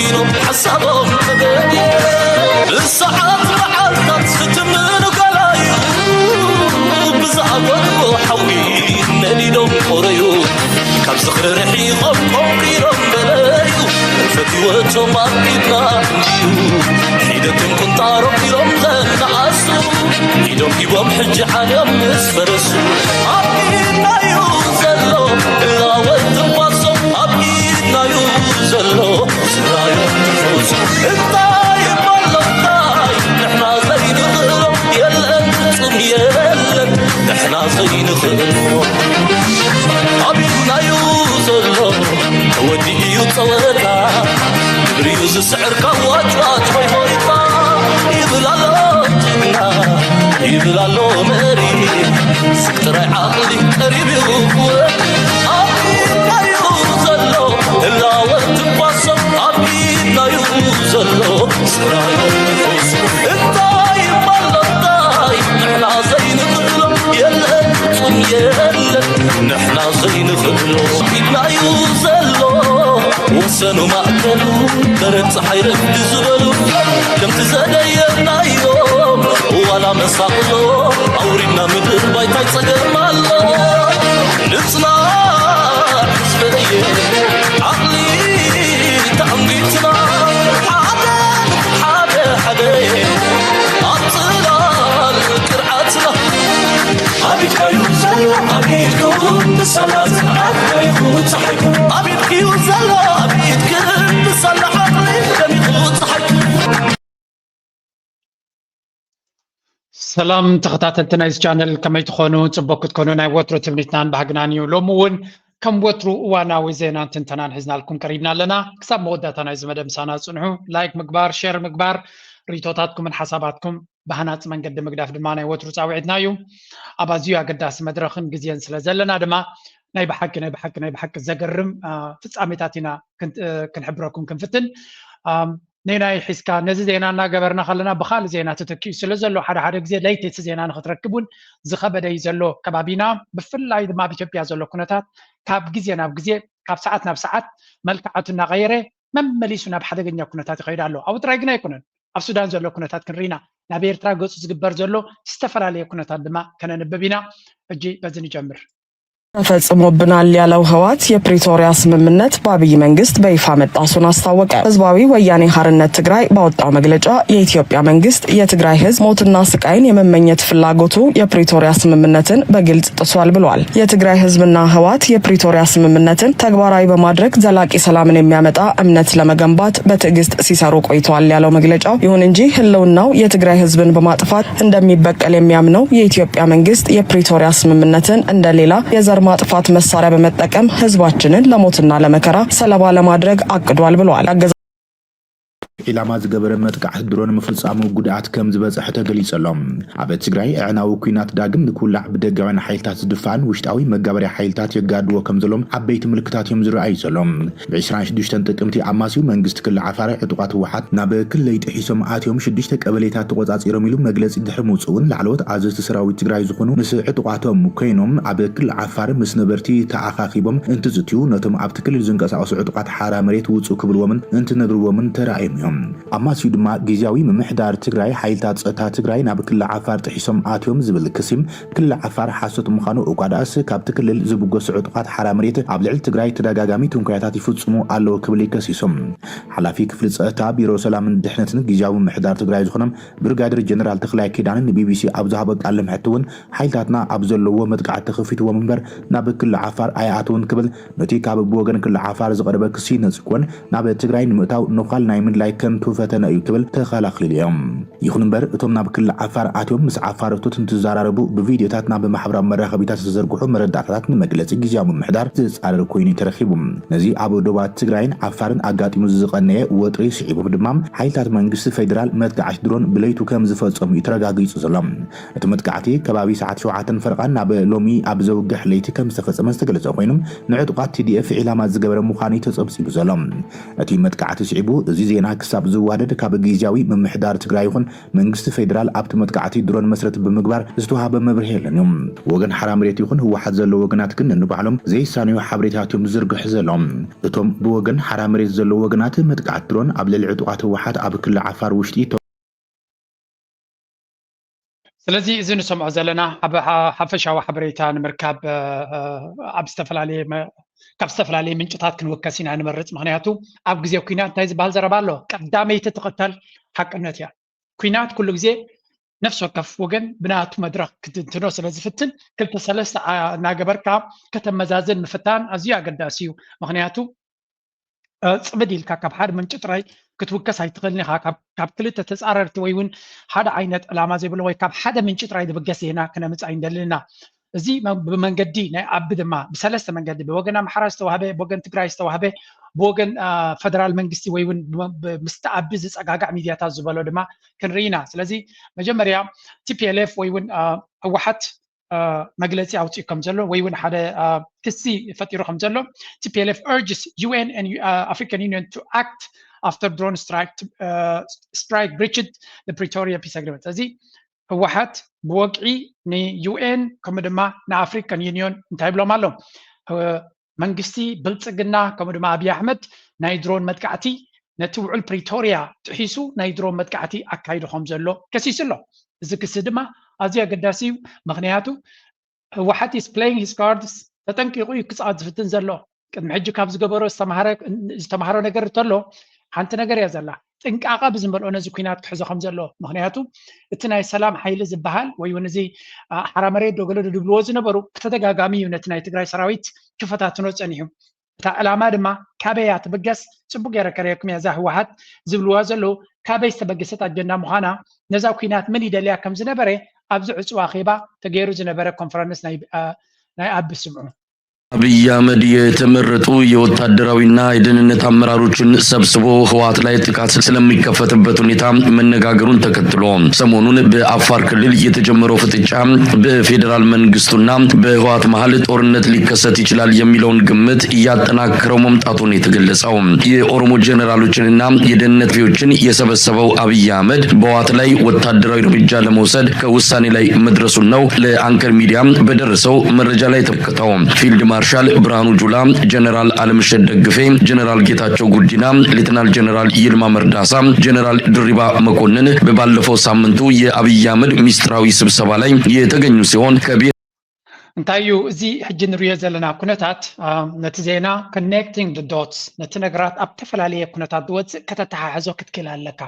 ኢሎም ሓሳቦም ተገድየ ብሰዓት መዓልታት ክትምኑ ገላዩ ብዝኣገድዎ ሓዊ ነዲዶም ቆረዩ ካብ ዝኽሪ ርሒቖም ቆንቂሮም በለዩ ፈትወቶም ኣቢድና እንድዩ ሒደቶም ቁንጣሮም ኢሎም ዘነኣሱ ኢዶም ሂቦም ሕጂ ዓልዮም ምስ ፈረሱ ኣብ ኢድናዩ ዘሎ እላወት ትንፋሶም ኣብ ኢድናዩ ዘሎ ስራዮም ትፈውሱ እንታይ እሞ ኣሎ እንታይ ንሕና ዘይንኽእሎ የለን ፍጹም የለን ንሕና ዘይንኽእሎ ኣብ ኢድናዩ ዘሎ ተወዲኡ እዩ ጸወታ ግብሪዩ ዝስዕር ካብ ዋጭዋጭ ሆይ ሆይታ ይብል ኣሎ ጅግና ይብል ኣሎ መሪ ስቅ ጥራይ ዓቕሊ ቀሪብ እዩ ክወድ ኣብ ኢድናዩ ዘሎ ህላወ ትንፋሶም ኣብ ኢድናዩ ዘሎ ስራዮ ትንፋሶም እንታይ እሞ ኣሎ እንታይ ንሕና ዘይንኽእሎ የለን ፍጹም የለን ንሕና ዘይንኽእሎ ኢድናዩ ዘሎ ወሰኑ ማእከሉ በረድ ፀሓይ ረፍዲ ዝበሉ ከምቲ ዘደየናዮም ዋላ መሳቕሎ ኣውሪድና ምድር ባይታይ ፀገም ኣሎ ንፅናዕ ህዝበየ ዓቕሊ ተኣንጊትና ሓደ ሓደ ሓደ ኣብ ፅላል ቅርዓትና ኣቢድካዩ ዘሎ ኣቢድኩም ብሰላት ኣቢድካዩ ፀሓይኩም ኣቢድክዩ ዘሎ ኣቢድክን ብሰላ ዓቕሊ ደሚቑ ፀሓይኩም ሰላም ተኸታተልቲ ናይዚ ቻነል ከመይ ትኾኑ? ፅቡቅ ክትኮኑ ናይ ወትሩ ትምኒትናን ባህግናን እዩ። ሎሚ እውን ከም ወትሩ እዋናዊ ዜናን ትንተናን ሒዝናልኩም ቀሪብና ኣለና። ክሳብ መወዳእታ ናይዚ መደብ ምሳና ፅንሑ። ላይክ ምግባር፣ ሼር ምግባር፣ ሪቶታትኩምን ሓሳባትኩም ብሃናፂ መንገዲ ምግዳፍ ድማ ናይ ወትሩ ፃውዒትና እዩ። ኣብ ኣዝዩ ኣገዳሲ መድረኽን ግዜን ስለ ዘለና ድማ ናይ ብሓቂ ናይ ብሓቂ ናይ ብሓቂ ዘገርም ፍፃሜታት ኢና ክንሕብረኩም ክንፍትን። ነናይ ሒዝካ ነዚ ዜና እናገበርና ከለና ብካልእ ዜና ተተኪኡ ስለ ዘሎ ሓደ ሓደ ግዜ ለይቲ እቲ ዜና ንክትረክብ እውን ዝኸበደ እዩ ዘሎ ከባቢና። ብፍላይ ድማ ኣብ ኢትዮጵያ ዘሎ ኩነታት ካብ ግዜ ናብ ግዜ ካብ ሰዓት ናብ ሰዓት መልክዓቱ እናቀየረ መመሊሱ ናብ ሓደገኛ ኩነታት ይኸይድ ኣሎ። ኣብኡ ጥራይ ግን ኣይኮነን። ኣብ ሱዳን ዘሎ ኩነታት ክንርኢና ናብ ኤርትራ ገፁ ዝግበር ዘሎ ዝተፈላለየ ኩነታት ድማ ከነንብብ ኢና። ሕጂ በዚ ንጀምር። ተፈጽሞብናል ያለው ህወሓት የፕሪቶሪያ ስምምነት በአብይ መንግስት በይፋ መጣሱን አስታወቀ። ህዝባዊ ወያኔ ሓርነት ትግራይ ባወጣው መግለጫ የኢትዮጵያ መንግስት የትግራይ ህዝብ ሞትና ስቃይን የመመኘት ፍላጎቱ የፕሪቶሪያ ስምምነትን በግልጽ ጥሷል ብሏል። የትግራይ ህዝብና ህወሓት የፕሪቶሪያ ስምምነትን ተግባራዊ በማድረግ ዘላቂ ሰላምን የሚያመጣ እምነት ለመገንባት በትዕግስት ሲሰሩ ቆይተዋል ያለው መግለጫው፣ ይሁን እንጂ ህልውናው የትግራይ ህዝብን በማጥፋት እንደሚበቀል የሚያምነው የኢትዮጵያ መንግስት የፕሪቶሪያ ስምምነትን እንደሌላ የዘር ማጥፋት መሳሪያ በመጠቀም ህዝባችንን ለሞትና ለመከራ ሰለባ ለማድረግ አቅዷል ብለዋል። ዒላማ ዝገበረ መጥቃዕቲ ድሮን ምፍፃሙ ጉድኣት ከም ዝበፀሐ ተገሊፁ ኣሎ። ኣብ ትግራይ ኣዕናዊ ኲናት ዳግም ንክውላዕ ብደጋውያን ሓይልታት ዝድፋእን ውሽጣዊ መጋበርያ ሓይልታት የጋድዎ ከም ዘሎም ዓበይቲ ምልክታት እዮም ዝረኣዩ ዘሎም። ብ ዕስራን ሽዱሽተን ጥቅምቲ ኣማስዩ መንግስቲ ክልል ዓፋር ዕጡቓት ህወሓት ናብ ክልለይ ጥሒሶም ኣትዮም ሽዱሽተ ቀበሌታት ተቖፃፂሮም ኢሉ መግለፂ ድሕሪ ምውፅኡ እውን ላዕለዎት ኣዘዝቲ ሰራዊት ትግራይ ዝኾኑ ምስ ዕጡቓቶም ኮይኖም ኣብ ክልል ዓፋር ምስ ነበርቲ ተኣኻኺቦም እንትዝትዩ ነቶም ኣብቲ ክልል ዝንቀሳቐሱ ዕጡቓት ሓራ መሬት ውፁ ክብልዎምን እንትነግርዎምን ተራእዮም እዮም። ኣማስዩ ድማ ግዝያዊ ምምሕዳር ትግራይ ሓይልታት ፀጥታ ትግራይ ናብ ክልል ዓፋር ጥሒሶም ኣትዮም ዝብል ክሲ ክልል ዓፋር ሓሶት ምዃኑ እኳ ደኣስ ካብቲ ክልል ዝብገሱ ዕጡቓት ሓራ መሬት ኣብ ልዕሊ ትግራይ ተደጋጋሚ ትንኮያታት ይፍፅሙ ኣለዉ ክብል ይከሲሶም። ሓላፊ ክፍሊ ፀጥታ ቢሮ ሰላምን ድሕነትን ግዝያዊ ምምሕዳር ትግራይ ዝኾኖም ብርጋዴር ጀነራል ተኽላይ ኪዳነ ንቢቢሲ ኣብ ዝሃቦ ቃለ መሕትት እውን ሓይልታትና ኣብ ዘለውዎ መጥቃዕቲ ተኸፊትዎም እምበር ናብ ክልል ዓፋር ኣይኣተውን ክብል ነቲ ካብ ብወገን ክልል ዓፋር ዝቐረበ ክሲ ነፂግዎን ናብ ትግራይ ንምእታው ነዃል ናይ ምድላይ ከንቱ ፈተነ እዩ ክብል ተኸላኺሉ እዮም። ይኹን እምበር እቶም ናብ ክልል ዓፋር ኣትዮም ምስ ዓፋር እቶት እንትዘራረቡ ብቪድዮታት ናብ ማሕበራዊ መራኸቢታት ዝተዘርግሑ መረዳእታታት ንመግለፂ ግዝያዊ ምምሕዳር ዝፃረር ኮይኑ እዩ ተረኺቡ። ነዚ ኣብ ዶባት ትግራይን ዓፋርን ኣጋጢሙ ዝቐነየ ወጥሪ ስዒቡ ድማ ሓይልታት መንግስቲ ፌዴራል መጥቃዕቲ ድሮን ብለይቱ ከም ዝፈፀሙ እዩ ተረጋጊፁ ዘሎ። እቲ መጥቃዕቲ ከባቢ ሰዓት ሸውዓተን ፈረቓን ናብ ሎሚ ኣብ ዘውግሕ ለይቲ ከም ዝተፈፀመ ዝተገለፀ ኮይኑ ንዕጡቓት ቲዲኤፍ ዒላማ ዝገበረ ምዃኑ እዩ ተፀብፂቡ ዘሎ። እቲ መጥቃዕቲ ስዒቡ እዚ ዜና ክሳብ ዝዋደድ ካብ ግዝያዊ ምምሕዳር ትግራይ ይኹን መንግስቲ ፌዴራል ኣብቲ መጥቃዕቲ ድሮን መስረት ብምግባር ዝተዋሃበ መብርሂ የለን እዩ። ብወገን ሓራ መሬት ይኹን ህወሓት ዘለዉ ወገናት ግን ንባዕሎም ዘይሳነዩ ሓበሬታት እዮም ዝዝርግሑ ዘለዉ። እቶም ብወገን ሓራ መሬት ዘለዉ ወገናት መጥቃዕቲ ድሮን ኣብ ልዕሊ ዕጡቓት ህወሓት ኣብ ክልል ዓፋር ውሽጢ ስለዚ እዚ ንሰምዖ ዘለና ኣብ ሓ- ሓፈሻዊ ሓበሬታ ንምርካብ እ፣ እ፣ ኣብ ዝተፈላለየ መ- ካብ ዝተፈላለየ ምንጭታት ክንውከስ ኢና ንመርፅ። ምክንያቱ ኣብ ግዜ ኩናት እንታይ ዝበሃል ዘረባ ኣሎ፣ ቀዳመይቲ ትቕተል ሓቅነት እያ። ኩናት ኩሉ ግዜ ነፍሲ ወከፍ ወገን ብናቱ መድረክ ክትንትኖ ስለ ዝፍትን ክልተ ሰለስተ ዓ- እናገበርካ ከተመዛዝን ምፍታን ኣዝዩ ኣገዳሲ እዩ። ምክንያቱ እ፣ ፅምድ ኢልካ ካብ ሓደ ምንጪ ጥራይ ክትውከስ ኣይትኽእልን ኢኻ። ካብ ካብ ክልተ ተፃረርቲ ወይ እውን ሓደ ዓይነት ዕላማ ዘይብሎ ወይ ካብ ሓደ ምንጪ ጥራይ ዝብገስ ዜና ክነምፅእ ኣይንደልን ኢና። እዚ መ- ብመንገዲ ናይ ኣቢ ድማ ብሰለስተ መንገዲ ብወገን ኣምሓራ ዝተዋህበ፣ ብወገን ትግራይ ዝተዋህበ፣ ብወገን አ፣ ፈደራል መንግስቲ ወይ እውን ብ- ብ- ምስቲ ኣቢ ዝፀጋጋዕ ሚድያታት ዝበሎ ድማ ክንርኢ ኢና። ስለዚ መጀመርያ ቲ ፒ ኤል ኤፍ ወይ እውን አ፣ ህወሓት አ፣ መግለፂ ኣውፂኡ ከም ዘሎ ወይ እውን ሓደ አ፣ ክሲ ፈጢሩ ከም ዘሎ T P L F urges U N and uh, African Union to act after drone strike uh, strike breached the Pretoria peace agreement። እዚ ህወሓት ብወግዒ ን U N ከምኡ ድማ ን African Union እንታይ ይብሎም ኣሎ? እ፣ መንግስቲ ብልፅግና ከምኡ ድማ ኣብይ ኣሕመድ ናይ ድሮን መጥቃዕቲ ነቲ ውዕል ፕሪቶርያ ጥሒሱ ናይ ድሮን መጥቃዕቲ ኣካይዱ ከም ዘሎ ከሲሱ ኣሎ። እዚ ክሲ ድማ ኣዝዩ ኣገዳሲ እዩ። ምክንያቱ ህወሓት is playing his cards፣ ተጠንቂቑ እዩ ክፃወት ዝፍትን ዘሎ። ቅድሚ ሕጂ ካብ ዝገበሮ ዝተምሃረ ዝተምሃሮ ነገር እንተሎ ሓንቲ ነገር እያ ዘላ፣ ጥንቃቐ ብዝመልኦ ነዚ ኩናት ክሕዞ ከም ዘለዎ። ምክንያቱ እቲ ናይ ሰላም ሓይሊ ዝበሃል ወይ እውን እዚ አ፣ ሓራ መሬት ዶ ገለ ዶ ዝብልዎ ዝነበሩ ብተደጋጋሚ እዩ ነቲ ናይ ትግራይ ሰራዊት ክፈታትኖ ፀኒሑ። እታ ዕላማ ድማ ካበይ እያ ትብገስ? ፅቡቅ ገይረ ከርእየኩም እየ። እዛ ህወሓት ዝብልዋ ዘለዉ ካበይ ዝተበገሰት ኣጀንዳ ምዃና፣ ነዛ ኩናት መን ይደልያ ከም ዝነበረ ኣብዚ ዕፁብ ኣኼባ ተገይሩ ዝነበረ ኮንፈረንስ ናይ አ፣ ናይ ኣቢ ስምዑ። ኣብይ ኣህመድ የተመረጡ የወታደራዊና የደህንነት አመራሮችን ሰብስቦ ህወሓት ላይ ጥቃት ስለሚከፈትበት ሁኔታ መነጋገሩን ተከትሎ ሰሞኑን በአፋር ክልል የተጀመረው ፍጥጫ በፌዴራል መንግስቱና በህወሓት መሀል ጦርነት ሊከሰት ይችላል የሚለውን ግምት እያጠናከረው መምጣቱን የተገለጸው የኦሮሞ ጀነራሎችንና የደህንነት ቢዎችን የሰበሰበው አብይ አህመድ በህወሓት ላይ ወታደራዊ እርምጃ ለመውሰድ ከውሳኔ ላይ መድረሱን ነው ለአንከር ሚዲያ በደረሰው መረጃ ላይ ተመልክተው። ፊልድ ማርሻል ብርሃኑ ጁላ፣ ጀነራል አለምሸት ደግፌ፣ ጀነራል ጌታቸው ጉዲና፣ ሌተናል ጀነራል ይልማ መርዳሳ፣ ጀነራል ድሪባ መኮንን በባለፈው ሳምንቱ የአብይ አህመድ ሚስጥራዊ ስብሰባ ላይ የተገኙ ሲሆን ከቤ እንታይ እዩ እዚ ሕጂ ንሪኦ ዘለና ኩነታት? አ፣ ነቲ ዜና connecting the dots፣ ነቲ ነገራት ኣብ ተፈላለየ ኩነታት ዝወፅእ ከተተሓሕዞ ክትክእል ኣለካ።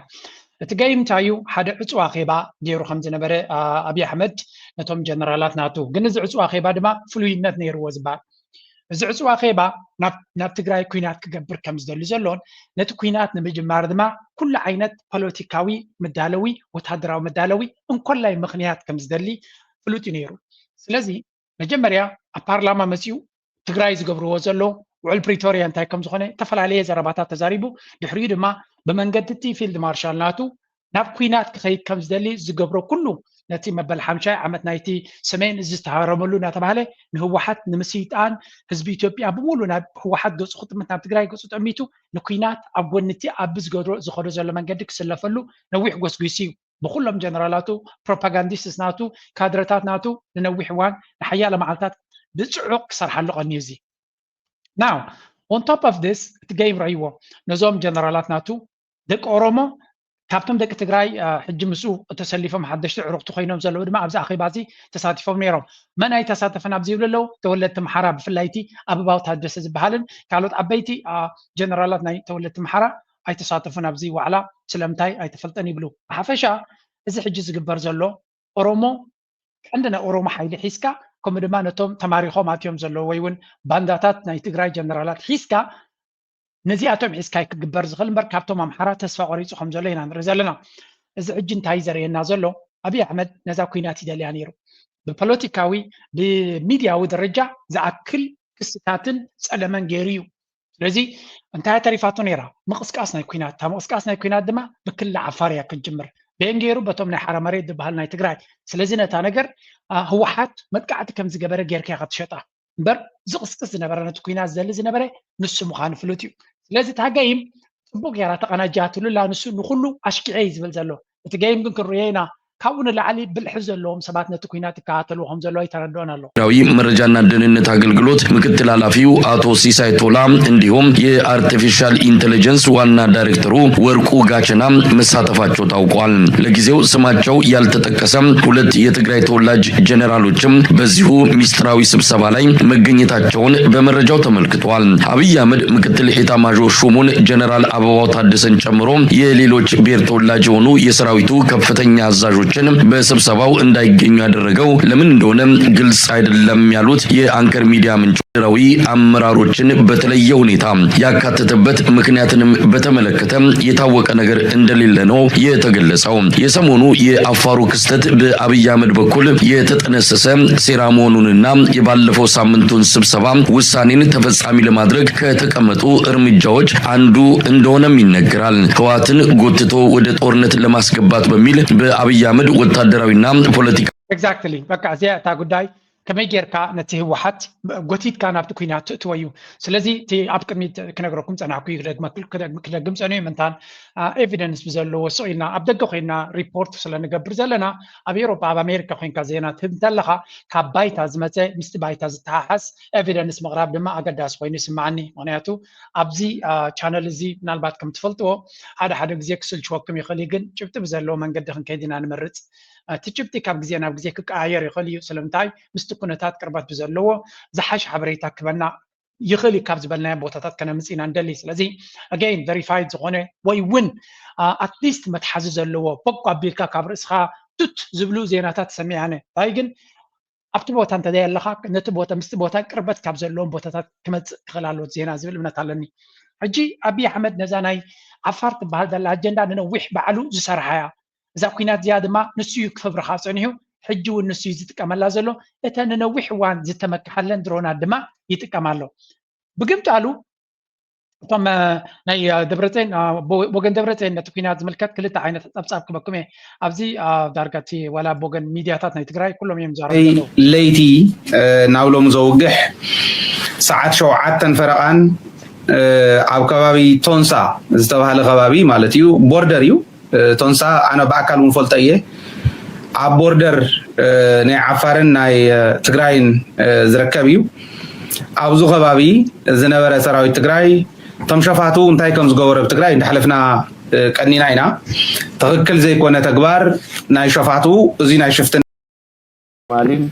እቲ ገይም እንታይ እዩ? ሓደ ዕፁ ኣኼባ ገይሩ ከም ዝነበረ አ፣ ኣብይ ኣሕመድ ነቶም ጀነራላት ናቱ። ግን እዚ ዕፁ ኣኼባ ድማ ፍሉይነት ነይርዎ ዝበሃል። እዚ ዕፁ ኣኼባ ናብ ናብ ትግራይ ኩናት ክገብር ከም ዝደሊ ዘሎን ነቲ ኩናት ንምጅማር ድማ ኩሉ ዓይነት ፖለቲካዊ መዳለዊ፣ ወታደራዊ መዳለዊ እንኮላይ ምኽንያት ከም ዝደሊ ፍሉጥ እዩ ነይሩ። ስለዚ መጀመርያ ኣብ ፓርላማ መፂኡ ትግራይ ዝገብርዎ ዘሎ ውዕል ፕሪቶርያ እንታይ ከም ዝኾነ ዝተፈላለየ ዘረባታት ተዛሪቡ፣ ድሕሪኡ ድማ ብመንገዲ እቲ ፊልድ ማርሻል ናቱ ናብ ኩናት ክኸይድ ከም ዝደሊ ዝገብሮ ኩሉ ነቲ መበል ሓምሻይ ዓመት ናይቲ ሰሜን እዚ ዝተሃረመሉ እናተባህለ ንህወሓት ንምስይጣን ህዝቢ ኢትዮጵያ ብምሉ ናብ ህወሓት ገፁ ክጥምት ናብ ትግራይ ገፁ ጠሚቱ ንኩናት ኣብ ጎኒ እቲ ኣቢ ዝገዶ ዝኸዶ ዘሎ መንገዲ ክስለፈሉ ነዊሕ ጎስጒሱ እዩ። ብኩሎም ጀነራላቱ ፕሮፓጋንዲስትስ ናቱ ካድረታት ናቱ ንነዊሕ እዋን ንሓያለ መዓልታት ብፅዑቕ ክሰርሓሉ ቀንዩ እዚ። Now on top of this እቲ ገይም ረእይዎ ነዞም ጀነራላት ናቱ ደቂ ኦሮሞ ካብቶም ደቂ ትግራይ አ፣ ሕጂ ምስኡ ተሰሊፎም ሓደሽቲ ዕሩኽቲ ኮይኖም ዘለዉ ድማ ኣብዚ ኣኼባ እዚ ተሳቲፎም ነይሮም። መን ኣይተሳተፈን ኣብዚ ይብሉ ኣለዉ? ተወለድቲ ምሓራ ብፍላይ እቲ ኣበባው ታደሰ ዝበሃልን ካልኦት ዓበይቲ አ፣ ጀነራላት ናይ ተወለድቲ ምሓራ ኣይተሳተፉን ኣብዚ ዋዕላ ስለምንታይ ኣይተፈልጠን ይብሉ። ብሓፈሻ እዚ ሕጂ ዝግበር ዘሎ ኦሮሞ ቀንዲ ናይ ኦሮሞ ሓይሊ ሒዝካ ከምኡ ድማ ነቶም ተማሪኾም ኣትዮም ዘለዉ ወይ እውን ባንዳታት ናይ ትግራይ ጀነራላት ሒዝካ ነዚኣቶም ሒዝካ ክግበር ዝኽእል እምበር ካብቶም ኣምሓራ ተስፋ ቆሪፁ ከም ዘሎ ኢና ንርኢ ዘለና። እዚ ሕጂ እንታይ ዘርእየና ዘሎ ኣብይ ኣሕመድ ነዛ ኩናት ይደልያ ነይሩ። ብፖለቲካዊ ብሚድያዊ ደረጃ ዝኣክል ክስታትን ፀለመን ገይሩ እዩ። ስለዚ እንታይ ተሪፋቶ ነይራ? ምቕስቃስ ናይ ኩናት። እታ ምቕስቃስ ናይ ኩናት ድማ ብክልል ዓፋር እያ ክትጅምር። በየን ገይሩ? በቶም ናይ ሓራ መሬት ዝበሃል ናይ ትግራይ። ስለዚ ነታ ነገር አ፣ ህወሓት መጥቃዕቲ ከም ዝገበረ ጌርካ ኢኻ ትሸጣ እምበር ዝቕስቅስ ዝነበረ ነቲ ኩናት ዘሊ ዝነበረ ንሱ ምዃኑ ፍሉጥ እዩ። ስለዚ እታ ገይም ጽቡቕ ጌራ ተቐናጃትሉ ኣላ። ንሱ ንኹሉ ኣሽኪዐ እዩ ዝብል ዘሎ። እቲ game ግን ክንርእዮ ኢና። ካብኡ ንላዕሊ ብልሒ ዘለዎም ሰባት ነቲ ኲናት ይከታተልዎ ከም ዘለዉ ኣይተረድኦን ኣሎ። ብሄራዊ መረጃና ደህንነት አገልግሎት ምክትል ኃላፊው አቶ ሲሳይ ቶላ እንዲሁም የአርቲፊሻል ኢንቴሊጀንስ ዋና ዳይሬክተሩ ወርቁ ጋቸና መሳተፋቸው ታውቋል። ለጊዜው ስማቸው ያልተጠቀሰ ሁለት የትግራይ ተወላጅ ጀነራሎችም በዚሁ ሚስጥራዊ ስብሰባ ላይ መገኘታቸውን በመረጃው ተመልክቷል። አብይ አህመድ ምክትል ኤታማዦር ሹሙን ጀነራል አበባው ታደሰን ጨምሮ የሌሎች ብሔር ተወላጅ የሆኑ የሰራዊቱ ከፍተኛ አዛዦችን በስብሰባው እንዳይገኙ ያደረገው ለምን እንደሆነ ግልጽ አይደለም ያሉት የአንከር ሚዲያ ምንጮች፣ ወታደራዊ አመራሮችን በተለየ ሁኔታ ያካተተበት ምክንያትንም በተመለከተ የታወቀ ነገር እንደሌለ ነው የተገለጸው። የሰሞኑ የአፋሩ ክስተት በአብይ አህመድ በኩል የተጠነሰሰ ሴራ መሆኑንና የባለፈው ሳምንቱን ስብሰባ ውሳኔን ተፈጻሚ ለማድረግ ከተቀመጡ እርምጃዎች አንዱ እንደሆነም ይነገራል። ህወሓትን ጎትቶ ወደ ጦርነት ለማስገባት በሚል በአብይ አህመድ ወታደራዊና ፖለቲካ exactly በቃ እዚኣ እታ ጉዳይ ከመይ ጌርካ ነቲ ህወሓት ጎቲትካ ናብቲ ኲናት ትእትዎ እዩ። ስለዚ እቲ ኣብ ቅድሚት ክነግረኩም ጸናሕኩ ክደግመ- ክደግም ክደግም ጸኒሑ ምንታን ኤቪደንስ ብዘለዎ ስቕ ኢልና ኣብ ደገ ኮይና ሪፖርት ስለ ንገብር ዘለና ኣብ ኤውሮጳ ኣብ ኣሜሪካ ኮይንካ ዜና ትህብ እንተለኻ ካብ ባይታ ዝመጸ ምስቲ ባይታ ዝተሓሓዝ ኤቪደንስ ምቕራብ ድማ ኣገዳሲ ኮይኑ ይስምዓኒ። ምክንያቱ ኣብዚ ቻነል እዚ ምናልባት ከም ትፈልጥዎ ሓደ ሓደ ግዜ ክስልችወኩም ይኽእል እዩ፣ ግን ጭብጢ ብዘለዎ መንገዲ ክንከይድ ኢና ንመርጽ። እቲ ጭብጢ ካብ ግዜ ናብ ግዜ ክቀያየር ይኽእል እዩ። ስለምንታይ? ምስቲ ኩነታት ቅርበት ብዘለዎ ዝሓሽ ሓበሬታ ክበና ይኽእል እዩ ካብ ዝበልናዮ ቦታታት ከነምጽእ ኢና ንደሊ። ስለዚ again verified ዝኾነ ወይ እውን ኣትሊስት መትሓዚ ዘለዎ ፖቅ ኣቢልካ ካብ ርእስኻ ቱት ዝብሉ ዜናታት ሰሚዐ ኣነ። እንታይ ግን ኣብቲ ቦታ እንተ ኣለኻ ነቲ ቦታ ምስቲ ቦታ ቅርበት ካብ ዘለዎም ቦታታት ክመጽእ ክኽእል ኣለዎ እቲ ዜና ዝብል እምነት ኣለኒ። ሕጂ ኣብይ ኣሕመድ ነዛ ናይ ዓፋር ትበሃል ዘላ ኣጀንዳ ንነዊሕ ባዕሉ ዝሰርሓያ እዛ ኲናት እዚኣ ድማ ንሱ እዩ ክፍብርኻ ጸኒሑ። ሕጂ እውን ንሱ እዩ ዝጥቀመላ ዘሎ። እተን ንነዊሕ እዋን ዝተመክሓለን ድሮናት ድማ ይጥቀም ኣሎ። ብግምጣሉ እቶም ናይ ደብረፅዮን ወገን ደብረፅዮን ነቲ ኲናት ዝምልከት ክልተ ዓይነት ፀብፃብ ክበኩም እየ። ኣብዚ ዳርጋ እቲ ዋላ ብወገን ሚድያታት ናይ ትግራይ ኩሎም እዮም ዝዛረቡ ዘለዉ። ለይቲ ናብ ሎሚ ዘውግሕ ሰዓት ሸውዓተን ፈረቓን ኣብ ከባቢ ቶንሳ ዝተባሃለ ከባቢ ማለት እዩ፣ ቦርደር እዩ። ቶንሳ ኣነ ብኣካል እውን ፈልጦ እየ። ኣብ ቦርደር ናይ ዓፋርን ናይ ትግራይን ዝርከብ እዩ። ኣብዚ ከባቢ ዝነበረ ሰራዊት ትግራይ እቶም ሸፋቱ እንታይ ከም ዝገበሩ ኣብ ትግራይ እንዳሕለፍና ቀኒና ኢና። ትኽክል ዘይኮነ ተግባር ናይ ሸፋቱ እዚ ናይ ሽፍትና ማሊም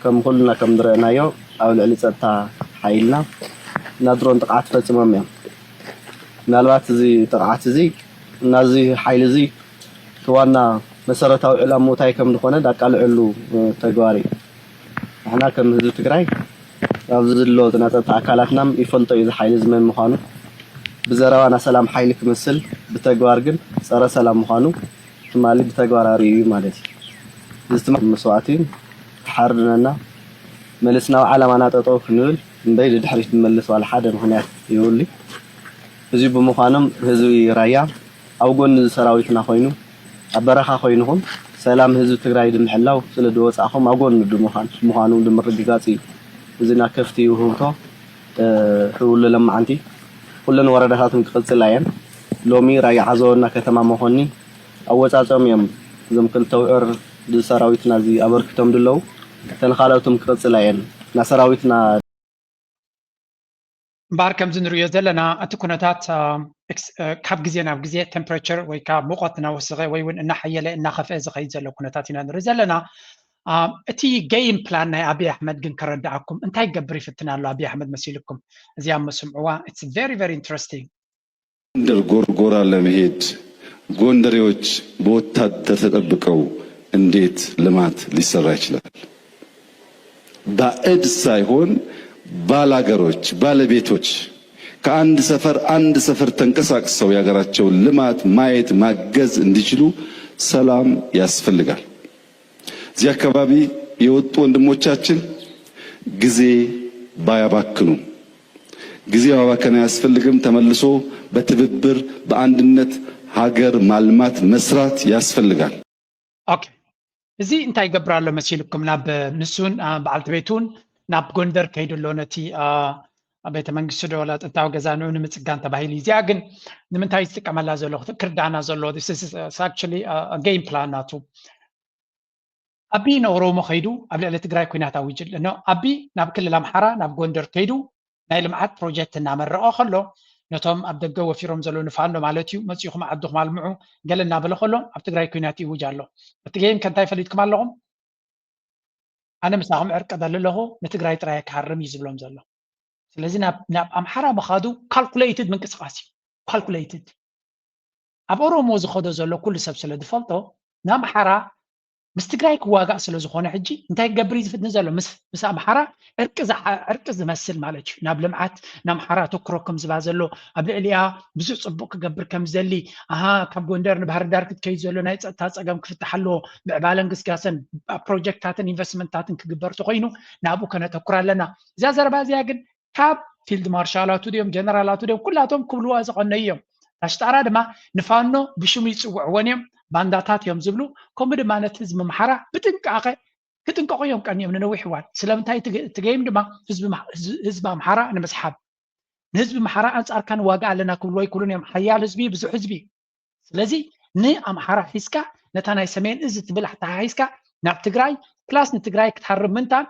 ከም ኩልና ከም ዝረእናዮ ኣብ ልዕሊ ፀጥታ ሓይልና እና ድሮን ጥቕዓት ፈፂሞም እዮም። ምናልባት እዚ ጥቕዓት እዚ እናዚ ሓይሊ እዚ እቲ ዋና መሰረታዊ ዕላምኡ እንታይ ከም ዝኾነ ዳቃልዐሉ ተግባር እዩ። ንሕና ከም ህዝቢ ትግራይ ኣብዚ ዘሎ ናይ ፀጥታ ኣካላትና ይፈልጦ እዩ እዚ ሓይሊ እዚ መን ምዃኑ። ብዘረባ ናይ ሰላም ሓይሊ ክመስል ብተግባር ግን ፀረ ሰላም ምዃኑ ትማሊ ብተግባር ኣርእዩ እዩ ማለት እዩ። እዚ ትማ መስዋእቲ ተሓርድነና መለስ ናብ ዓላማና ጠጠው ክንብል እምበይ ንድሕሪት ንመልስ ዋላ ሓደ ምኽንያት የብሉ። እዚ ብምዃኖም ህዝቢ ራያ ኣብ ጎኒ ሰራዊትና ኮይኑ ኣብ በረኻ ኮይንኹም ሰላም ህዝቢ ትግራይ ንምሕላው ስለ ዝወፃእኹም ኣብ ጎኑ ብምዃን ምዃኑ ንምርግጋፅ እዩ። እዚ ናይ ከፍቲ ውህብቶ ህውሉ ለማዓንቲ ኩለን ወረዳታትን ክቕፅላ እየን። ሎሚ ራያ ዓዘቦና ከተማ መኾኒ ኣወፃፅኦም እዮም እዞም ክልተ ውዕር እዚ ሰራዊትና እዚ ኣበርክቶም ድለው ተን ካልኦትም ክቕፅላ እየን እና ሰራዊትና እምበኣር ከምዚ ንሪኦ ዘለና እቲ ኩነታት ካብ ግዜ ናብ ግዜ ቴምፕሬቸር ወይ ከዓ ሙቐት እናወሰኸ ወይ እውን እናሓየለ እናኸፍአ ዝኸይድ ዘሎ ኩነታት ኢና ንርኢ ዘለና። እቲ ጌይም ፕላን ናይ ኣብይ ኣሕመድ ግን ከረድኣኩም እንታይ ይገብር ይፍትን ኣሎ ኣብይ ኣሕመድ መሲልኩም? እዚኣ መስምዕዋ it's very very interesting። ጎንደር ጎርጎራ ለመሄድ ጎንደሬዎች በወታደር ተጠብቀው እንዴት ልማት ሊሰራ ይችላል? ባዕድ ሳይሆን ባላገሮች፣ ባለቤቶች ከአንድ ሰፈር አንድ ሰፈር ተንቀሳቅሰው የሀገራቸውን ልማት ማየት ማገዝ እንዲችሉ ሰላም ያስፈልጋል። እዚህ አካባቢ የወጡ ወንድሞቻችን ጊዜ ባያባክኑ፣ ጊዜ ማባከን አያስፈልግም። ተመልሶ በትብብር በአንድነት ሀገር ማልማት መስራት ያስፈልጋል። ኦኬ፣ እዚ እንታይ ይገብር ኣሎ መሲልኩም? ናብ ንሱን በዓልቲ ቤቱን ናብ ጎንደር ከይዱ ኣሎ ነቲ ኣብ ቤተ መንግስቲ ዶ ወላ ጥንታዊ ገዛ ንኡ ንምፅጋን ተባሂሉ እዩ። እዚኣ ግን ንምንታይ ዝጥቀመላ ዘሎ ክትክርዳና ዘሎ game plan ናቱ። ኣቢ ንኦሮሞ ከይዱ ኣብ ልዕሊ ትግራይ ኩናት ኣዊጅ ኣሎ። ኣቢ ናብ ክልል ኣምሓራ ናብ ጎንደር ከይዱ ናይ ልምዓት ፕሮጀክት እናመረቐ ከሎ ነቶም ኣብ ደገ ወፊሮም ዘለዉ ንፋኖ ማለት እዩ መፂኹም ዓድኹም ኣልምዑ ገለ እናበለ ከሎ ኣብ ትግራይ ኩናት ይውጅ ኣሎ። እቲ game ከ እንታይ ፈሊጥኩም ኣለኹም? ኣነ ምሳኹም ዕርቂ ደሊ ኣለኹ፣ ንትግራይ ጥራይ ክሃርም እዩ ዝብሎም ዘሎ። ስለዚ ናብ ኣምሓራ ምኻዱ ካልኩሌትድ ምንቅስቃስ እዩ። ካልኩሌትድ ኣብ ኦሮሞ ዝኸዶ ዘሎ ኩሉ ሰብ ስለ ዝፈልጦ ንኣምሓራ ምስ ትግራይ ክዋጋእ ስለ ዝኾነ ሕጂ እንታይ ክገብር እዩ ዝፍትን ዘሎ? ምስ ኣምሓራ ዕርቂ ዝመስል ማለት እዩ። ናብ ልምዓት ንኣምሓራ ኣተኩሮ ከም ዝባ ዘሎ ኣብ ልዕሊኣ ብዙሕ ፅቡቅ ክገብር ከም ዝደሊ ኣሃ ካብ ጎንደር ንባህር ዳር ክትከይድ ዘሎ ናይ ፀጥታ ፀገም ክፍታሕ ኣለዎ። ምዕባለን ግስጋሰን ፕሮጀክትታትን ኢንቨስትመንትታትን ክግበር ተኮይኑ ናብኡ ከነተኩር ኣለና። እዛ ዘረባ እዚኣ ግን ካብ ፊልድ ማርሻላቱ ድዮም ጀነራላቱ ድዮም ኩላቶም ክብልዋ ዝቐነዩ እዮም። ታሽጣራ ድማ ንፋኖ ብሽሙ ይፅውዕወን እዮም፣ ባንዳታት እዮም ዝብሉ። ከምኡ ድማ ነቲ ህዝቢ ኣምሓራ ብጥንቃቐ ክጥንቀቑ እዮም ቀንዮም ንነዊሕ እዋን። ስለምንታይ እቲ game ድማ ህዝቢ ኣምሓራ ንምስሓብ ንህዝቢ ኣምሓራ ኣንፃርካ ንዋጋ ኣለና ክብልዎ ኣይክእሉን እዮም። ሓያል ህዝቢ ብዙሕ ህዝቢ ስለዚ ንኣምሓራ ሒዝካ ነታ ናይ ሰሜን እዝ ትብል ኣተሓሒዝካ ናብ ትግራይ ፕላስ ንትግራይ ክትሃርም ምንታን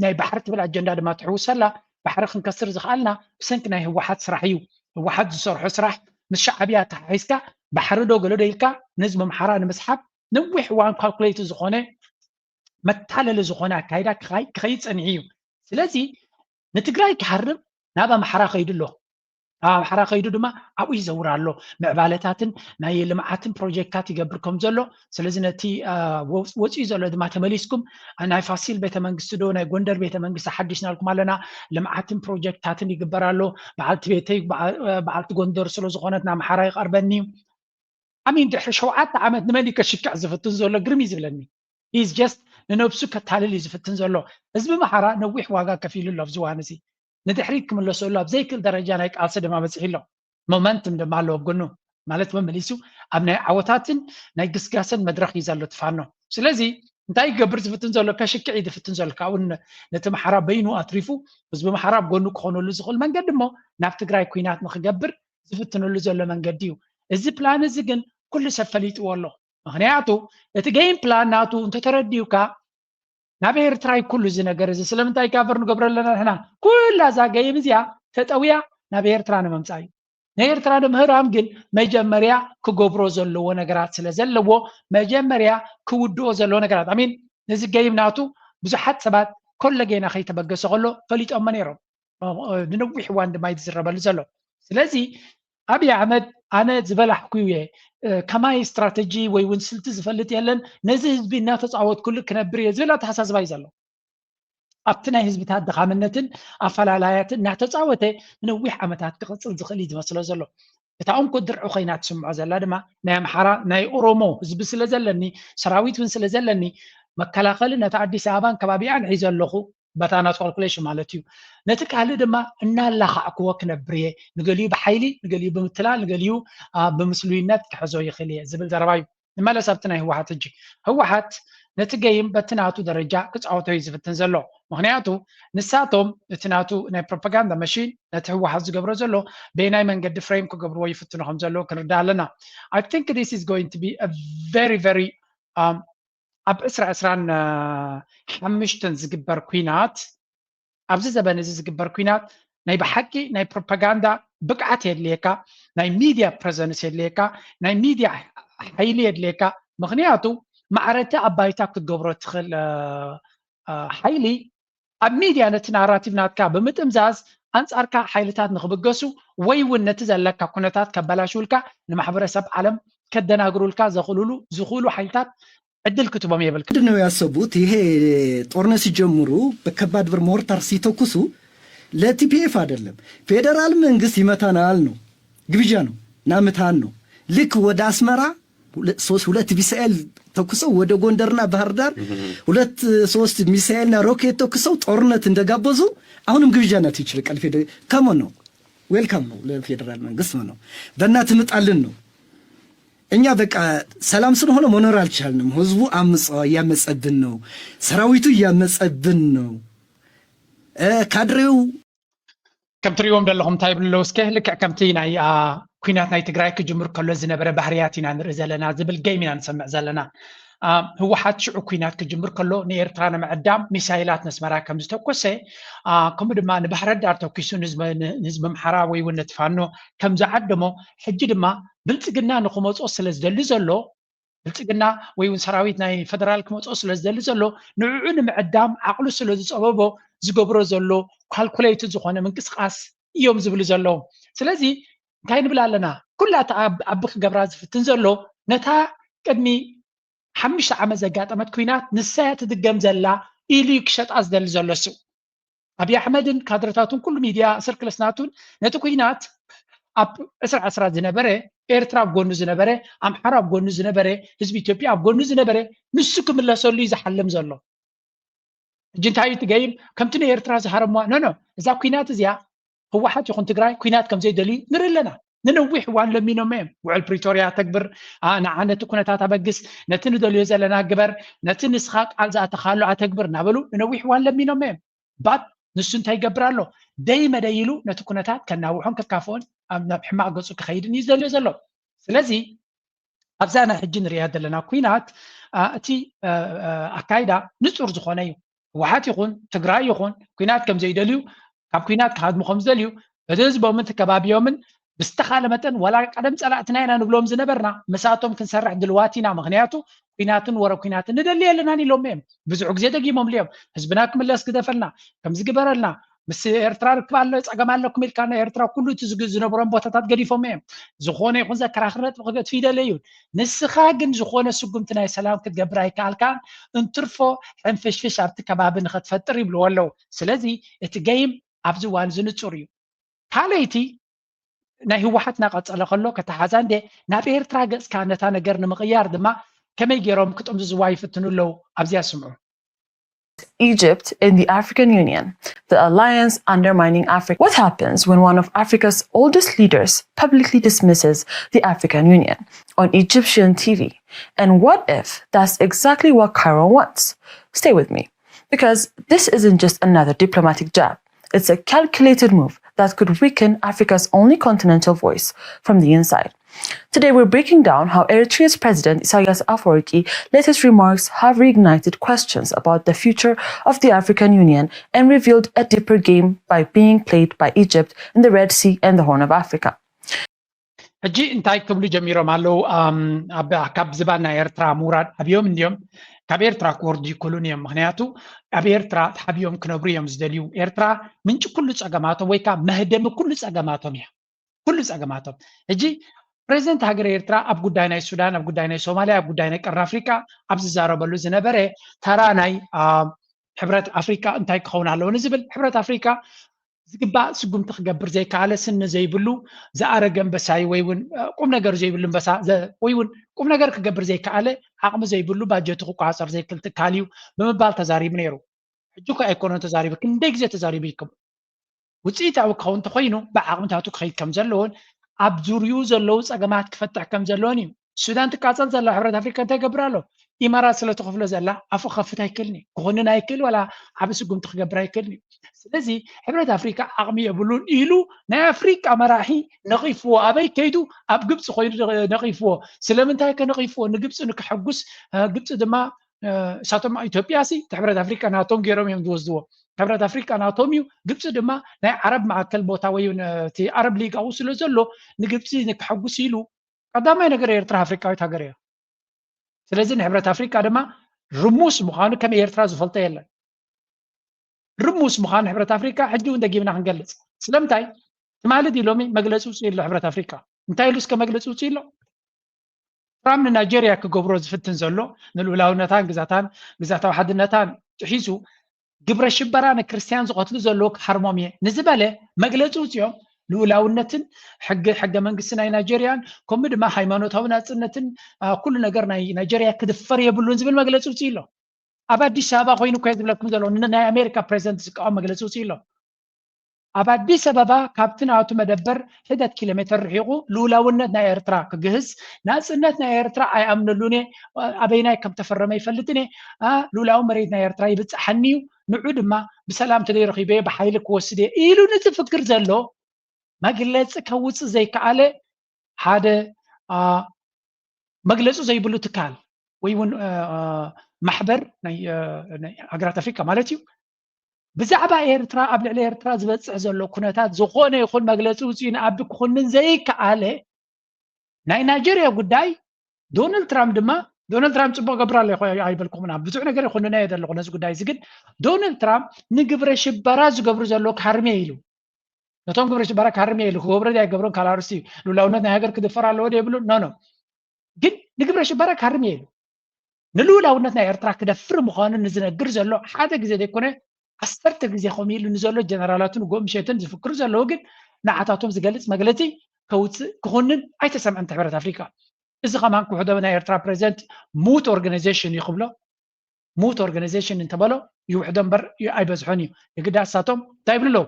ናይ ባሕሪ ትብል ኣጀንዳ ድማ ትሕውሰላ። ባሕሪ ክንከስር ዝኽኣልና ብሰንኪ ናይ ህወሓት ስራሕ እዩ። ህወሓት ዝሰርሖ ስራሕ ምስ ሻዕብያ ኣተሓሒዝካ ባሕሪ ዶ ገለ ዶ ኢልካ ንህዝቢ ኣምሓራ ንምስሓብ ነዊሕ እዋን ካልኩሌት ዝኾነ መታለሊ ዝኾነ ኣካይዳ ክኸይድ ፀኒሑ እዩ። ስለዚ ንትግራይ ክሃርም ናብ ኣምሓራ ከይዱ ኣሎ። ኣብ ኣምሓራ ከይዱ ድማ ኣብኡ ይዘውር ኣሎ። ምዕባለታትን ናይ ልምዓትን ፕሮጀክታት ይገብር ከም ዘሎ። ስለዚ ነቲ ወፂኡ ዘሎ ድማ ተመሊስኩም ናይ ፋሲል ቤተመንግስቲ ዶ ናይ ጎንደር ቤተመንግስቲ ሓዲሽናልኩም ኣለና፣ ልምዓትን ፕሮጀክትታትን ይግበር ኣሎ። በዓልቲ ቤተይ በዓልቲ ጎንደር ስለ ዝኾነት ንኣምሓራ ይቐርበኒ እዩ። ኣሚን ድሕሪ ሸውዓተ ዓመት ንመን እዩ ከሽክዕ ዝፍትን ዘሎ ግርም እዩ ዝብለኒ። He's just ንነብሱ ከታልል እዩ ዝፍትን ዘሎ። ህዝቢ ኣምሓራ ነዊሕ ዋጋ ከፊሉ ኣሎ ኣብዚ እዋን እዚ። ንድሕሪት ክምለሰሉ ኣብ ዘይክእል ደረጃ ናይ ቃልሲ ድማ በፂሑ ኣሎ። ሞመንትም ድማ ኣለዎ ኣብ ጎኑ ማለት መመሊሱ ኣብ ናይ ዓወታትን ናይ ግስጋሰን መድረኽ እዩ ዘሎ እቲ ፋኖ። ስለዚ እንታይ ክገብር ዝፍትን ዘሎ ከሽክዕ እዩ ዝፍትን ዘሎ ካብኡ ነቲ ኣምሓራ በይኑ ኣትሪፉ ህዝቢ ኣምሓራ ኣብ ጎኑ ክኾነሉ ዝኽእል መንገዲ እሞ ናብ ትግራይ ኩናት ንክገብር ዝፍትንሉ ዘሎ መንገዲ እዩ። እዚ ፕላን እዚ ግን ኩሉ ሰብ ፈሊጥዎ ኣሎ። ምክንያቱ እቲ game plan ናቱ እንተተረዲኡካ ናብ ኤርትራ እዩ ኩሉ እዚ ነገር እዚ። ስለምንታይ ጋቨር ንገብሮ ኣለና ንሕና? ኩላ እዛ game እዚኣ ተጠውያ ናብ ኤርትራ ንምምፃእ እዩ። ንኤርትራ ንምህራም ግን መጀመርያ ክገብሮ ዘለዎ ነገራት ስለ ዘለዎ መጀመርያ ክውድኦ ዘለዎ ነገራት ኣሚን እዚ game ናቱ ብዙሓት ሰባት ኮለጌና ከይተበገሰ ከሎ ፈሊጦሞ ነይሮም። ንነዊሕ እዋን ድማ እዩ ዝዝረበሉ ዘሎ። ስለዚ ኣብይ ኣሕመድ ኣነ ዝበላሕኩ እየ ከማይ ስትራተጂ ወይ እውን ስልቲ ዝፈልጥ የለን ነዚ ህዝቢ እናተፃወትኩሉ ክነብር እየ ዝብል ኣተሓሳስባ እዩ ዘሎ። ኣብቲ ናይ ህዝብታት ድኻምነትን ኣፈላላያትን እናተፃወተ ንነዊሕ ዓመታት ክቕፅል ዝኽእል እዩ ዝመስሎ ዘሎ። እታ እንኮ ድርዒ ኮይና ትስምዖ ዘላ ድማ ናይ ኣምሓራ ናይ ኦሮሞ ህዝቢ ስለ ዘለኒ ሰራዊት እውን ስለ ዘለኒ መከላኸሊ ነታ ኣዲስ ኣበባን ከባቢኣን ሒዘ ኣለኹ በታ ናቱ ካልኩሌሽን ማለት እዩ። ነቲ ካልእ ድማ እናላኻዕክዎ ክነብር እየ። ንገሊኡ ብሓይሊ፣ ንገሊኡ ብምትላል፣ ንገሊኡ ብምስሉይነት ክሕዞ ይኽእል እየ ዝብል ዘረባ እዩ። ንመለስ ኣብቲ ናይ ህወሓት ሕጂ። ህወሓት ነቲ ገይም በቲ ናቱ ደረጃ ክፃወቶ እዩ ዝፍትን ዘሎ። ምክንያቱ ንሳቶም እቲ ናቱ ናይ ፕሮፓጋንዳ መሽን ነቲ ህወሓት ዝገብሮ ዘሎ በየናይ መንገዲ ፍሬም ክገብርዎ ይፍትኑ ከም ዘለዉ ክንርዳእ ኣለና። I think this is going to be a very very ኣብ ዕስራ ዕስራን ሓሙሽተን ዝግበር ኩናት ኣብዚ ዘበን እዚ ዝግበር ኩናት ናይ ብሓቂ ናይ ፕሮፓጋንዳ ብቅዓት የድልየካ፣ ናይ ሚድያ ፕረዘንስ የድልየካ፣ ናይ ሚድያ ሓይሊ የድልየካ። ምክንያቱ ማዕረቲ ኣብ ባይታ ክትገብሮ ትኽእል ሓይሊ ኣብ ሚድያ ነቲ ናራቲቭ ናትካ ብምጥምዛዝ ኣንፃርካ ሓይልታት ንክብገሱ ወይ እውን ነቲ ዘለካ ኩነታት ከበላሽውልካ ንማሕበረሰብ ዓለም ከደናግሩልካ ዘኽእሉሉ ዝኽእሉ ሓይልታት ዕድል ክትቦም የብልካ። ምንድን ነው ያሰቡት? ይሄ ጦርነት ሲጀምሩ በከባድ ብር ሞርታር ሲተኩሱ ለቲፒኤፍ አይደለም ፌዴራል መንግስት ይመታናል ነው ግብዣ ነው ናምታን ነው። ልክ ወደ አስመራ ሶስት ሁለት ሚሳኤል ተኩሰው ወደ ጎንደርና ባህር ዳር ሁለት ሶስት ሚሳኤልና ሮኬት ተኩሰው ጦርነት እንደጋበዙ አሁንም ግብዣ ናት ይችል ቀልፌ ከመ ነው ዌልካም ነው ለፌዴራል መንግስት ነው በእናት ምጣልን ነው። እኛ በቃ ሰላም ስለሆነ መኖር አልቻልንም። ህዝቡ አምጾ እያመጸብን ነው። ሰራዊቱ እያመጸብን ነው። ካድሬው ከም ትሪእዎም ዘለኹም እንታይ ይብሉ ኣለዉ እስከ? ልክዕ ከምቲ ናይ አ፣ ኲናት ናይ ትግራይ ክጅምር ከሎ ዝነበረ ባህርያት ኢና ንርኢ ዘለና ዝብል ገይም ኢና ንሰምዕ ዘለና። አ፣ ህወሓት ሽዑ ኲናት ክጅምር ከሎ ንኤርትራ ንምዕዳም ሚሳይላት ነስመራ ከም ዝተኮሰ፣ አ፣ ከምኡ ድማ ንባህረ ዳር ተኪሱ ንህዝቢ፣ ንህዝቢ ኣምሓራ ወይ እውን ነቲ ፋኖ ከም ዝዓደሞ፣ ሕጂ ድማ ብልጽግና ንክመጾ ስለ ዝደሊ ዘሎ፣ ብልጽግና ወይ እውን ሰራዊት ናይ ፈደራል ክመጾ ስለ ዝደሊ ዘሎ፣ ንዕዑ ንምዕዳም ዓቕሉ ስለ ዝጸበቦ ዝገብሮ ዘሎ ካልኩሌት ዝኾነ ምንቅስቃስ እዮም ዝብሉ ዘለዉ። ስለዚ እንታይ ንብል ኣለና? ኩላ እታ ኣብ፣ ኣብ ክገብራ ዝፍትን ዘሎ ነታ ቅድሚ ሓሙሽተ ዓመት ዘጋጠመት ኲናት ንሳ እያ ትድገም ዘላ ኢሉ እዩ ክሸጣ ዝደሊ ዘሎ እሱ። ኣብይ ኣሕመድን ካድረታቱን ኩሉ ሚድያ ስርክልስ ናቱን ነቲ ኲናት ኣብ ዕስራ ዕስራ ዝነበረ ኤርትራ ኣብ ጎኑ ዝነበረ፣ ኣምሓራ ኣብ ጎኑ ዝነበረ፣ ህዝቢ ኢትዮጵያ ኣብ ጎኑ ዝነበረ ንሱ ክምለሰሉ እዩ ዝሓልም ዘሎ። ሕጂ እንታይ እዩ እቲ ገይም? ከምቲ ንኤርትራ ዝሃረምዋ፣ ኖ፣ ኖ፣ እዛ ኲናት እዚኣ ህወሓት ይኹን ትግራይ ኲናት ከም ዘይደልዩ ንርኢ ኣለና። ንነዊሕ እዋን ለሚኖም እዮም። ውዕል ፕሪቶርያ ተግብር፣ አ፣ ንዓ ነቲ ኩነታት ኣበግስ፣ ነቲ ንደልዮ ዘለና ግበር፣ ነቲ ንስኻ ቃል ዝኣተኻሉ ኣተግብር እናበሉ ንነዊሕ እዋን ለሚኖም እዮም። ባት ንሱ እንታይ ይገብር ኣሎ? ደይ መደይ ኢሉ ነቲ ኩነታት ከናውሖን ከካፍኦን ኣብ፣ ናብ ሕማቕ ገጹ ክኸይድን እዩ ዝደልዮ ዘሎ። ስለዚ ኣብዛ ናይ ሕጂ ንሪኣ ዘለና ኲናት፣ አ፣ እቲ፣ አ፣ አ፣ ኣካይዳ ንጹር ዝኾነ እዩ። ህወሓት ይኹን ትግራይ ይኹን ኲናት ከም ዘይደልዩ፣ ካብ ኲናት ክሃድሙ ከም ዝደልዩ፣ እቲ ህዝቦምን እቲ ከባቢዮምን ብዝተኻለ መጠን ዋላ ቀደም ጸላእትና ኢና ንብሎም ዝነበርና፣ ምሳቶም ክንሰርሕ ድልዋት ኢና፣ ምኽንያቱ ኲናትን ወረ ኲናትን ንደሊ የለናን ኢሎም እዮም። ብዙሕ ግዜ ደጊሞምሉ እዮም። ህዝብና ክምለስ ግደፈልና፣ ከምዚ ግበረልና፣ ምስ ኤርትራ ርክብ ኣሎ፣ ጸገም ኣለኩም ኢልካ ናይ ኤርትራ ኩሉ እቲ ዝግ-፣ ዝነበሮም ቦታታት ገዲፎም እዮም። ዝኾነ ይኹን ዘከራኽር ነጥቢ ክገድፉ ይደለዩ። ንስኻ ግን ዝኾነ ስጉምቲ ናይ ሰላም ክትገብር ኣይከኣልካን፣ እንትርፎ ሕንፍሽፍሽ ኣብቲ ከባቢ ንኸትፈጥር ይብልዎ ኣለዉ። ስለዚ እቲ ገይም ኣብዚ እዋን እዚ ንጹር እዩ። ካልኣይቲ ናይ ህወሓት እናቐጸለ ከሎ ከተሓዛ እንደ ናብ ኤርትራ ገጽካ ነታ ነገር ንምቕያር ድማ ከመይ ገይሮም ክጥምዝዝዋ ይፍትኑ ኣለዉ። ኣብዚኣ ስምዑ። Egypt in the African Union, the alliance undermining Africa. What happens when one of Africa's oldest leaders publicly dismisses the African Union on Egyptian T V? And what if that's exactly what Cairo wants? Stay with me, because this isn't just another diplomatic jab. It's a calculated move that could weaken Africa's only continental voice from the inside. Today, we're breaking down how Eritrea's President Isaias Afwerki latest remarks have reignited questions about the future of the African Union and revealed a deeper game by being played by Egypt in the Red Sea and the Horn of Africa. ሕጂ እንታይ ክብሉ ጀሚሮም ኣለዉ? ኣም፣ ኣብ፣ ካብ ዝባን ናይ ኤርትራ ምውራድ ኣብዮም እንድዮም። ካብ ኤርትራ ክወርዱ ይክእሉን እዮም። ምክንያቱ ኣብ ኤርትራ ተሓቢኦም ክነብሩ እዮም ዝደልዩ። ኤርትራ ምንጪ ኩሉ ጸገማቶም ወይ ከዓ መህደሚ ኩሉ ጸገማቶም እያ። ኩሉ ጸገማቶም። ሕጂ ፕሬዚደንት ሃገር ኤርትራ ኣብ ጉዳይ ናይ ሱዳን፣ ኣብ ጉዳይ ናይ ሶማልያ፣ ኣብ ጉዳይ ናይ ቀርኒ ኣፍሪቃ ኣብ ዝዛረበሉ ዝነበረ ተራ ናይ፣ አ፣ ሕብረት ኣፍሪቃ እንታይ ክኸውን ኣለዎ ንዝብል፣ ሕብረት ኣፍሪቃ ዝግባእ ስጉምቲ ክገብር ዘይከኣለ፣ ስኒ ዘይብሉ ዝኣረገ ኣንበሳ እዩ፣ ወይ እውን፣ እ፣ ቁም ነገር ዘይብሉ ኣንበሳ፣ ዘ-፣ ወይ እውን ቁም ነገር ክገብር ዘይከኣለ፣ ዓቕሚ ዘይብሉ፣ ባጀቱ ክቆጻጸር ዘይክእል ትካል እዩ ብምባል ተዛሪቡ ነይሩ። ሕጂ እኮ ኣይኮነን ተዛሪቡ፣ ክንደይ ግዜ ተዛሪቡ ይከም-፣ ውፅኢታዊ ክኸውን እንተኮይኑ ብዓቕምታቱ ክኸይድ ከም ዘለዎን ኣብ ዙርይኡ ዘለዉ ፀገማት ክፈትሕ ከም ዘለዎን እዩ። ሱዳን ትቃፀል ዘላ ሕብረት ኣፍሪካ እንታይ ይገብር ኣሎ? ኢማራት ስለ ትኸፍሎ ዘላ ኣፉ ክኸፍት ኣይክእልን እዩ፣ ክኹንን ኣይክእል፣ ዋላ ዓቢ ስጉምቲ ክገብር ኣይክእልን እዩ። ስለዚ ሕብረት ኣፍሪካ ዓቕሚ የብሉን ኢሉ ናይ ኣፍሪቃ መራሒ ነቒፍዎ፣ ኣበይ ከይዱ? ኣብ ግብፂ ኮይኑ ነቒፍዎ። ስለምንታይ ከ ነቒፍዎ? ንግብፂ ንክሐጉስ፣ እ፣ ግብፂ ድማ፣ እ፣ እሳቶም ኢትዮጵያ ሲ እቲ ሕብረት ኣፍሪቃ ናቶም ገይሮም እዮም ዝወስድዎ። ሕብረት ኣፍሪቃ ናቶም እዩ። ግብፂ ድማ ናይ ዓረብ ማእከል ቦታ ወይ እውን፣ እ፣ እቲ ኣረብ ሊግ ኣብኡ ስለ ዘሎ ንግብፂ ንክሐጉስ ኢሉ ቀዳማይ ነገር ኤርትራ ኣፍሪቃዊት ሃገር እያ። ስለዚ ንሕብረት ኣፍሪቃ ድማ ርሙስ ምዃኑ ከም ኤርትራ ዝፈልጦ የለን። ርሙስ ምዃኑ ሕብረት ኣፍሪቃ ሕጂ እውን ደጊምና ክንገልጽ። ስለምንታይ? ትማሊ ድዩ ሎሚ መግለጺ ውፅኡ ኣሎ ሕብረት ኣፍሪቃ? እንታይ ኢሉ እስከ መግለጺ ውፅኡ ኣሎ? ትራምፕ ንናይጀርያ ክገብሮ ዝፍትን ዘሎ ንልኡላውነታን ግዛታን ግዛታዊ ሓድነታን ጥሒሱ ግብረ ሽበራ ንክርስትያን ዝቐትሉ ዘለዉ ክሓርሞም እየ ንዝበለ መግለጺ ውፅኦም ልኡላውነትን ሕገ ሕገ መንግስቲ ናይ ናይጀርያን ከምኡ ድማ ሃይማኖታዊ ናፅነትን፣ አ፣ ኩሉ ነገር ናይ ናይጀርያ ክድፈር የብሉን ዝብል መግለፂ ውፅኡ ኣሎ። ኣብ ኣዲስ ኣበባ ኮይኑ እኮ ዝብለኩም ዘሎ ን-፣ ናይ ኣሜሪካ ፕሬዚደንት ዝቃወም መግለፂ ውፅኡ ኣሎ። ኣብ ኣዲስ ኣበባ ካብቲ ናቱ መደበር ሕደት ኪሎ ሜትር ርሒቑ ልኡላውነት ናይ ኤርትራ ክግህስ፣ ናፅነት ናይ ኤርትራ ኣይኣምነሉን እየ፣ ኣበይናይ ከም ተፈረመ ይፈልጥን እየ፣ አ፣ ልኡላዊ መሬት ናይ ኤርትራ ይብፅሓኒ እዩ፣ ንዑ ድማ ብሰላም ተደይ ረኺበ ብሓይሊ ክወስድ እየ ኢሉ ንዝፍክር ዘሎ መግለፂ ከውፅእ ዘይከኣለ ሓደ መግለፂ ዘይብሉ ትካል ወይ እውን ማሕበር ናይ ሃገራት ኣፍሪካ ማለት እዩ። ብዛዕባ ኤርትራ ኣብ ልዕሊ ኤርትራ ዝበፅሕ ዘሎ ኩነታት ዝኾነ ይኹን መግለፂ ውፅኡ ንኣቢ ክኹንን ዘይከኣለ ናይ ናይጀርያ ጉዳይ ዶናልድ ትራምፕ ድማ ዶናልድ ትራምፕ ፅቡቅ ገብር ኣሎ ኣይበልኩምና ብዙሕ ነገር ይኹንና እየ ዘለኹ ነዚ ጉዳይ እዚ ግን ዶናልድ ትራምፕ ንግብረ ሽበራ ዝገብሩ ዘሎ ክሃርም እየ ኢሉ ነቶም ግብረ ሽበራ ክሃርም እየ ኢሉ ክገብሮ ኣይገብሮን ካልኣርስቲ እዩ ልውላውነት ናይ ሃገር ክድፈር ኣለዎ ዶ የብሉ ኖ ኖ ግን ንግብረ ሽበራ ክሃርም እየ ኢሉ ንልውላውነት ናይ ኤርትራ ክደፍር ምዃኑ ንዝነግር ዘሎ ሓደ ግዜ ዘይኮነ ዓሰርተ ግዜ ከምኡ ኢሉ ንዘሎ ጀነራላትን ጎምሸትን ዝፍክሩ ዘለዉ ግን ንዓታቶም ዝገልፅ መግለፂ ከውፅእ ክኹንን ኣይተሰምዐን ሕብረት ኣፍሪካ እዚ ከማን ክውሕዶ ናይ ኤርትራ ፕሬዚደንት ሙት ኦርጋናይዜሽን እዩ ክብሎ ሙት ኦርጋናይዜሽን እንተበሎ ይውሕዶ እምበር ኣይበዝሖን እዩ የግዳ እሳቶም እንታይ ይብሉ ኣለዉ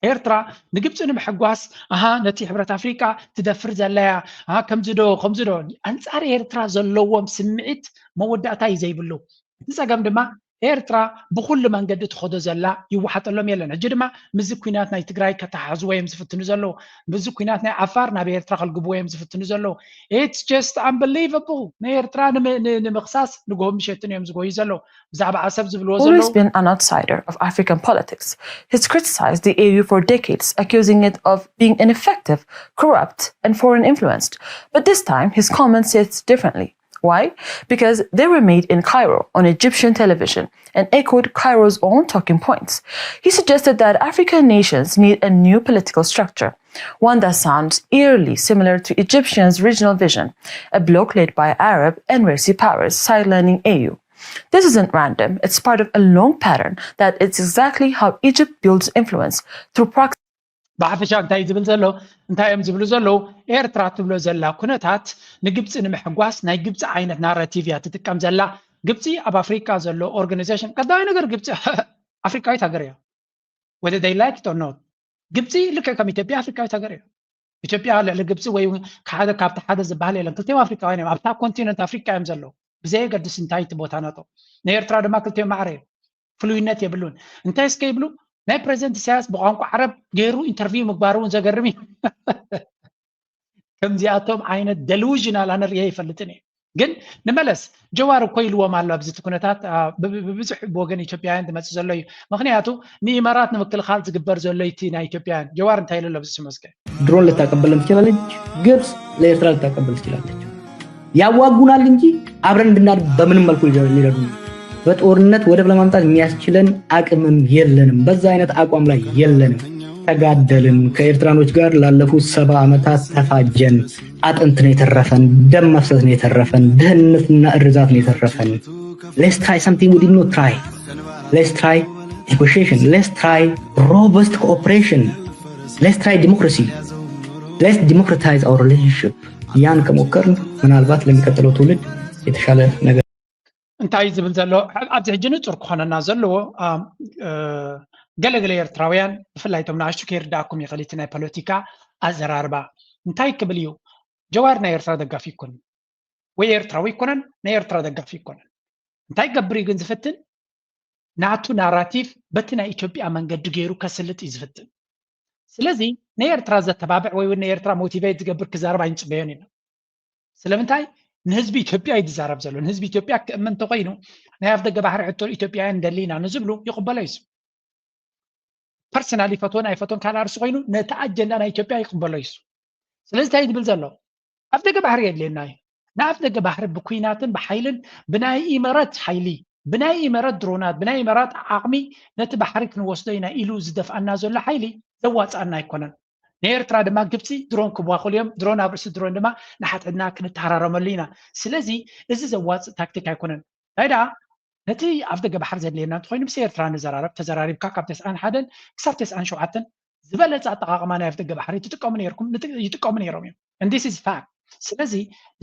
ኤርትራ ንግብፂ ንምሕጓስ ኣሃ ነቲ ሕብረት ኣፍሪቃ ትደፍር ዘለያ ኣሃ ከምዚ ዶ ከምዚ ዶ ኣንፃር ኤርትራ ዘለዎም ስምዒት መወዳእታ እዩ ዘይብሉ እቲ ፀገም ድማ ኤርትራ ብኩሉ መንገዲ ትኸዶ ዘላ ይወሓጠሎም የለን ሕጂ ድማ ምዚ ኩናት ናይ ትግራይ ከተሓሕዝዎ እዮም ዝፍትኑ ዘለዉ ምዚ ኩናት ናይ ዓፋር ናብ ኤርትራ ከልግብዎ እዮም ዝፍትኑ ዘለዉ it's just unbelievable ንኤርትራ ንምኽሳስ ንጎሆ ምሸትን እዮም ዝጎዩ ዘለዉ ብዛዕባ ዓሰብ ዝብልዎ ዘለዉ Always been an outsider of African politics. He's criticized the A U for decades, accusing it of being ineffective, corrupt, and foreign influenced. But this time, his comments says differently. Why? Because they were made in Cairo on Egyptian television and echoed Cairo's own talking points. He suggested that African nations need a new political structure, one that sounds eerily similar to Egyptians' regional vision, a bloc led by Arab and wealthy powers sidelining A U. This isn't random, it's part of a long pattern that it's exactly how Egypt builds influence through proxy. ብሓፈሻ እንታይ ዝብል ዘሎ እንታይ እዮም ዝብሉ ዘለዉ ኤርትራ ትብሎ ዘላ ኩነታት ንግብፂ ንምሕጓስ ናይ ግብፂ ዓይነት ናራቲቭ እያ ትጥቀም ዘላ ግብፂ ኣብ ኣፍሪካ ዘሎ ኦርጋናይዜሽን ቀዳማይ ነገር ግብፂ ኣፍሪካዊት ሃገር እያ whether they like it or not ግብፂ ልክዕ ከም ኢትዮጵያ ኣፍሪካዊት ሃገር እያ ኢትዮጵያ ልዕሊ ግብፂ ወይ ሓደ ካብቲ ሓደ ዝበሃል የለን ክልቲኦም ኣፍሪካውያን እዮም ኣብታ ኮንቲነንት ኣፍሪካ እዮም ዘለዉ ብዘየገድስ እንታይ እቲ ቦታ ናቶም ናይ ኤርትራ ድማ ክልቲኦም ማዕረ እዮም ፍሉይነት የብሉን እንታይ እስከ ይብሉ ናይ ፕሬዚደንት ኢሳያስ ብቋንቋ ዓረብ ገይሩ ኢንተርቪው ምግባሩ እውን ዘገርም እዩ ከምዚኣቶም ዓይነት ደሉዥናል ኣነ ርእየ ይፈልጥን እየ ግን ንመለስ ጀዋር እኮ ኢልዎም ኣሎ ኣብዚ ኩነታት ብብዙሕ ብወገን ኢትዮጵያውያን ዝመፅእ ዘሎ እዩ ምክንያቱ ንኢማራት ንምክልኻል ዝግበር ዘሎ እቲ ናይ ኢትዮጵያውያን ጀዋር እንታይ ኢሉ ኣሎ ብዚ ስመስገ ድሮን ልታቀበልን ትችላለች ግብፅ ለኤርትራ ልታቀበል ትችላለች ያዋጉናል እንጂ አብረን እንድናድግ በምንም መልኩ ሊረዱ በጦርነት ወደብ ለማምጣት የሚያስችለን አቅምም የለንም። በዛ አይነት አቋም ላይ የለንም። ተጋደልን፣ ከኤርትራኖች ጋር ላለፉት ሰባ ዓመታት ተፋጀን። አጥንት ነው የተረፈን፣ ደም መፍሰስ ነው የተረፈን፣ ድህነትና እርዛት ነው የተረፈን። Let's try something we did not try. Let's try negotiation. Let's try robust cooperation. Let's try democracy. Let's democratize our relationship. ያን ከሞከርን ምናልባት ለሚቀጥለው ትውልድ የተሻለ ነገር እንታይ ዝብል ዘሎ ኣብዚ ሕጂ ንፁር ክኾነና ዘለዎ ገለገለ ኤርትራውያን ብፍላይ ቶም ንኣሽቱ ከይርዳእኩም ይኽእል እቲ ናይ ፖለቲካ ኣዘራርባ እንታይ ክብል እዩ ጀዋር ናይ ኤርትራ ደጋፊ ይኮን ወይ ኤርትራዊ ይኮነን ናይ ኤርትራ ደጋፊ ይኮነን እንታይ ገብር እዩ ግን ዝፍትን ናቱ ናራቲቭ በቲ ናይ ኢትዮጵያ መንገዲ ገይሩ ከስልጥ እዩ ዝፍትን ስለዚ ናይ ኤርትራ ዘተባብዕ ወይ ናይ ኤርትራ ሞቲቬት ዝገብር ክዛረብ ኣይንፅበዮን ኢና ስለምንታይ ንህዝቢ ኢትዮጵያ እዩ ዝዛረብ ዘሎ ንህዝቢ ኢትዮጵያ ክእምን እንተኮይኑ ናይ ኣፍ ደገ ባሕሪ ሕቶ ኢትዮጵያውያን ደሊና ንዝብሉ ይቕበሎ እዩ ፐርሰናል ይፈትዎን ኣይፈትዎን ካልእ ኣርሲ ኮይኑ ነቲ ኣጀንዳ ናይ ኢትዮጵያ ይቕበሎ እዩ ስለዚ እንታይ ዝብል ዘሎ ኣፍ ደገ ባሕሪ የድልየና እዩ ንኣፍ ደገ ባሕሪ ብኩናትን ብሓይልን ብናይ ኢመረት ሓይሊ ብናይ ኢመረት ድሮናት ብናይ ኢመራት ዓቕሚ ነቲ ባሕሪ ክንወስዶ ኢና ኢሉ ዝደፍኣና ዘሎ ሓይሊ ዘዋፅኣና ኣይኮነን ንኤርትራ ድማ ግብፂ ድሮን ክዋኽሉ እዮም ድሮን ኣብ ርእሲ ድሮን ድማ ንሓትሕድና ክንተሃራረመሉ ኢና ስለዚ እዚ ዘዋፅእ ታክቲክ ኣይኮነን እንታይ ደኣ ነቲ ኣብ ደገ ባሕሪ ዘድልየና እንተኮይኑ ምስ ኤርትራ ንዘራረብ ተዘራሪብካ ካብ ተስዓን ሓደን ክሳብ ተስዓን ሸውዓተን ዝበለፀ ኣጠቃቅማ ናይ ኣብ ደገ ባሕሪ ትጥቀሙ ነርኩም ይጥቀሙ ነይሮም እዮም እንዲስ ኢዝ ፋክት ስለዚ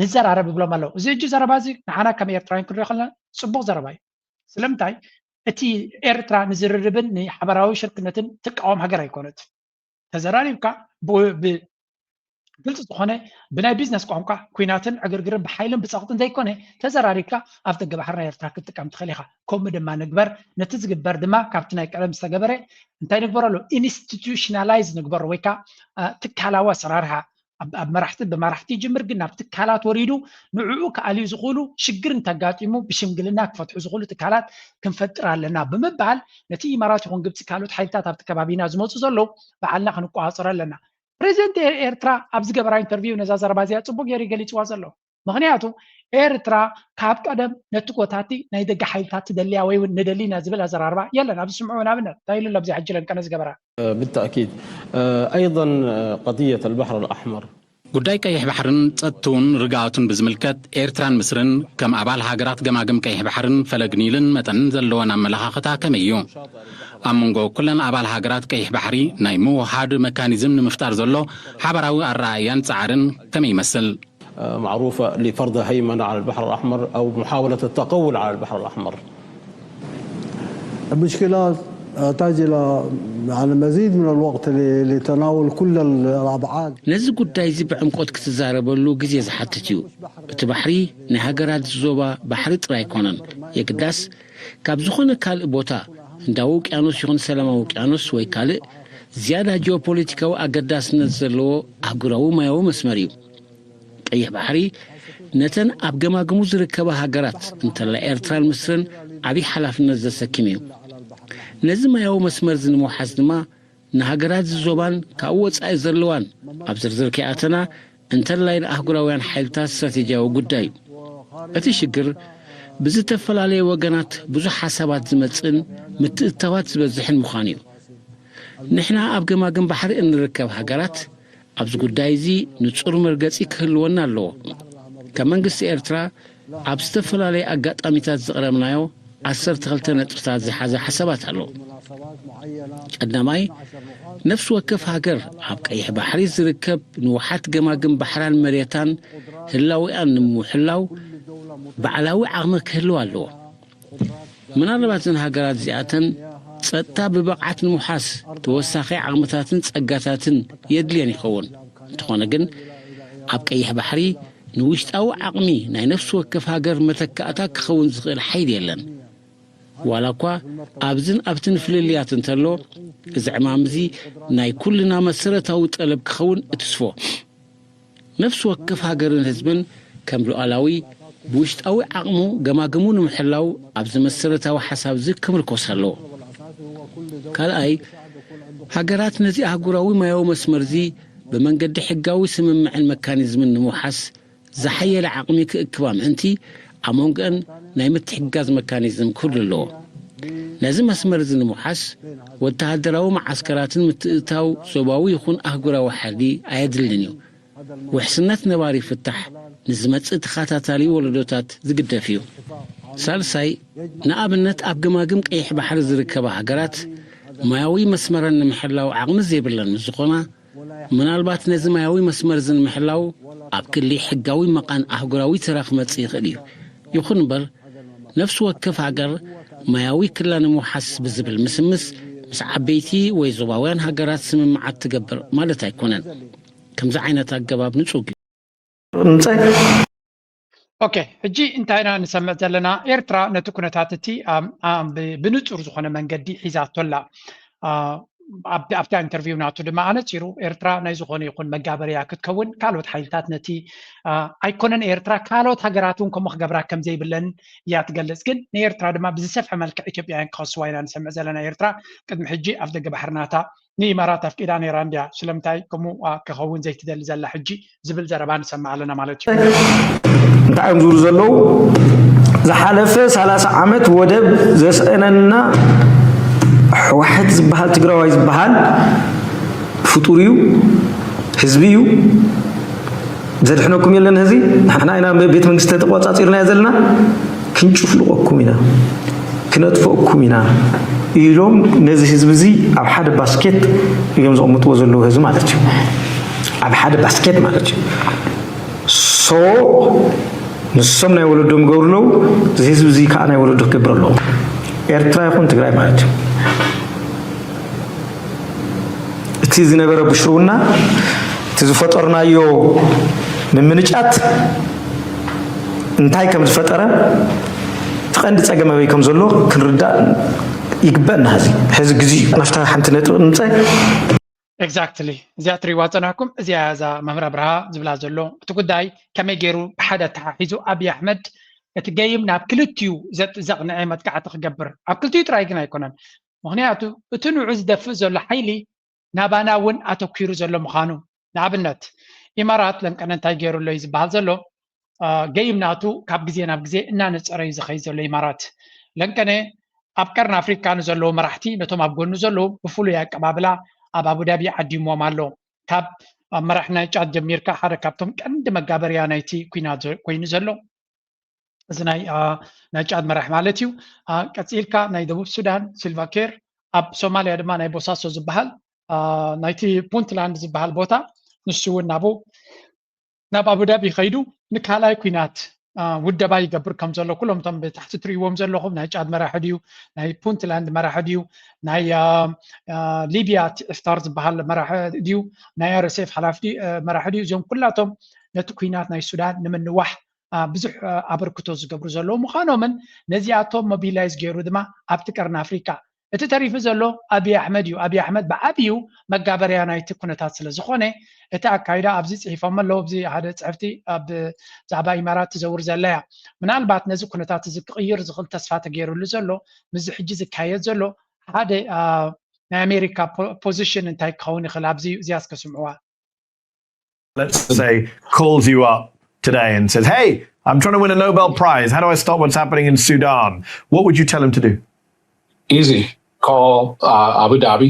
ንዘራረብ ይብሎም ኣለዉ እዚ እጂ ዘረባ እዚ ንዓና ከም ኤርትራውያን ክንሪኦ ከለና ፅቡቅ ዘረባ እዩ ስለምንታይ እቲ ኤርትራ ንዝርርብን ንሓበራዊ ሽርክነትን ትቃወም ሃገር ኣይኮነት ተዘራሪብካ ግልፂ ዝኾነ ብናይ ቢዝነስ ቋንቋ ኩናትን ዕግርግርን ብሓይልን ብፀቕጥን ዘይኮነ ተዘራሪብካ ኣብ ደገ ባሕሪ ናይ ኤርትራ ክትጥቀም ትኽእል ኢኻ። ከምኡ ድማ ንግበር። ነቲ ዝግበር ድማ ካብቲ ናይ ቀደም ዝተገበረ እንታይ ንግበረሉ? ኢንስቲቱሽናላይዝ ንግበሮ ወይ ከዓ ትካላዊ ኣሰራርሓ ኣብ መራሕቲ ብመራሕቲ ይጅምር፣ ግን ናብ ትካላት ወሪዱ ንዕኡ ክኣልዩ ዝኽእሉ ሽግር እንተጋጢሙ ብሽምግልና ክፈትሑ ዝኽእሉ ትካላት ክንፈጥር ኣለና ብምባል ነቲ ኢማራት ይኹን ግብፂ ካልኦት ሓይልታት ኣብቲ ከባቢና ዝመፁ ዘለዉ ባዕልና ክንቆፃፀሮ ኣለና። ፕሬዚደንት ኤርትራ ኣብ ዝገበራ ኢንተርቪው ነዛ ዘረባ እዚኣ ፅቡቅ ገይሩ ገሊፅዋ ዘሎ። ምክንያቱ ኤርትራ ካብ ቀደም ነቲ ኮታቲ ናይ ደገ ሓይልታት ትደልያ ወይ እውን ንደሊና ዝብል ኣዘራርባ የለን። ኣብዚ ስምዑ ንኣብነት እንታይ ኢሉ ኣሎ ኣብዚ ሕጂ ለንቀነ ዝገበራ بالتأكيد أيضا قضية البحر الأحمر ጉዳይ ቀይሕ ባሕርን ጸጥትውን ርግኣቱን ብዝምልከት ኤርትራን ምስርን ከም ኣባል ሃገራት ገማግም ቀይሕ ባሕርን ፈለግ ኒልን መጠንን ዘለወን ኣመለኻኽታ ከመይ እዩ? ኣብ መንጎ ኩለን ኣባል ሃገራት ቀይሕ ባሕሪ ናይ ምውሃድ መካኒዝም ንምፍጣር ዘሎ ሓባራዊ ኣረኣእያን ጻዕርን ከመይ ይመስል? معروفة لفرض هيمنة على البحر الأحمر أو محاولة التقول على البحر الأحمر. المشكلة تحتاج إلى يعني مزيد من الوقت لتناول كل الأبعاد. ነዚ ጉዳይ እዚ ብዕምቆት ክትዛረበሉ ግዜ ዝሓትት እዩ። እቲ ባሕሪ ናይ ሃገራት ዞባ ባሕሪ ጥራይ ኣይኮነን። የግዳስ ካብ ዝኾነ ካልእ ቦታ ህንዳዊ ውቅያኖስ ይኹን ሰላማዊ ውቅያኖስ ወይ ካልእ ዝያዳ ጂኦፖለቲካዊ ኣገዳስነት ዘለዎ ኣህጉራዊ ማያዊ መስመር እዩ። ቀይሕ ባሕሪ ነተን ኣብ ገማግሙ ዝርከባ ሃገራት እንተላ ኤርትራን ምስርን ዓብዪ ሓላፍነት ዘሰክም እዩ። ነዚ ማያዊ መስመር እዚ ንምውሓስ ድማ ንሃገራት እዚ ዞባን ካብኡ ወጻኢ ዘለዋን ኣብ ዝርዝር ከይኣተና እንተላይ ንኣህጉራውያን ሓይልታት ስትራቴጂያዊ ጉዳይ እዩ። እቲ ሽግር ብዝተፈላለየ ወገናት ብዙሕ ሓሳባት ዝመጽእን ምትእትታዋት ዝበዝሕን ምዃኑ እዩ። ንሕና ኣብ ገማግም ባሕሪ እንርከብ ሃገራት ኣብዚ ጉዳይ እዚ ንጹር መርገጺ ክህልወና ኣለዎ። ከም መንግስቲ ኤርትራ ኣብ ዝተፈላለየ ኣጋጣሚታት ዘቕረብናዮ ዓሰርተ ክልተ ነጥብታት ዝሓዘ ሓሳባት ኣሎ። ቀዳማይ፣ ነፍሲ ወከፍ ሃገር ኣብ ቀይሕ ባሕሪ ዝርከብ ንውሓት ገማግም ባሕራን መሬታን ህላዊኣን ንምሕላው ባዕላዊ ዓቕሚ ክህልዋ ኣለዎ። ምናልባት እዘን ሃገራት እዚኣተን ጸጥታ ብብቕዓት ንምውሓስ ተወሳኺ ዓቕምታትን ጸጋታትን የድልየን ይኸውን። እንተኾነ ግን ኣብ ቀይሕ ባሕሪ ንውሽጣዊ ዓቕሚ ናይ ነፍሲ ወከፍ ሃገር መተካእታ ክኸውን ዝኽእል ሓይሊ የለን። ዋላ እኳ ኣብዝን ኣብትን ፍልልያት እንተሎ፣ እዚ ዕማም እዚ ናይ ኩልና መሰረታዊ ጠለብ ክኸውን እትስፎ። ነፍሲ ወከፍ ሃገርን ህዝብን ከም ሉዓላዊ ብውሽጣዊ ዓቕሙ ገማግሙ ንምሕላው ኣብዚ መሰረታዊ ሓሳብ እዚ ክምርኮስ ኣለዎ። ካልኣይ፣ ሃገራት ነዚ ኣህጉራዊ ማያዊ መስመር እዚ ብመንገዲ ሕጋዊ ስምምዕን መካኒዝምን ንምውሓስ ዝሓየለ ዓቕሚ ክእክባ ምእንቲ ኣብ መንጎአን ናይ ምትሕግጋዝ መካኒዝም ክህሉ ኣለዎ። ነዚ መስመር እዚ ንምውሓስ ወተሃደራዊ መዓስከራትን ምትእትታው ዞባዊ ይኹን ኣህጉራዊ ሓይሊ ኣየድልን እዩ። ውሕስነት ነባሪ ፍታሕ ንዝመጽእ ተኸታታሊ ወለዶታት ዝግደፍ እዩ። ሳልሳይ፣ ንኣብነት ኣብ ገማግም ቀይሕ ባሕሪ ዝርከባ ሃገራት ማያዊ መስመረን ንምሕላው ዓቕሚ ዘይብለን ምስ ዝኾና፣ ምናልባት ነዚ ማያዊ መስመር እዚ ንምሕላው ኣብ ክሊ ሕጋዊ መቓን ኣህጉራዊ ተራ ክመጽእ ይኽእል እዩ። ይኹን እምበር፣ ነፍሲ ወከፍ ሃገር ማያዊ ክላ ንምውሓስ ብዝብል ምስምስ ምስ ዓበይቲ ወይ ዞባውያን ሃገራት ስምምዓት ትገብር ማለት ኣይኮነን። ከምዚ ዓይነት ኣገባብ ንጹግ እዩ። ኦኬ፣ ሕጂ እንታይ ኢና ንሰምዕ ዘለና? ኤርትራ ነቲ ኩነታት እቲ ብንጹር ዝኾነ መንገዲ ሒዛቶ ኣላ። ኣብታ ኢንተርቪው ናቱ ድማ ኣነጺሩ፣ ኤርትራ ናይ ዝኾነ ይኹን መጋበርያ ክትከውን፣ ካልኦት ሓይልታት ነቲ ኣይኮነን ኤርትራ፣ ካልኦት ሃገራት እውን ከምኡ ክገብራ ከም ዘይብለን እያ ትገልጽ። ግን ንኤርትራ ድማ ብዝሰፍሐ መልክዕ ኢትዮጵያውያን ክኸስዋ ኢና ንሰምዕ ዘለና። ኤርትራ ቅድሚ ሕጂ ኣፍ ደገ ባሕሪ ናታ ንኢማራት ኣፍቂዳ ነይራ እንድያ፣ ስለምንታይ ከምኡ ክኸውን ዘይትደሊ ዘላ ሕጂ ዝብል ዘረባ ንሰምዕ ኣለና ማለት እዩ። እንታይ እዮም ዝብሉ ዘለዉ? ዝሓለፈ ሰላሳ ዓመት ወደብ ዘስአነና ህወሓት ዝበሃል ትግራዋይ ዝበሃል ፍጡር እዩ፣ ህዝቢ እዩ። ዘድሕነኩም የለን። ህዚ ንሕና ኢና ቤት መንግስቲ ተቆፃፂርናዮ ዘለና፣ ክንጭፍልቀኩም ኢና፣ ክነጥፈኩም ኢና ኢሎም ነዚ ህዝቢ እዚ ኣብ ሓደ ባስኬት እዮም ዘቐምጥዎ ዘለዉ። ህዝቢ ማለት እዩ ኣብ ሓደ ባስኬት ማለት እዩ። ሶ ንሶም ናይ ወለዶም ይገብሩ ኣለዉ፣ እዚ ህዝቢ እዚ ከዓ ናይ ወለዶ ክገብር ኣለዎ። ኤርትራ ይኹን ትግራይ ማለት እዩ። እቲ ዝነበረ ብሽርውና እቲ ዝፈጠርናዮ ምምንጫት እንታይ ከም ዝፈጠረ፣ እቲ ቀንዲ ጸገም ኣበይ ከም ዘሎ ክንርዳእ ይግበእና። ሕዚ ሕዚ ግዜ እዩ። ናብታ ሓንቲ ነጥቢ ንምጻእ። Exactly፣ እዚኣ ትሪዋ ጸናሕኩም። እዚኣ እዛ መምህር ኣብርሃ ዝብላ ዘሎ፣ እቲ ጉዳይ ከመይ ገይሩ ብሓደ ተሓሒዙ ኣብይ ኣሕመድ እቲ ገይም ናብ ክልቲኡ ዘጥ- ዘቕንዐ መጥቃዕቲ ክገብር፣ ኣብ ክልቲኡ ጥራይ ግን ኣይኮነን። ምክንያቱ እቲ ንዑ ዝደፍእ ዘሎ ሓይሊ ናባና እውን ኣተኪሩ ዘሎ ምዃኑ፣ ንኣብነት ኢማራት ለንቀነ እንታይ ገይሩ ኣሎ እዩ ዝበሃል ዘሎ። ገይም ናቱ ካብ ግዜ ናብ ግዜ እናነጸረ እዩ ዝኸይድ ዘሎ ኢማራት። ለንቀነ ኣብ ቀርኒ ኣፍሪካ ንዘለዉ መራሕቲ፣ ነቶም ኣብ ጎኑ ዘለዉ ብፍሉይ ኣቀባብላ ኣብ ኣቡዳቢ ዓዲሞም ኣሎ። ካብ መራሕ ናይ ጫድ ጀሚርካ ሓደ ካብቶም ቀንዲ መጋበርያ ናይቲ ኩናት ኮይኑ ዘሎ እዚ ናይ ጫድ መራሕ ማለት እዩ። ቀፂልካ ናይ ደቡብ ሱዳን ሲልቫ ኬር፣ ኣብ ሶማልያ ድማ ናይ ቦሳሶ ዝበሃል ናይቲ ፑንትላንድ ዝበሃል ቦታ፣ ንሱ እውን ናብኡ ናብ ኣቡዳቢ ከይዱ ንካልኣይ ኩናት ውደባ ይገብር ከም ዘሎ ኩሎም እቶም ብታሕቲ ትርእይዎም ዘለኹም ናይ ጫድ መራሒ ድዩ፣ ናይ ፑንትላንድ መራሒ ድዩ፣ ናይ ሊብያ እቲ ኢፍታር ዝበሃል መራሒ ድዩ፣ ናይ ኣርኤስኤፍ ሓላፊ መራሒ ድዩ፣ እዚኦም ኩላቶም ነቲ ኩናት ናይ ሱዳን ንምንዋሕ ብዙሕ ኣበርክቶ ዝገብሩ ዘለዉ ምዃኖምን ነዚኣቶም ሞቢላይዝ ገይሩ ድማ ኣብቲ ቀርኒ ኣፍሪካ እቲ ተሪፉ ዘሎ ኣብይ ኣሕመድ እዩ። ኣብይ ኣሕመድ ብዓብዩ መጋበርያ ናይቲ ኩነታት ስለ ዝኾነ እቲ ኣካይዳ ኣብዚ ፅሒፎም ኣለዉ። ኣብዚ ሓደ ፅሕፍቲ ኣብ ዛዕባ ኢማራት ትዘውር ዘላ እያ። ምናልባት ነዚ ኩነታት እዚ ክቕይር ዝኽእል ተስፋ ተገይሩሉ ዘሎ ምስዚ ሕጂ ዝካየድ ዘሎ ሓደ ናይ ኣሜሪካ ፖዚሽን እንታይ ክኸውን ይኽእል ኣብዚ እዚኣ እስከ ስምዕዋ። Let's say calls you up today and says, hey, I'm trying to win a Nobel Prize. How do I stop what's happening in Sudan? What would you tell him to do? Easy. Call uh, Abu Dhabi,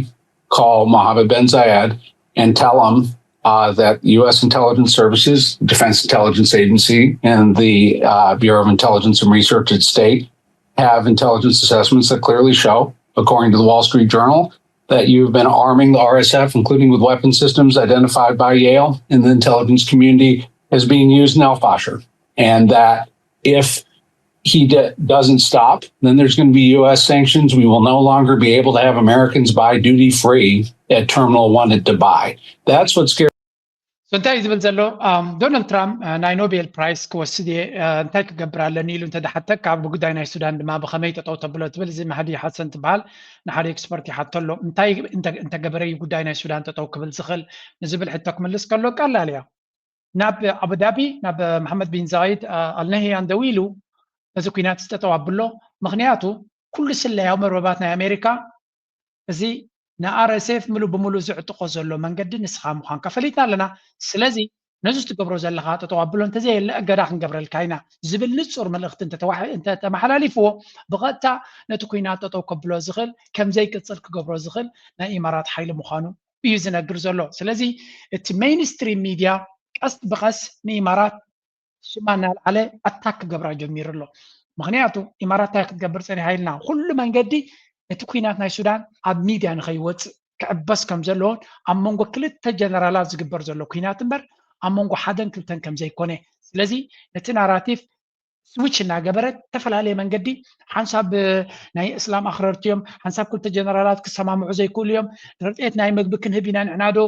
call Mohammed bin Zayed, and tell him uh, that U S intelligence services, Defense Intelligence Agency, and the uh, Bureau of Intelligence and Research at State have intelligence assessments that clearly show, according to the Wall Street Journal, that you've been arming the R S F, including with weapon systems identified by Yale in the intelligence community as being used in El Fasher. And that if he d- doesn't stop, then there's going to be U S sanctions. We will no longer be able to have Americans buy duty free at Terminal one at Dubai. That's what scares እንታይ እዩ ዝብል ዘሎ? ዶናልድ ትራምፕ ናይ ኖቤል ፕራይስ ክወስድ እየ፣ እንታይ ክገብር ኣለኒ ኢሉ እንተደሓተካ፣ ብጉዳይ ናይ ሱዳን ድማ ብኸመይ ጠጠው ተብሎ ትብል፣ እዚ ማህዲ ሓሰን ትበሃል ንሓደ ኤክስፐርት ይሓቶ ኣሎ። እንታይ እንተገበረ እዩ ጉዳይ ናይ ሱዳን ጠጠው ክብል ዝኽእል ንዝብል ሕቶ ክምልስ ከሎ ቀላል እያ። ናብ ኣቡዳቢ ናብ መሓመድ ቢን ዛይድ ኣልነህያን ደው ኢሉ ነዚ ኩናት ዝጠጠው ኣብሎ። ምክንያቱ ኩሉ ስለያዊ መርበባት ናይ ኣሜሪካ እዚ ንኣርኤስኤፍ ምሉ ብምሉ ዝዕጥቆ ዘሎ መንገዲ ንስኻ ምዃንካ ፈሊጥና ኣለና። ስለዚ ነዚ ትገብሮ ዘለኻ ጠጠው ኣብሎ፣ እንተዘየለ እገዳ ክንገብረልካ ኢና ዝብል ንጹር መልእኽቲ እንተተማሓላሊፍዎ ብቐጥታ ነቲ ኩናት ጠጠው ከብሎ ዝኽእል ከምዘይቅጽል ክገብሮ ዝኽእል ናይ ኢማራት ሓይሊ ምዃኑ እዩ ዝነግር ዘሎ። ስለዚ እቲ ሜይንስትሪም ሚድያ ቀስ ብቐስ ንኢማራት ሽማ እናልዓለ ኣታክ ክገብራ ጀሚሩ ኣሎ። ምክንያቱ ኢማራት እንታይ ክትገብር ፀኒሓ ኢልና ኩሉ መንገዲ እቲ ኩናት ናይ ሱዳን ኣብ ሚድያ ንኸይወፅእ ክዕበስ ከም ዘለዎን ኣብ መንጎ ክልተ ጀነራላት ዝግበር ዘሎ ኩናት እምበር ኣብ መንጎ ሓደን ክልተን ከም ዘይኮነ፣ ስለዚ ነቲ ናራቲቭ ስዊች እናገበረት ዝተፈላለየ መንገዲ ሓንሳብ ናይ እስላም ኣክረርቲ እዮም፣ ሓንሳብ ክልተ ጀነራላት ክሰማምዑ ዘይክእሉ እዮም፣ ርድኤት ናይ ምግቢ ክንህብ ኢና ንሕና ዶ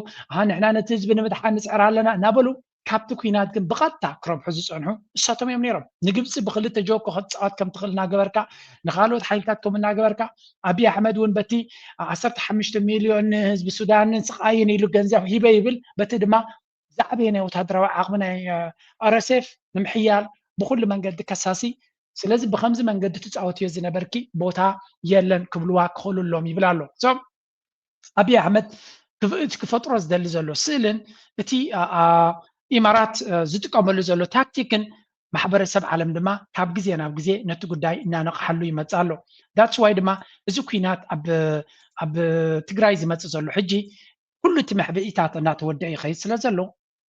ንሕና ነቲ ህዝቢ ንምድሓን ንፅዕር ኣለና እናበሉ ካብቲ ኩናት ግን ብቐጥታ ክረብሑ ዝፀንሑ እሳቶም እዮም ነይሮም። ንግብፂ ብክልተ ጆኮ ክትፃወት ከም ትኽእል እናገበርካ ንካልኦት ሓይልታት ከም እናገበርካ ኣብይ ኣሕመድ እውን በቲ ዓሰርተ ሓሙሽተ ሚልዮን ንህዝቢ ሱዳንን ስቓይን ኢሉ ገንዘብ ሂበ ይብል፣ በቲ ድማ ዝዓበየ ናይ ወታደራዊ ዓቕሚ ናይ ኣርኤስኤፍ ንምሕያል ብኩሉ መንገዲ ከሳሲ። ስለዚ ብከምዚ መንገዲ ትፃወትዮ ዝነበርኪ ቦታ የለን ክብልዋ ክኽእሉ ኣሎም ይብል ኣሎ። እዞም ኣብይ ኣሕመድ ክፈጥሮ ዝደሊ ዘሎ ስእልን እቲ ኢማራት ዝጥቀመሉ ዘሎ ታክቲክን ማሕበረሰብ ዓለም ድማ ካብ ግዜ ናብ ግዜ ነቲ ጉዳይ እናነቕሓሉ ይመፅእ ኣሎ። ዳትስ ዋይ ድማ እዚ ኩናት ኣብ ትግራይ ዝመፅእ ዘሎ ሕጂ ኩሉ እቲ መሕብኢታት እናተወደአ ይኸይድ ስለ ዘሎ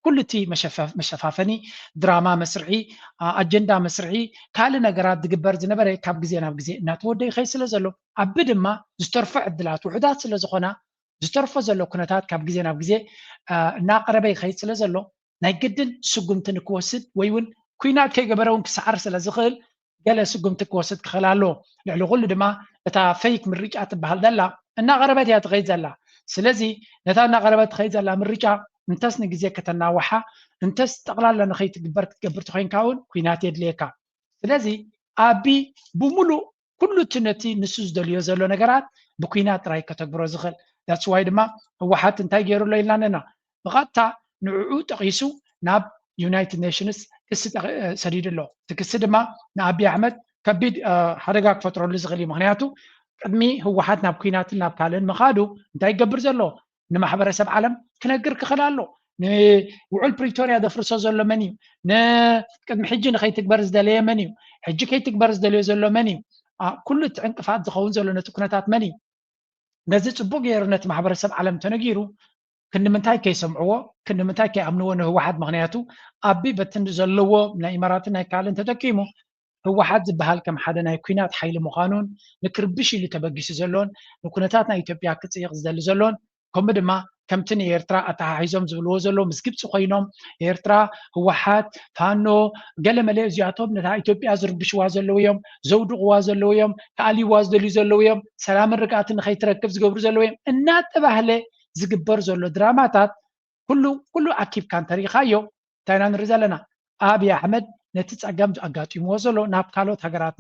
ኩሉ እቲ መሸፋፈኒ ድራማ መስርሒ ኣጀንዳ መስርሒ ካልእ ነገራት ዝግበር ዝነበረ ካብ ግዜ ናብ ግዜ እናተወደአ ይኸይድ ስለ ዘሎ ኣቢ ድማ ዝተርፎ ዕድላት ውሑዳት ስለ ዝኾና ዝተርፎ ዘሎ ኩነታት ካብ ግዜ ናብ ግዜ እናቐረበ ይኸይድ ስለ ዘሎ ናይ ግድን ስጉምቲ ንክወስድ ወይ እውን ኩናት ከይገበረ እውን ክሰዓር ስለ ዝኽእል ገለ ስጉምቲ ክወስድ ክኽእል ኣለዎ። ልዕሊ ኩሉ ድማ እታ ፈይክ ምርጫ ትበሃል ዘላ እናቐረበት እያ ትኸይድ ዘላ። ስለዚ ነታ እናቐረበት ትኸይድ ዘላ ምርጫ እንተስ ንግዜ ከተናውሓ፣ እንተስ ጠቕላላ ንኸይትግበር ክትገብር ተኾይንካ እውን ኩናት የድልየካ። ስለዚ ኣቢ ብምሉእ ኩሉ እቲ ነቲ ንሱ ዝደልዮ ዘሎ ነገራት ብኩናት ጥራይ ከተግብሮ ዝኽእል። That's why ድማ ህወሓት እንታይ ገይሩ ኣሎ ኢልና ኣለና። ብቐጥታ ንዕኡ ጠቒሱ ናብ ዩናይትድ ኔሽንስ ክሲ ጠቒ- ሰዲዱ ኣሎ። እቲ ክሲ ድማ ንኣቢ ኣሕመድ ከቢድ ሓደጋ ክፈጥረሉ ዝኽእል እዩ። ምክንያቱ ቅድሚ ህወሓት ናብ ኩናትን ናብ ካልእን ምኻዱ እንታይ ይገብር ዘሎ? ንማሕበረሰብ ዓለም ክነግር ክኽእል ኣሎ። ንውዕል ፕሪቶርያ ዘፍርሶ ዘሎ መን እዩ? ንቅድሚ ሕጂ ንኸይትግበር ዝደለየ መን እዩ? ሕጂ ከይትግበር ዝደለዮ ዘሎ መን እዩ? ኩሉ እቲ ዕንቅፋት ዝኸውን ዘሎ ነቲ ኩነታት መን እዩ? ነዚ ፅቡቅ ገይሩ ነቲ ማሕበረሰብ ዓለም ተነጊሩ ክንዲ ምንታይ ከይሰምዕዎ፣ ክንዲ ምንታይ ከይኣምንዎ ንህወሓት? ምክንያቱ ኣቢ በቲ ዘለዎ ናይ ኢማራትን ናይ ካልእን ተጠቂሙ ህወሓት ዝበሃል ከም ሓደ ናይ ኩናት ሓይሊ ምዃኑን ንክርብሽ ኢሉ ተበጊሱ ዘሎን ንኩነታት ናይ ኢትዮጵያ ክፅይቕ ዝደሊ ዘሎን ከምኡ ድማ ከምቲ ንኤርትራ ኣተሓሒዞም ዝብልዎ ዘለዉ ምስ ግብፂ ኮይኖም ኤርትራ ህወሓት ፋኖ ገለ መለ እዚኣቶም ነታ ኢትዮጵያ ዝርብሽዋ ዘለዉ እዮም፣ ዘውድቕዋ ዘለዉ እዮም፣ ክኣልይዋ ዝደልዩ ዘለዉ እዮም፣ ሰላምን ርግኣትን ንኸይትረክብ ዝገብሩ ዘለዉ እዮም እናተባህለ ዝግበር ዘሎ ድራማታት ኩሉ ኩሉ ኣኪብካ እንተሪኢኻዮ እንታይ ኢና ንርኢ ዘለና? ኣብይ ኣሕመድ ነቲ ፀገም ኣጋጢምዎ ዘሎ ናብ ካልኦት ሃገራት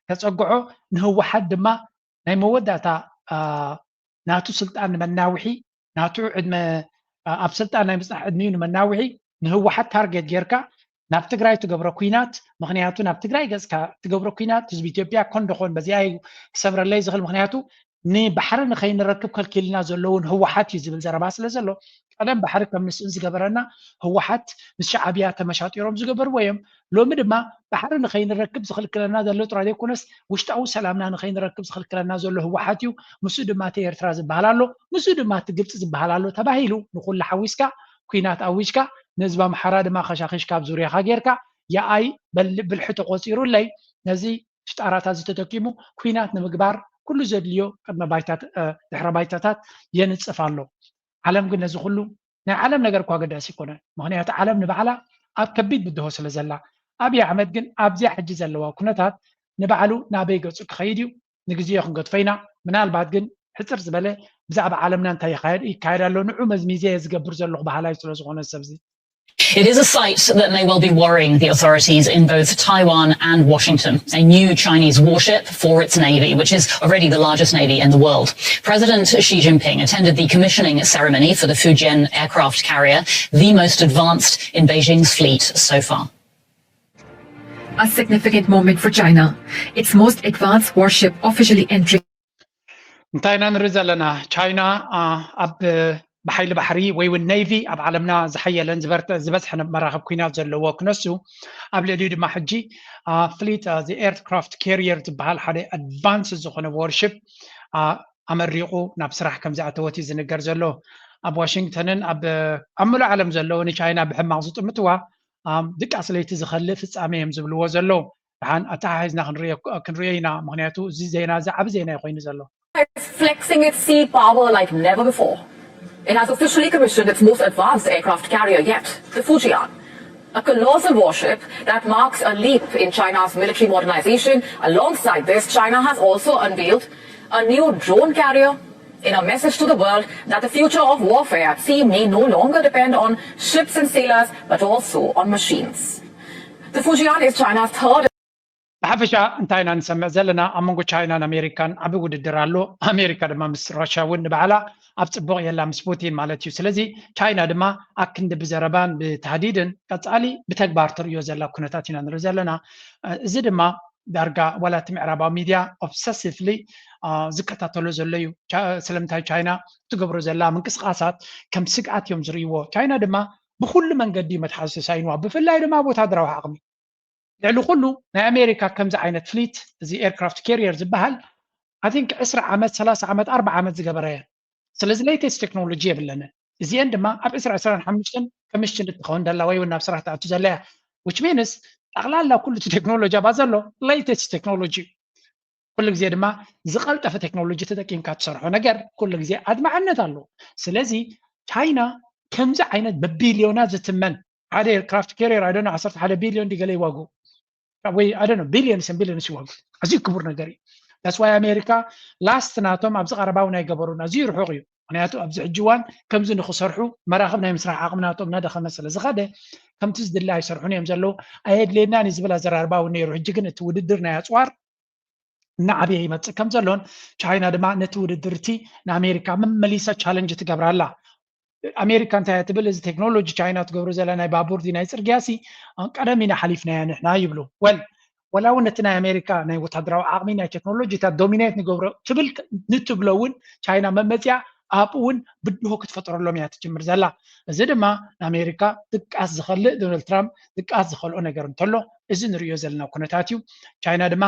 ከፀግዖ ንህወሓት ድማ ናይ መወዳእታ ናቱ ስልጣን ንመናውሒ ናቱ ዕድመ ኣብ ስልጣን ናይ ምፅናሕ ዕድሚኡ ንመናውሒ ንህወሓት ታርጌት ጌርካ ናብ ትግራይ ትገብሮ ኩናት ምክንያቱ ናብ ትግራይ ገፅካ ትገብሮ ኩናት ህዝቢ ኢትዮጵያ ኮን ደኾን በዚኣ እዩ ክሰምረለይ ዝኽእል ምክንያቱ ንባሕሪ ንኸይንረክብ ከልኪልና ዘለውን ህወሓት እዩ ዝብል ዘረባ ስለ ዘሎ ቀደም ባሕሪ ከም ንስእን ዝገበረና ህወሓት ምስ ሸዓብያ ተመሻጢሮም ዝገበርዎ እዮም ሎሚ ድማ ባሕሪ ንኸይንረክብ ዝኽልክለና ዘሎ ጥራይ ዘይኮነስ ውሽጣዊ ሰላምና ንኸይንረክብ ዝኽልክለና ዘሎ ህወሓት እዩ ምስኡ ድማ እቲ ኤርትራ ዝበሃል ኣሎ ምስኡ ድማ እቲ ግብፂ ዝበሃል ኣሎ ተባሂሉ ንኩሉ ሓዊስካ ኩናት ኣዊጅካ ንህዝቢ ኣምሓራ ድማ ከሻኺሽካ ኣብ ዙርያኻ ጌርካ የኣይ በል- ብልሒ ተቆፂሩለይ ነዚ ሽጣራታት ዝተጠቂሙ ኩናት ንምግባር ኩሉ ዘድልዮ ቅድመ ባይታት ድሕረ ባይታታት የንፅፍ ኣሎ ዓለም ግን ነዚ ኩሉ ናይ ዓለም ነገር እኳ ኣገዳሲ ኣይኮነን ምክንያቱ ዓለም ንባዕላ ኣብ ከቢድ ብድሆ ስለ ዘላ ኣብይ ኣሕመድ ግን ኣብዚኣ ሕጂ ዘለዋ ኩነታት ንባዕሉ ናበይ ገፁ ክኸይድ እዩ ንግዜኡ ክንገድፎ ኢና ምናልባት ግን ሕፅር ዝበለ ብዛዕባ ዓለምና እንታይ ይካየድ ኣሎ ንዑ መዝሚዘ እየ ዝገብር ዘለኹ በሃላይ ስለ ዝኾነ ሰብዚ It is a sight that may well be worrying the authorities in both Taiwan and Washington. A new Chinese warship for its navy, which is already the largest navy in the world. President Xi Jinping attended the commissioning ceremony for the Fujian aircraft carrier, the most advanced in Beijing's fleet so far. A significant moment for China, its most advanced warship officially entering. እንታይ ኢና ንርኢ ዘለና ቻይና ኣብ ብሓይሊ ባሕሪ ወይ እውን ኔቪ ኣብ ዓለምና ዝሓየለን ዝበዝሐ መራኸብ ኩናት ዘለዎ ክነሱ ኣብ ልዕሊኡ ድማ ሕጂ ፍሊት ኤርክራፍት ካሪየር ዝበሃል ሓደ ኣድቫንስ ዝኾነ ዎርሽፕ ኣመሪቑ ናብ ስራሕ ከም ዝኣተወት እዩ ዝንገር ዘሎ ኣብ ዋሽንግተንን ኣብ ኣብ ምሉእ ዓለም ዘለዉ ንቻይና ብሕማቕ ዝጥምትዋ ድቃስ ለይቲ ዝኸልእ ፍፃመ እዮም ዝብልዎ ዘለዉ ደሓን ኣተሓሒዝና ክንሪኦ ኢና ምክንያቱ እዚ ዜና እዚ ዓብ ዜና ኮይኑ ዘሎ It's flexing its sea power like never before. It has officially commissioned its most advanced aircraft carrier yet, the Fujian, a colossal warship that marks a leap in China's military modernization. Alongside this, China has also unveiled a new drone carrier in a message to the world that the future of warfare at sea may no longer depend on ships and sailors, but also on machines. The Fujian is China's third ብሓፈሻ እንታይ ኢና ንሰምዕ ዘለና ኣብ መንጎ ቻይናን ኣሜሪካን ዓቢ ውድድር ኣሎ ኣሜሪካ ድማ ምስ ራሽያ እውን ንባዕላ ኣብ ፅቡቕ የላ ምስ ፑቲን ማለት እዩ ስለዚ ቻይና ድማ ኣክንዲ ብዘረባን ብታህዲድን ቀፃሊ ብተግባር ትርእዮ ዘላ ኩነታት ኢና ንርኢ ዘለና እዚ ድማ ዳርጋ ዋላ እቲ ምዕራባዊ ሚድያ ኦብሰሲቭሊ ዝከታተሎ ዘሎ እዩ ስለምንታይ ቻይና ትገብሮ ዘላ ምንቅስቃሳት ከም ስግኣት እዮም ዝርእይዎ ቻይና ድማ ብኩሉ መንገዲ መትሓዚ ተሳኢንዋ ብፍላይ ድማ ወታደራዊ ዓቕሚ ልዕሊ ኩሉ ናይ ኣሜሪካ ከምዚ ዓይነት ፍሊት እዚ ኤርክራፍት ካሪየር ዝበሃል ኣቲንክ ዕስራ ዓመት ሰላሳ ዓመት ኣርባ ዓመት ዝገበረ እየን ስለዚ ሌተስት ቴክኖሎጂ የብለንን እዚአን ድማ ኣብ ዕስራ ዕስራን ሓሙሽተን ከምሽን እትኸውን ደላ ወይ እውን ናብ ስራሕ ትኣቱ ዘለያ which means ጠቕላላ ኩሉ እቲ ቴክኖሎጂ ኣብኣ ዘሎ ሌተስት ቴክኖሎጂ ኩሉ ግዜ ድማ ዝቐልጠፈ ቴክኖሎጂ ተጠቂምካ ትሰርሖ ነገር ኩሉ ግዜ ኣድማዕነት ኣለዎ ስለዚ ቻይና ከምዚ ዓይነት ብቢልዮናት ዝትመን ሓደ ኤርክራፍት ካሪየር ኣይ ዶንት ኖ ዓሰርተ ሓደ ቢልዮን ድዩ ገለ ይዋግኡ ወይ ኣይ ዶንት ኖ ቢልዮንስ ን ቢልዮንስ ይዋግኡ ኣዝዩ ክቡር ነገር እዩ that's why ኣሜሪካ ላስት ናቶም ኣብዚ ቀረባ እውን ኣይገበሩን ኣዝዩ ርሑቕ እዩ ምክንያቱ ኣብዚ ሕጂ እዋን ከምዚ ንክሰርሑ መራኽብ ናይ ምስራሕ ዓቕሚ ናቶም እናደኸመ ስለ ዝኸደ ከምቲ ዝድለ ኣይሰርሑን እዮም ዘለዉ። ኣየድልየናን እዩ ዝብል ኣዘራርባ እውን ነይሩ። ሕጂ ግን እቲ ውድድር ናይ ኣፅዋር እናዓበየ ይመፅእ ከም ዘሎን ቻይና ድማ ነቲ ውድድር እቲ ንኣሜሪካ መመሊሳ ቻለንጅ ትገብራ ኣላ። ኣሜሪካ እንታይ እያ ትብል? እዚ ቴክኖሎጂ ቻይና ትገብሮ ዘላ ናይ ባቡር ድዩ ናይ ፅርግያ ሲ ቀደም ኢና ሓሊፍናያ ንሕና ይብሉ። ወል ወላ እውን ነቲ ናይ ኣሜሪካ ናይ ወታደራዊ ዓቕሚ ናይ ቴክኖሎጂታት ዶሚኔት ንገብሮ ትብል ንትብሎ እውን ቻይና መመፅያ ኣብኡ እውን ብድሆ ክትፈጥረሎም እያ ትጅምር ዘላ። እዚ ድማ ንኣሜሪካ ድቃስ ዝኸልእ ዶናልድ ትራምፕ ድቃስ ዝኸልኦ ነገር እንተሎ እዚ ንሪኦ ዘለና ኩነታት እዩ። ቻይና ድማ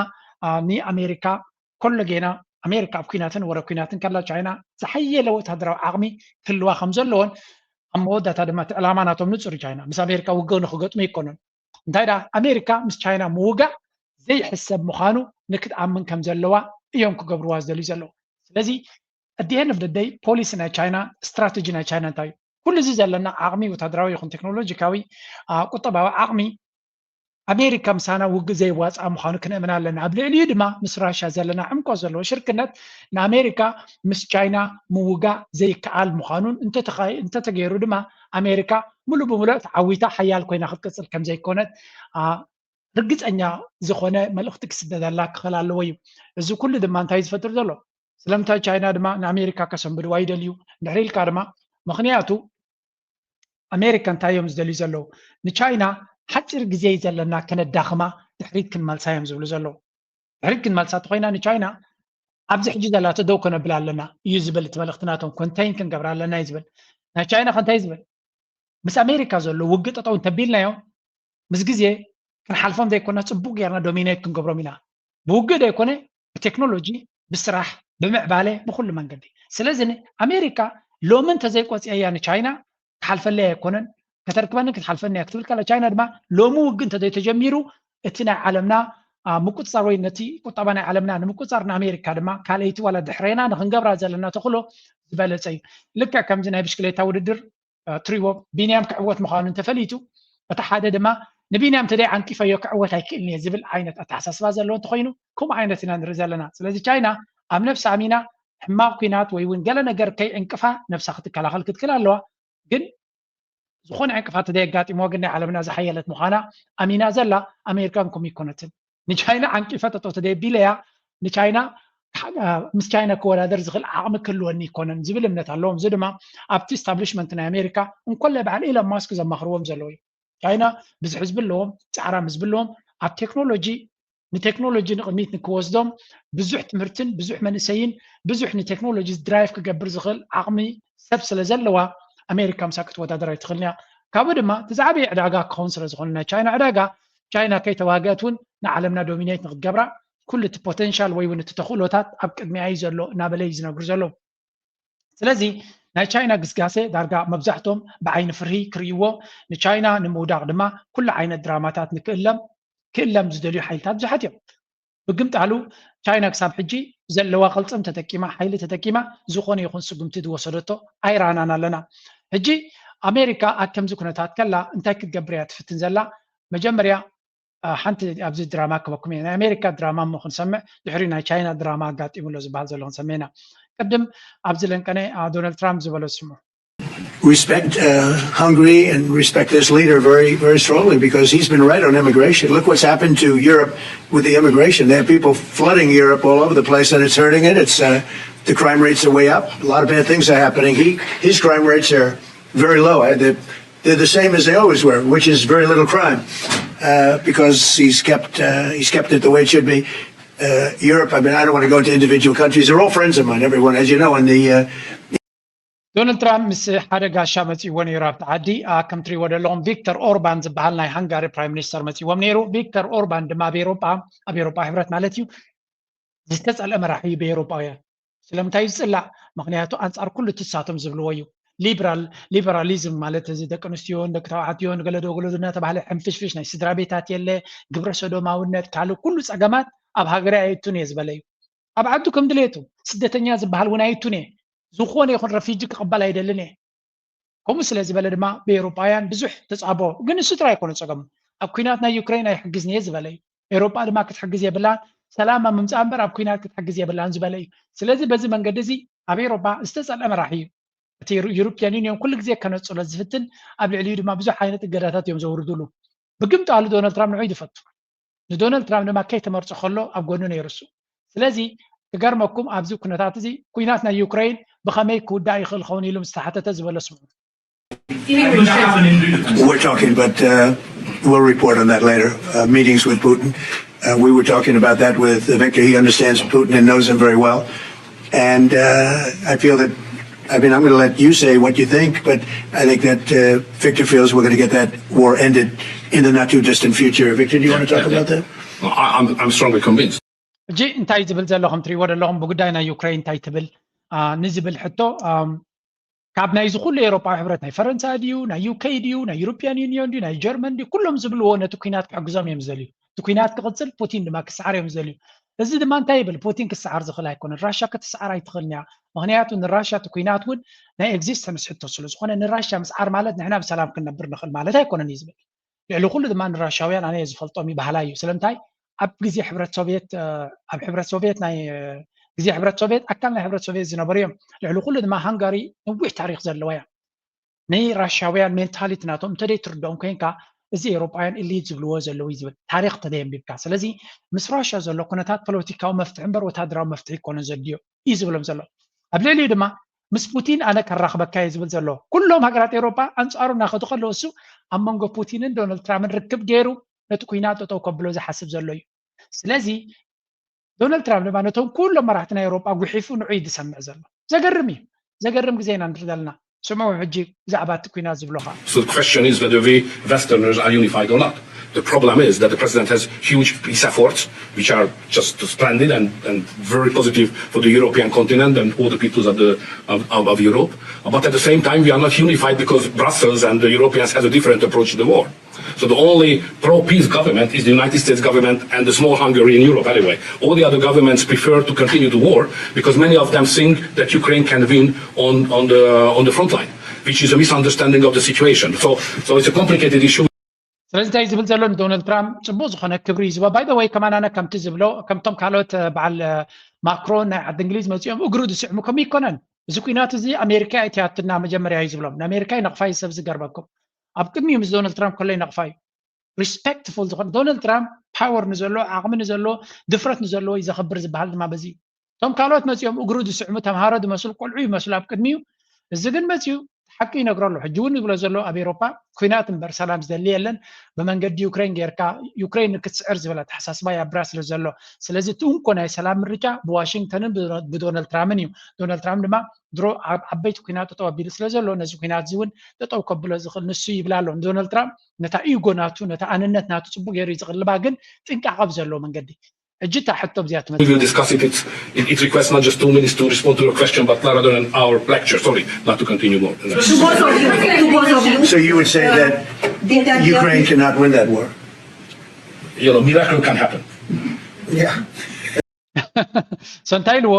ንኣሜሪካ ኮሎ ጌና ኣሜሪካ ኣብ ኩናትን ወረ ኩናትን ከላ ቻይና ዝሓየለ ወታደራዊ ዓቕሚ ክህልዋ ከም ዘለዎን ኣብ መወዳእታ ድማ እቲ ዕላማ ናቶም ንፁር ቻይና ምስ ኣሜሪካ ውግእ ንክገጥሙ ኣይኮኑን። እንታይ ደኣ ኣሜሪካ ምስ ቻይና ምውጋእ ዘይሕሰብ ምዃኑ ንክትኣምን ከም ዘለዋ እዮም ክገብርዋ ዝደልዩ ዘለዉ። ስለዚ ኣት ኤንድ ኦፍ ደይ ፖሊሲ ናይ ቻይና ስትራቴጂ ናይ ቻይና እንታይ እዩ? ኩሉ እዚ ዘለና ዓቕሚ ወታደራዊ ይኹን ቴክኖሎጂካዊ ቁጠባዊ ዓቕሚ ኣሜሪካ ምሳና ውግእ ዘይዋፅኣ ምዃኑ ክነእምን ኣለና። ኣብ ልዕሊኡ ድማ ምስ ራሽያ ዘለና ዕምቆ ዘለዎ ሽርክነት ንኣሜሪካ ምስ ቻይና ምውጋእ ዘይከኣል ምዃኑን እንተተኻይ- እንተተገይሩ ድማ ኣሜሪካ ሙሉእ ብሙሉእ ተዓዊታ ሓያል ኮይና ክትቅፅል ከም ዘይኮነት አ፣ ርግፀኛ ዝኾነ መልእኽቲ ክስደደላ ክኽእል ኣለዎ እዩ። እዚ ኩሉ ድማ እንታይ ዝፈጥር ዘሎ? ስለምንታይ ቻይና ድማ ንኣሜሪካ ከሰንብድዋ ይደልዩ? ድሕሪ ኢልካ ድማ ምኽንያቱ ኣሜሪካ እንታይ እዮም ዝደልዩ ዘለዉ? ንቻይና ሓፂር ግዜ እዩ ዘለና ከነዳኽማ ድሕሪት ክንመልሳ እዮም ዝብሉ ዘለዉ። ድሕሪት ክንመልሳ ተኮይና ንቻይና ኣብዚ ሕጂ ዘላቶ ደው ከነብላ ኣለና እዩ ዝብል እቲ መልእኽቲ ናቶም ኮንቴን ክንገብራ ኣለና እዩ ዝብል። ናይ ቻይና ከ እንታይ ዝብል? ምስ ኣሜሪካ ዘሎ ውግእ ጠጠው እንተቢልናዮ ምስ ግዜ ክንሓልፎም ዘይኮና ፅቡቅ ጌርና ዶሚኔት ክንገብሮም ኢና። ብውግእ ዘይኮነ ብቴክኖሎጂ፣ ብስራሕ፣ ብምዕባለ፣ ብኩሉ መንገዲ። ስለዚ ን- ኣሜሪካ ሎሚ እንተዘይቆፅየያ ንቻይና ክሓልፈለይ ኣይኮነን፣ ከተርክበኒ ክትሓልፈኒ እያ ክትብል ከላ ቻይና ድማ ሎሚ ውግእ እንተዘይተጀሚሩ እቲ ናይ ዓለምና አ፣ ምቁፅፃር ወይ ነቲ ቁጠባ ናይ ዓለምና ንምቁፅፃር ንኣሜሪካ ድማ ካልኣይቲ ዋላ ድሕሬና ንክንገብራ ዘለና ተኽእሎ ዝበለፀ እዩ። ልክዕ ከምዚ ናይ ብሽክሌታ ውድድር እ፣ ትሪዎ ቢንያም ክዕወት ምዃኑ እንተፈሊጡ እቲ ሓደ ድማ ንቢንያም ተደይ ዓንቂፈዮ ክዕወት ኣይክእልን እየ ዝብል ዓይነት ኣተሓሳስባ ዘለዎ እንተኮይኑ ከምኡ ዓይነት ኢና ንርኢ ዘለና። ስለዚ ቻይና ኣብ ነፍሲ ኣሚና ሕማቕ ኩናት ወይ እውን ገለ ነገር ከይዕንቅፋ ነብሳ ክትከላኸል ክትክእል ኣለዋ። ግን ዝኾነ ዕንቅፋት ተደየጋጢምዋ ግን ናይ ዓለምና ዝሓየለት ምዃና ኣሚና ዘላ ኣሜሪካን ከምኡ ይኮነትን። ንቻይና ዓንቂፈ ጠጠው ተደይ ቢለያ ንቻይና ምስ ቻይና ክወዳደር ዝኽእል ዓቕሚ ክህልወኒ ይኮነን ዝብል እምነት ኣለዎም። እዚ ድማ ኣብቲ ስታብሊሽመንት ናይ ኣሜሪካ እንኮላይ በዓል ኢሎን ማስክ ዘማኽርዎም ዘለዉ እዩ። ቻይና ብዙሕ ህዝቢ ኣለዎም፣ ፃዕራም ህዝቢ ኣለዎም። ኣብ ቴክኖሎጂ ንቴክኖሎጂ ንቕድሚት ንክወስዶም ብዙሕ ትምህርትን ብዙሕ መንእሰይን ብዙሕ ንቴክኖሎጂ ድራይቭ ክገብር ዝኽእል ዓቕሚ ሰብ ስለ ዘለዋ ኣሜሪካ ምሳ ክትወዳደር ኣይትኽእልን እያ። ካብኡ ድማ እቲ ዝዓበየ ዕዳጋ ክኸውን ስለ ዝኾነ ናይ ቻይና ዕዳጋ ቻይና ከይተዋገአት እውን ንዓለምና ዶሚኔት ንክትገብራ ኩሉ እቲ ፖቴንሻል ወይ እውን እቲ ተኽእሎታት ኣብ ቅድሚኣ እዩ ዘሎ እናበለ እዩ ዝነግሩ ዘሎ። ስለዚ ናይ ቻይና ግስጋሴ ዳርጋ መብዛሕቶም ብዓይኒ ፍርሂ ክርእይዎ ንቻይና ንምውዳቕ ድማ ኩሉ ዓይነት ድራማታት ንክእለም ክእለም ዝደልዩ ሓይልታት ብዙሓት እዮም። ብግምጣሉ ቻይና ክሳብ ሕጂ ዘለዋ ቅልፅም ተጠቂማ ሓይሊ ተጠቂማ ዝኾነ ይኹን ስጉምቲ ዝወሰደቶ ኣይረኣናን ኣለና። ሕጂ ኣሜሪካ ኣብ ከምዚ ኩነታት ከላ እንታይ ክትገብር እያ ትፍትን ዘላ? መጀመርያ ሓንቲ ኣብዚ ድራማ ክበኩም እየ ናይ ኣሜሪካ ድራማ እሞ ክንሰምዕ ድሕሪ ናይ ቻይና ድራማ ኣጋጢሙ ኣሎ ዝበሃል ዘሎ ክንሰምዕ ኢና። ቅድም ኣብዚ ለንቀነ ዶናልድ ትራምፕ ዝበሎ ስሙ። Respect uh, Hungary and respect this leader very, very strongly because he's been right on immigration. Look what's happened to Europe with the immigration. They have people flooding Europe all over the place, and it's hurting it. It's uh, the crime rates are way up. A lot of bad things are happening. He his crime rates are very low. They're, they're the same as they always were, which is very little crime uh, because he's kept uh, he's kept it the way it should be. Uh, Europe. I mean, I don't want to go into individual countries. They're all friends of mine, everyone, as you know. And the uh, ዶናልድ ትራምፕ ምስ ሓደ ጋሻ መፂእዎ ነይሩ ኣብቲ ዓዲ። ከም ትሪእዎ ዘለኹም ቪክተር ኦርባን ዝበሃል ናይ ሃንጋሪ ፕራይም ሚኒስተር መፂእዎም ነይሩ። ቪክተር ኦርባን ድማ ኣብ ኤሮጳ ኣብ ኤሮጳ ሕብረት ማለት እዩ ዝተፀልአ መራሒ እዩ ብኤሮጳውያን። ስለምንታይ እዩ ዝፅላእ? ምክንያቱ ኣንፃር ኩሉ እቲ ንሳቶም ዝብልዎ እዩ። ሊበራል ሊበራሊዝም ማለት እዚ ደቂ ኣንስትዮን ደቂ ተባዕትዮን ገለዶ ገለዶ እናተባህለ ሕንፍሽፍሽ ናይ ስድራ ቤታት የለ ግብረ ሰዶማውነት ካልእ ኩሉ ፀገማት ኣብ ሃገረይ ኣየእቱን እየ ዝበለ እዩ። ኣብ ዓዱ ከም ድሌቱ ስደተኛ ዝበሃል እውን ኣይእቱን እየ። ዝኾነ ይኹን ረፊጂ ክቕበል ኣይደልን እየ። ከምኡ ስለ ዝበለ ድማ ብኤውሮጳውያን ብዙሕ ተጻቦ። ግን እሱ ጥራይ ኣይኮነ ጸገሙ። ኣብ ኲናት ናይ ዩክሬን ኣይሕግዝን እየ ዝበለ እዩ። ኤውሮጳ ድማ ክትሕግዝ የብላን፣ ሰላም ኣብ ምምጻእ እምበር ኣብ ኲናት ክትሕግዝ የብላን ዝበለ እዩ። ስለዚ በዚ መንገዲ እዚ ኣብ ኤሮጳ ዝተጸልአ መራሒ እዩ። እቲ ዩሮፕያን ዩኒዮን ኩሉ ግዜ ከነጽሎ ዝፍትን ኣብ ልዕሊኡ ድማ ብዙሕ ዓይነት እገዳታት እዮም ዘውርድሉ። ብግምጣሉ ዶናልድ ትራምፕ ንዑ ይድፈቱ። ንዶናልድ ትራምፕ ድማ ከይተመርጾ ከሎ ኣብ ጎኑ ነይሩ እሱ። ስለዚ ክገርመኩም ኣብዚ ኩነታት እዚ ኩናት ናይ ዩክሬን ብኸመይ ክውዳእ ይኽእል ኸውን ኢሉ ምስ ተሓተተ ዝበሎ ስምዑ። We're talking, but uh, we'll report on that later. Uh, meetings with Putin. Uh, we were talking about that with Victor. He understands Putin and knows him very well. And uh, I feel that, I mean, I'm going to let you say what you think, but I think that uh, Victor feels we're going to get that war ended in the not too distant future. Victor, do you want to talk about that? I, I'm, I'm strongly convinced. ሕጂ እንታይ ዝብል ዘሎ ከም ትሪእዎ ዘለኹም ብጉዳይ ናይ ዩክሬን እንታይ ትብል ንዝብል ሕቶ ካብ ናይዚ ኩሉ ኤሮጳዊ ሕብረት ናይ ፈረንሳ ድዩ ናይ ዩኬ ድዩ ናይ ዩሮፒያን ዩኒዮን ድዩ ናይ ጀርመን ድዩ ኩሎም ዝብልዎ ነቲ ኩናት ክሕግዞም እዮም ዝደልዩ እቲ ኩናት ክቕፅል ፑቲን ድማ ክሰዓር እዮም ዝደልዩ እዚ ድማ እንታይ ይብል ፑቲን ክሰዓር ዝኽእል ኣይኮነን ራሻ ክትሰዓር ኣይትኽእልን እያ ምኽንያቱ ንራሻ እቲ ኩናት እውን ናይ ኤግዚስተንስ ሕቶ ስለ ዝኾነ ንራሻ ምስዓር ማለት ንሕና ብሰላም ክንነብር ንኽእል ማለት ኣይኮነን እዩ ዝብል ልዕሊ ኩሉ ድማ ንራሻውያን ኣነ ዝፈልጦም ይባህላ እዩ ስለምንታይ ኣብ ግዜ ሕብረት ሶቪየት ኣብ ሕብረት ሶቪየት ናይ ግዜ ሕብረት ሶቪየት ኣካል ናይ ሕብረት ሶቪየት ዝነበሩ እዮም ልዕሊ ኩሉ ድማ ሃንጋሪ ነዊሕ ታሪክ ዘለዋ እያ ናይ ራሻውያን ሜንታሊቲ ናቶም እንተደይ ትርድኦም ኮይንካ እዚ ኤሮጳውያን ኢሊት ዝብልዎ ዘለዉ እዩ ዝብል ታሪክ ተደይ ኣንቢብካ ስለዚ ምስ ራሻ ዘሎ ኩነታት ፖለቲካዊ መፍትሒ እምበር ወታደራዊ መፍትሒ ይኮነ ዘድዮ እዩ ዝብሎም ዘሎ ኣብ ልዕሊኡ ድማ ምስ ፑቲን ኣነ ከራኽበካ እየ ዝብል ዘሎ ኩሎም ሃገራት ኤሮጳ ኣንጻሩ እናኸዱ ከለዉ እሱ ኣብ መንጎ ፑቲንን ዶናልድ ትራምፕን ርክብ ገይሩ ነቲ ኩናት ጠጠው ከብሎ ዝሓስብ ዘሎ እዩ ስለዚ ዶናልድ ትራምፕ ድማ ነቶም ኩሎም መራሕቲ ናይ ኤሮጳ ጉሒፉ ንዑ እዩ ዝሰምዕ ዘሎ ዘገርም እዩ ዘገርም ግዜ ኢና ንርኢ ዘለና ስምዑ ሕጂ ብዛዕባ እቲ ኩናት ዝብሎ ከዓ So the question is whether we Westerners are unified or not. The problem is that the president has huge peace efforts, which are just splendid and, and very positive for the European continent and all the peoples of, the, of, of, of Europe. But at the same time, we are not unified because Brussels and the Europeans have a different approach to the war. So the only pro-peace government is the United States government and the small Hungary in Europe anyway. All the other governments prefer to continue the war because many of them think that Ukraine can win on, on, the, on the front line, which is a misunderstanding of the situation. So, so it's a complicated issue. ስለዚ እንታይ ዝብል ዘሎ ንዶናልድ ትራምፕ ፅቡቅ ዝኮነ ክብሪ እዩ ዝባ ባይ ወይ ከማን ኣነ ከምቲ ዝብሎ ከምቶም ካልኦት በዓል ማክሮን ናይ ዓዲ እንግሊዝ መፂኦም እግሩ ዝስዕሙ ከም ይኮነን እዚ ኩናት እዚ ኣሜሪካ ኣይትያትና መጀመርያ እዩ ዝብሎም ንኣሜሪካ ይነቕፋ እዩ ሰብ ዝገርመኩም ኣብ ቅድሚኡ ምስ ዶናልድ ትራምፕ ከሎ ይነቕፋ እዩ ሪስፔክትፉል ዝኾነ ዶናልድ ትራምፕ ፓወር ንዘሎ ዓቕሚ ንዘሎ ድፍረት ንዘለዎ እዩ ዘኽብር ዝበሃል ድማ በዚ እዩ እቶም ካልኦት መፂኦም እግሩ ዝስዕሙ ተምሃሮ ዝመስሉ ቆልዑ ይመስሉ ኣብ ቅድሚኡ እዚ ግን መፂኡ ሓቂ ይነግሮ ኣሎ ሕጂ እውን ይብሎ ዘሎ ኣብ ኤሮፓ ኩናት እምበር ሰላም ዝደሊ የለን ብመንገዲ ዩክሬን ጌርካ ዩክሬን ንክትስዕር ዝበለ ኣተሓሳስባ ኣብ ብራስልስ ዘሎ ስለዚ እቲ እንኮ ናይ ሰላም ምርጫ ብዋሽንግተንን ብዶናልድ ትራምፕን እዩ ዶናልድ ትራምፕ ድማ ድሮ ኣብ ዓበይቲ ኩናት ጠጠው ኣቢሉ ስለ ዘሎ ነዚ ኩናት እዚ እውን ጠጠው ከብሎ ዝኽእል ንሱ ይብል ኣሎ ንዶናልድ ትራምፕ ነታ ኢጎ ናቱ ነታ ኣንነት ናቱ ፅቡቅ ገይሩ እዩ ዝቕልባ ግን ጥንቃቐ ብዘለዎ መንገዲ ሕጂ እታ ሕቶ ብዚኣ ትመ We will discuss it. It, it, it requests not just two minutes to respond to your question, but rather than our lecture. Sorry, not to continue more. To both of you, to both of you. So you would say that Did that Ukraine cannot win that war? You know, miracle can happen. Yeah. so እንታይ ኢልዎ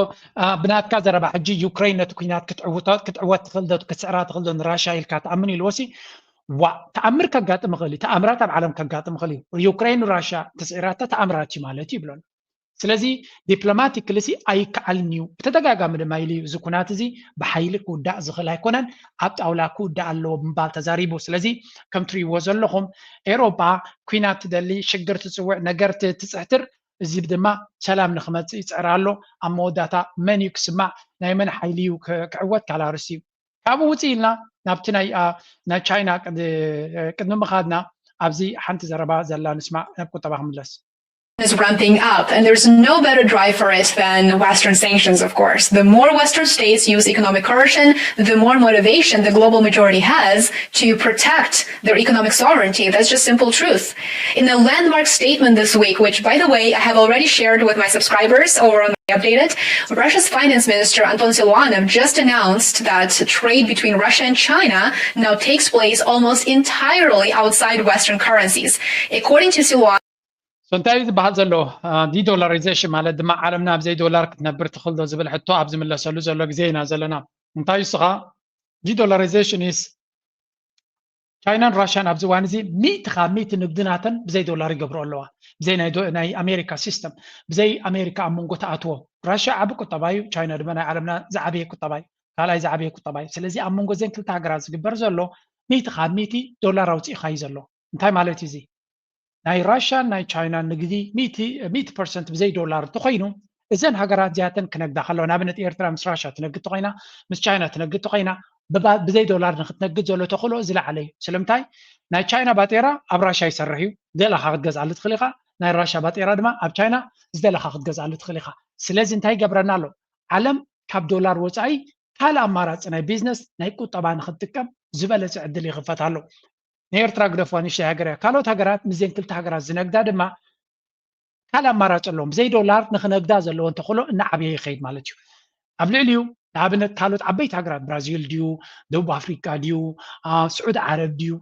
ብናትካ ዘረባ ሕጂ ዩክሬን ነቲ ኩናት ክትዕውታ ክትዕወት ትኽእል ዶ ክትስዕራ ትኽእል ዶ ንራሻ ኢልካ ትኣምን ኢልዎ ሲ ዋ ተኣምር ከጋጥም ይኽእል እዩ ተኣምራት ኣብ ዓለም ከጋጥም ይኽእል እዩ ዩክሬን ራሻ ተስዒራታ ተኣምራት እዩ ማለት እዩ ይብለሉ ስለዚ ዲፕሎማቲክሊ ሲ ኣይከኣልን እዩ ብተደጋጋሚ ድማ ኢሉ እዩ እዚ ኩናት እዚ ብሓይሊ ክውዳእ ዝኽእል ኣይኮነን ኣብ ጣውላ ክውዳእ ኣለዎ ብምባል ተዛሪቡ ስለዚ ከም ትሪእዎ ዘለኹም ኤሮፓ ኩናት ትደሊ ሽግር ትፅውዕ ነገር ትፅሕትር እዚ ድማ ሰላም ንክመፅእ ይፅዕር ኣሎ ኣብ መወዳእታ መን እዩ ክስማዕ ናይ መን ሓይሊ እዩ ክዕወት ካልእ ኣርእስቲ እዩ ካብኡ ውፅእ ኢልና ናብቲ ናይ ቻይና ቅድሚ ምኻድና ኣብዚ ሓንቲ ዘረባ ዘላ ንስማዕ ናብ ቁጠባ ክምለስ is ramping up, and there's no better drive for it than Western sanctions, of course. The more Western states use economic coercion, the more motivation the global majority has to protect their economic sovereignty. That's just simple truth. In a landmark statement this week, which, by the way, I have already shared with my subscribers over on my updated, Russia's finance minister Anton Siluanov just announced that trade between Russia and China now takes place almost entirely outside Western currencies. According to Siluanov, so እንታይ እዩ ዝበሃል ዘሎ ዲዶላሪዜሽን ማለት ድማ ዓለምና ኣብዘይ ዶላር ክትነብር ትኽእል ዶ ዝብል ሕቶ ኣብ ዝምለሰሉ ዘሎ ግዜ ኢና ዘለና እንታይ እሱ ከዓ ዲዶላሪዜሽን is ቻይናን ራሽያን ኣብዚ እዋን እዚ ሚእቲ ካብ ሚእቲ ንግዲ ናተን ብዘይ ዶላር ይገብሮ ኣለዋ። ብዘይ ናይ ኣሜሪካ ሲስተም፣ ብዘይ ኣሜሪካ ኣብ መንጎ ተኣትዎ። ራሽያ ዓቢ ቁጠባ እዩ፣ ቻይና ድማ ናይ ዓለምና ዝዓበየ ቁጠባ እዩ፣ ካልኣይ ዝዓበየ ቁጠባ እዩ። ስለዚ ኣብ መንጎ ዘን ክልተ ሃገራት ዝግበር ዘሎ ሚእቲ ካብ ሚእቲ ዶላር ኣውፅኢኻ እዩ ዘሎ። እንታይ ማለት እዩ እዚ? ናይ ራሽያን ናይ ቻይናን ንግዲ ሚእቲ ፐርሰንት ብዘይ ዶላር እንተኮይኑ፣ እዘን ሃገራት እዚኣተን ክነግዳ ከለዋ፣ ንኣብነት ኤርትራ ምስ ራሽያ ትነግድ ተኮይና፣ ምስ ቻይና ትነግድ ተኮይና፣ ብዘይ ዶላር ንክትነግድ ዘሎ ተኽእሎ ዝለዓለ እዩ። ስለምንታይ? ናይ ቻይና ባጤራ ኣብ ራሽያ ይሰርሕ እዩ፣ ዝደለኻ ክትገዝኣሉ ትኽእል ኢኻ። ናይ ራሽያ ባጤራ ድማ ኣብ ቻይና ዝደለኻ ክትገዝኣሉ ትኽእል ኢኻ። ስለዚ እንታይ ይገብረና ኣሎ? ዓለም ካብ ዶላር ወፃኢ ካልእ ኣማራፂ ናይ ቢዝነስ ናይ ቁጠባ ንክትጥቀም ዝበለፀ ዕድል ይኽፈት ኣሎ። ንኤርትራ ግደፍዋ፣ ንእሽተይ ሃገር እያ። ካልኦት ሃገራት ምስዘን ክልተ ሃገራት ዝነግዳ ድማ ካልእ ኣማራፂ ኣለዎም። ብዘይ ዶላር ንክነግዳ ዘለዎን ተኽእሎ እናዓበየ ይኸይድ ማለት እዩ። ኣብ ልዕሊኡ ንኣብነት ካልኦት ዓበይቲ ሃገራት ብራዚል ድዩ፣ ደቡብ ኣፍሪቃ ድዩ፣ ስዑድ ዓረብ ድዩ፣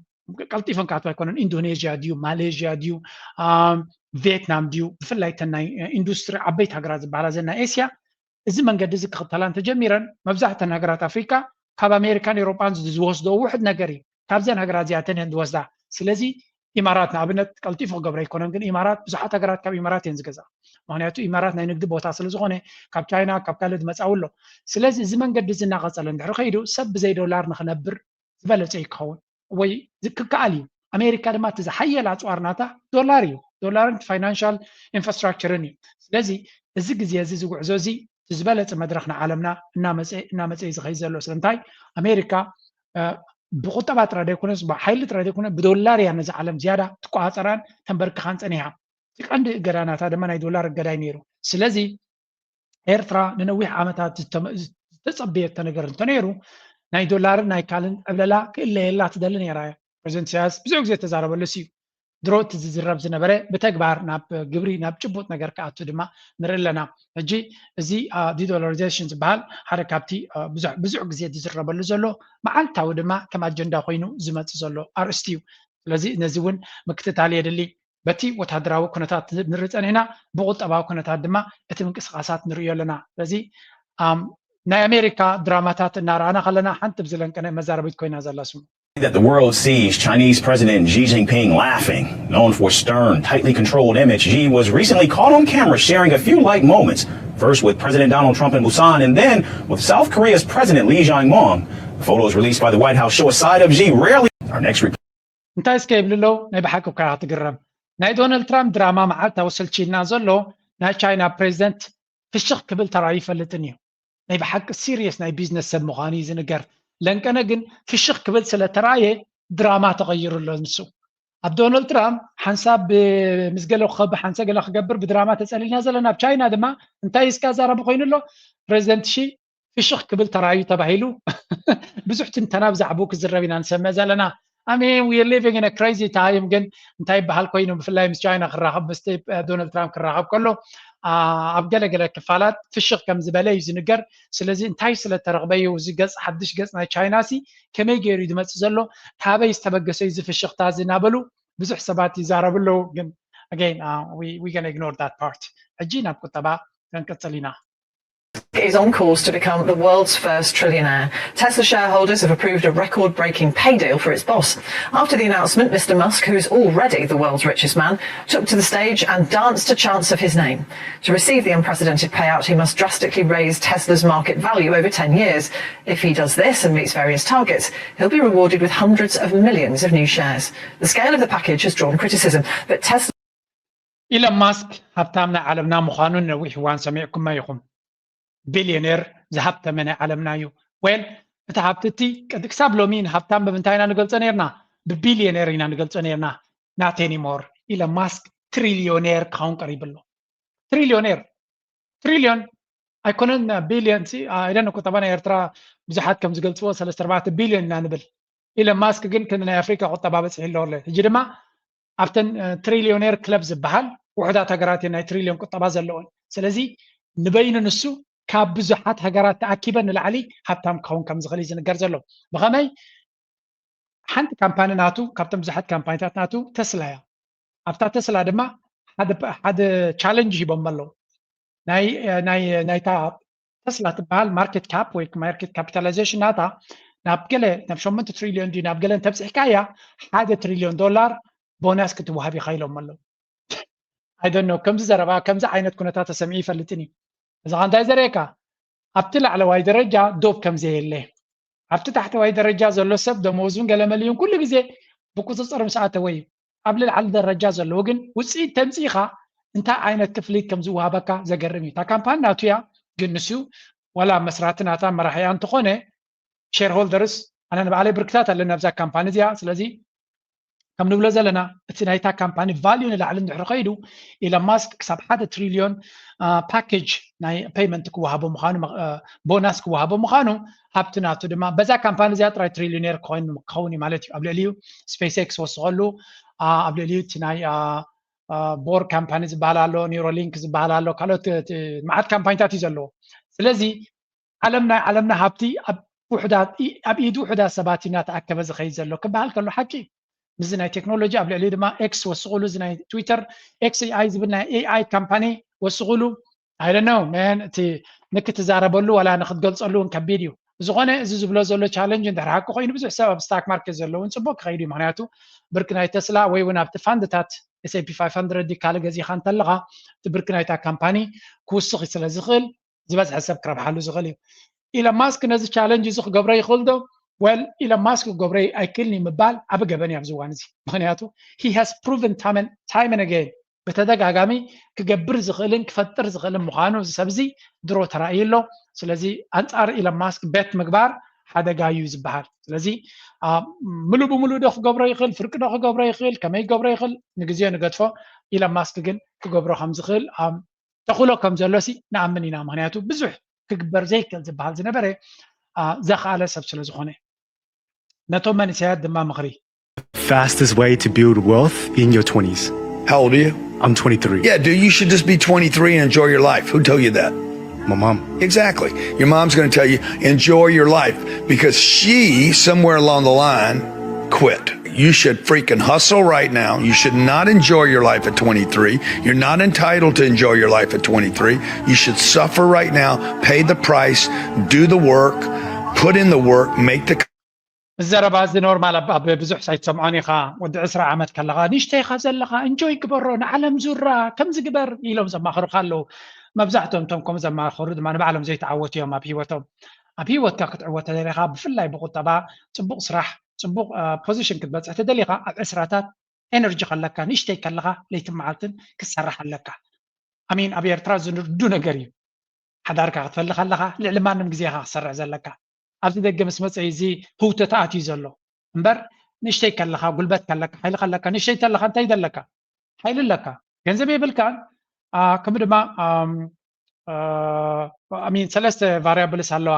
ቀልጢፈን ክኣትዋ ኣይኮነን። ኢንዶኔዥያ ድዩ፣ ማሌዥያ ድዩ፣ ቪየትናም ድዩ፣ ብፍላይ ተን ናይ ኢንዱስትሪ ዓበይቲ ሃገራት ዝበሃላ ዘን ናይ ኤስያ እዚ መንገዲ እዚ ክኽተላ እንተጀሚረን፣ መብዛሕተን ሃገራት ኣፍሪካ ካብ ኣሜሪካን ኤውሮጳን ዝወስዶ ውሕድ ነገር እዩ። ካብዘን ሃገራት እዚኣተን እየን ዝወስዳ። ስለዚ ኢማራት ንኣብነት ቀልጢፉ ክገብረ ኣይኮነን፣ ግን ኢማራት ብዙሓት ሃገራት ካብ ኢማራት እየን ዝገዝኣ። ምክንያቱ ኢማራት ናይ ንግዲ ቦታ ስለ ዝኾነ ካብ ቻይና ካብ ካልእ ዝመፃው ኣሎ። ስለዚ እዚ መንገዲ እዚ እናቐፀለ እንድሕር ከይዱ ሰብ ብዘይ ዶላር ንክነብር ዝበለፀ ይከውን ወይ ክከኣል እዩ። ኣሜሪካ ድማ እቲ ዝሓየለ ኣፅዋር ናታ ዶላር እዩ። ዶላርን ፋይናንሻል ኢንፍራስትራክቸርን እዩ። ስለዚ እዚ ግዜ እዚ ዝጉዕዞ እዚ ዝበለፀ መድረክ ንዓለምና እናመፀ እዩ ዝኸይድ ዘሎ። ስለምንታይ ኣሜሪካ ብቁጠባ ጥራይ ዘይኮነስ ብሓይሊ ጥራይ ዘይኮነ ብዶላር እያ ነዚ ዓለም ዝያዳ ትቆፃፀራን ተንበርክኻን ፀኒሓ። እቲ ቀንዲ እገዳ ናታ ድማ ናይ ዶላር እገዳ እዩ ነይሩ። ስለዚ ኤርትራ ንነዊሕ ዓመታት ዝተጸበየቶ ነገር እንተነይሩ ናይ ዶላርን ናይ ካልእን ዕብለላ ክእለየላ ትደሊ ነይራ እያ። ፕሬዚደንት ኢሳያስ ብዙሕ ግዜ ተዛረበሉ እዩ። ድሮ እቲ ዝዝረብ ዝነበረ ብተግባር ናብ ግብሪ ናብ ጭቡጥ ነገር ክኣቱ ድማ ንርኢ ኣለና። ሕጂ እዚ ዲዶላሪዜሽን ዝበሃል ሓደ ካብቲ ብዙሕ ግዜ ዝዝረበሉ ዘሎ መዓልታዊ ድማ ከም ኣጀንዳ ኮይኑ ዝመፅእ ዘሎ ኣርእስቲ እዩ። ስለዚ ነዚ እውን ምክትታል የድሊ። በቲ ወታደራዊ ኩነታት ንርኢ ፀኒሕና፣ ብቁጠባዊ ኩነታት ድማ እቲ ምንቅስቃሳት ንርእዮ ኣለና። ስለዚ ናይ ኣሜሪካ ድራማታት እናረኣና ከለና ሓንቲ ብዝለንቀነ መዛረቢት ኮይና ዘላ ስሙ። That the world sees Chinese President Xi Jinping laughing. Known for stern, tightly controlled image, Xi was recently caught on camera sharing a few light moments, first with President Donald Trump in Busan and then with South Korea's President Lee Jae-myung. The photos released by the White House show a side of Xi rarely. Our next report. እንታይ እስከ ይብል ኣለዉ? ናይ ብሓቂ እኳ ክትግረም። ናይ ዶናልድ ትራምፕ ድራማ መዓልታዊ ሰልችልና ዘሎ ናይ ቻይና ፕሬዚደንት ፍሽኽ ክብል ተራእዩ ይፈልጥን እዩ። ናይ ብሓቂ ሲሪየስ ናይ ቢዝነስ ሰብ ምዃኑ እዩ ዝንገር። ለንቀነ ግን ፍሽኽ ክብል ስለ ተራእየ ድራማ ተቐይሩ ኣሎ ንሱ። ኣብ ዶናልድ ትራምፕ ሓንሳብ ምስ ገለ ክኸብ ሓንሳብ ገለ ክገብር ብድራማ ተጸሊልና ዘለና። ኣብ ቻይና ድማ እንታይ እስካ ዛረቡ ኮይኑ ኣሎ ፕሬዚደንት ሺ ፍሽኽ ክብል ተራእዩ ተባሂሉ ብዙሕ ትንተና ብዛዕባኡ ክዝረብ ኢና ንሰምዕ ዘለና። I mean, we are living in a crazy time ግን እንታይ ይበሃል ኮይኑ ብፍላይ ምስ ቻይና ክራኸብ ምስ ዶናልድ ትራምፕ ክራኸብ ከሎ ኣብ ገለገለ ክፋላት ፍሽኽ ከም ዝበለ እዩ ዝንገር። ስለዚ እንታይ ስለ ተረኽበ እዩ እዚ ገፅ ሓድሽ ገፅ ናይ ቻይና ሲ ከመይ ገይሩ እዩ ዝመፅእ ዘሎ ካበይ ዝተበገሰ እዩ እዚ ፍሽኽታ እዚ እናበሉ ብዙሕ ሰባት ይዛረቡ ኣለዉ። ግን again we gonna ignore that part። ሕጂ ናብ ቁጠባ ክንቅፅል ኢና። Is on course to become the world's first trillionaire. Tesla shareholders have approved a record breaking pay deal for its boss. After the announcement, Mr. Musk, who's already the world's richest man, took to the stage and danced to chants of his name. To receive the unprecedented payout, he must drastically raise Tesla's market value over ten years. If he does this and meets various targets, he'll be rewarded with hundreds of millions of new shares. The scale of the package has drawn criticism, but Tesla. ኢሎን ማስክ ሃብታም ናይ ዓለምና ምዃኑ ነዊሕ እዋን ሰሚዕኩሞ ኢኹም። ቢልዮኔር ዝሃብተመ ናይ ዓለምና እዩ። ዌል እቲ ሃብቲ እቲ ቅድ- ክሳብ ሎሚ ንሃብታም ብምንታይ ኢና ንገልጾ ነርና? ብቢልዮኔር ኢና ንገልጾ ነርና። Not anymore። ኢሎን ማስክ ትሪልዮኔር ክኸውን ቀሪቡ ኣሎ። ትሪልዮኔር ትሪልዮን ኣይኮነን ቢልዮን። I don't know ቁጠባ ናይ ኤርትራ ብዙሓት ከም ዝገልጽዎ ሰለስተ ኣርባዕተ ቢልዮን ኢና ንብል። ኢሎን ማስክ ግን ከም ናይ ኣፍሪካ ቁጠባ በፂሑ ኣሎ ኣሎ። ሕጂ ድማ ኣብተን ትሪልዮኔር ክለብ ዝበሃል ውሑዳት ሃገራት እየን ናይ ትሪልዮን ቁጠባ ዘለዎን። ስለዚ ንበይኑ ንሱ ካብ ብዙሓት ሃገራት ተኣኪበን ንላዕሊ ሃብታም ክኸውን ከም ዝኽእል እዩ ዝንገር ዘሎ። ብኸመይ? ሓንቲ ካምፓኒ ናቱ ካብተን ብዙሓት ካምፓኒታት ናቱ ተስላ እያ። ኣብታ ተስላ ድማ ሓደ ቻለንጅ ሂቦም ኣለዉ። ናይታ ተስላ ትበሃል ማርኬት ካፕ ወይ ማርኬት ካፒታላይዜሽን ናታ ናብ ገለ ናብ ሸሞንተ ትሪልዮን ድዩ ናብ ገለ እንተብፅሕካ እያ ሓደ ትሪልዮን ዶላር ቦናስ ክትወሃብ ኢኻ ኢሎም ኣለዉ። I don't know፣ ከምዚ ዘረባ ከምዚ ዓይነት ኩነታት ተሰሚዑ ይፈልጥን እዩ። እዚ ኸ እንታይ ዘርእየካ? ኣብቲ ላዕለዋይ ደረጃ ዶብ ከም ዘየለ፣ ኣብቲ ታሕተዋይ ደረጃ ዘሎ ሰብ ደመወዙን ገለመልዩን ኩሉ ግዜ ብቁፅፅር ምስ ኣተወ እዩ። ኣብ ልዕሊ ደረጃ ዘለዉ ግን ውፅኢት ተምፂእኻ እንታይ ዓይነት ክፍሊት ከም ዝወሃበካ ዘገርም እዩ። እታ ካምፓኒ ናቱ እያ፣ ግን ንሱ ዋላ መስራቲ ናታ መራሒያ እንተኾነ ሼርሆልደርስ ኣነ ንባዕለይ ብርክታት ኣለኒ ኣብዛ ካምፓኒ እዚኣ። ስለዚ ከም ንብሎ ዘለና እቲ ናይታ ካምፓኒ ቫልዩ ንላዕሊ እንድሕር ከይዱ ኢሎን ማስክ ክሳብ ሓደ ትሪልዮን ፓኬጅ ናይ ፔይመንት ክወሃቦ ምዃኑ፣ ቦናስ ክወሃቦ ምዃኑ፣ ሃብቲ ናቱ ድማ በዛ ካምፓኒ እዚኣ ጥራይ ትሪልዮኔር ክኸውን ክኸውን እዩ ማለት እዩ። ኣብ ልዕሊኡ ስፔስ ኤክስ ወስኸሉ፣ ኣብ ልዕሊኡ እቲ ናይ ቦር ካምፓኒ ዝበሃል ኣሎ፣ ኒውሮሊንክ ዝበሃል ኣሎ፣ ካልኦት መዓት ካምፓኒታት እዩ ዘለዎ። ስለዚ ዓለም ናይ ዓለምና ሃብቲ ኣብ ውሕዳት ኣብ ኢድ ውሕዳት ሰባት እዩ እናተኣከበ ዝኸይድ ዘሎ ክበሃል ከሎ ሓቂ እዩ። ምስዚ ናይ ቴክኖሎጂ ኣብ ልዕሊ ድማ ኤክስ ወስኹሉ፣ እዚ ናይ ትዊተር ኤክስ ኤኣይ ዝብል ናይ ኤኣይ ካምፓኒ ወስኹሉ። I don't know man፣ እቲ ንክትዛረበሉ ዋላ ንክትገልፀሉ እውን ከቢድ እዩ። ዝኾነ እዚ ዝብሎ ዘሎ ቻለንጅ እንድሕር ሓቂ ኮይኑ ብዙሕ ሰብ ኣብ ስታክ ማርኬት ዘለውን ፅቡቅ ክኸይዱ እዩ። ምክንያቱ ብርክ ናይ ተስላ ወይ እውን ኣብቲ ፋንድታት S and P five hundred ካልእ ገዚኻ እንተለኻ እቲ ብርክ ናይታ ካምፓኒ ክውስኽ ስለ ዝኽእል ዝበዝሐ ሰብ ክረብሓሉ ዝኽእል እዩ። ኢሎን ማስክ ነዚ ቻለንጅ እዚ ክገብሮ ይኽእል ዶ? ወል ኢሎን ማስክ ክገብሮ ኣይክእልን እዩ ምባል ዓቢ ገበን እዩ ኣብዚ እዋን እዚ። ምክንያቱ he has proven time and time and again ብተደጋጋሚ ክገብር ዝኽእልን ክፈጥር ዝኽእልን ምዃኑ እዚ ሰብ እዚ ድሮ ተራእዩ ኣሎ። ስለዚ ኣንጻር ኢሎን ማስክ ቤት ምግባር ሓደጋ እዩ ዝበሃል። ስለዚ ምሉእ ብምሉእ ዶ ክገብሮ ይኽእል፣ ፍርቂ ዶ ክገብሮ ይኽእል፣ ከመይ ክገብሮ ይኽእል ንግዜኡ ንገድፎ። ኢሎን ማስክ ግን ክገብሮ ከም ዝኽእል ተኽእሎ ከም ዘሎ ሲ ንኣምን ኢና። ምክንያቱ ብዙሕ ክግበር ዘይክእል ዝበሃል ዝነበረ ዘኽኣለ ሰብ ስለ ዝኾነ ነቶም መንእሰያት ድማ ምኽሪ Fastest way to build wealth in your twenties. How old are you? I'm twenty-three. Yeah, dude, you should just be twenty-three and enjoy your life. Who told you that? My mom. Exactly. Your mom's going to tell you, enjoy your life, because she, somewhere along the line, quit. You should freaking hustle right now. You should not enjoy your life at twenty-three. You're not entitled to enjoy your life at twenty-three. You should suffer right now, pay the price, do the work, put in the work, make the እዚ ዘረባ እዚ ኖርማል ኣብ ኣብ ብዙሕ ሳይትሰምዖን ኢኻ። ወዲ ዕስራ ዓመት ከለኻ ንእሽተይ ኢኻ ዘለኻ፣ እንጆይ ግበሮ፣ ንዓለም ዙራ፣ ከምዚ ግበር ኢሎም ዘማኽሩኻ ኣለዉ። መብዛሕትኦም እቶም ከምኡ ዘማኽሩ ድማ ንባዕሎም ዘይተዓወቱ እዮም ኣብ ህይወቶም። ኣብ ህይወትካ ክትዕወት ተደሊኻ ብፍላይ ብቁጠባ ጽቡቕ ስራሕ፣ ጽቡቕ ፖዚሽን ክትበጽሕ ተደሊኻ ኣብ ዕስራታት ኤነርጂ ከለካ ንእሽተይ ከለኻ ለይትን መዓልትን ክትሰርሕ ኣለካ። ኣሚን ኣብ ኤርትራ ዝንርዱ ነገር እዩ። ሓዳርካ ክትፈሊ ከለኻ ልዕሊ ማንም ግዜኻ ክትሰርሕ ዘለካ። ኣብዚ ደገ ምስ መጸ እዚ ህውተት ኣትዩ ዘሎ እምበር ንእሽተይ ከለኻ ጉልበት ከለካ ሓይሊ ከለካ ንእሽተይ ተለኻ እንታይ ዘለካ ሓይሊ ኣለካ ገንዘብ የብልካን ከምኡ ድማ ሚን ሰለስተ ቫሪያብልስ ኣለዋ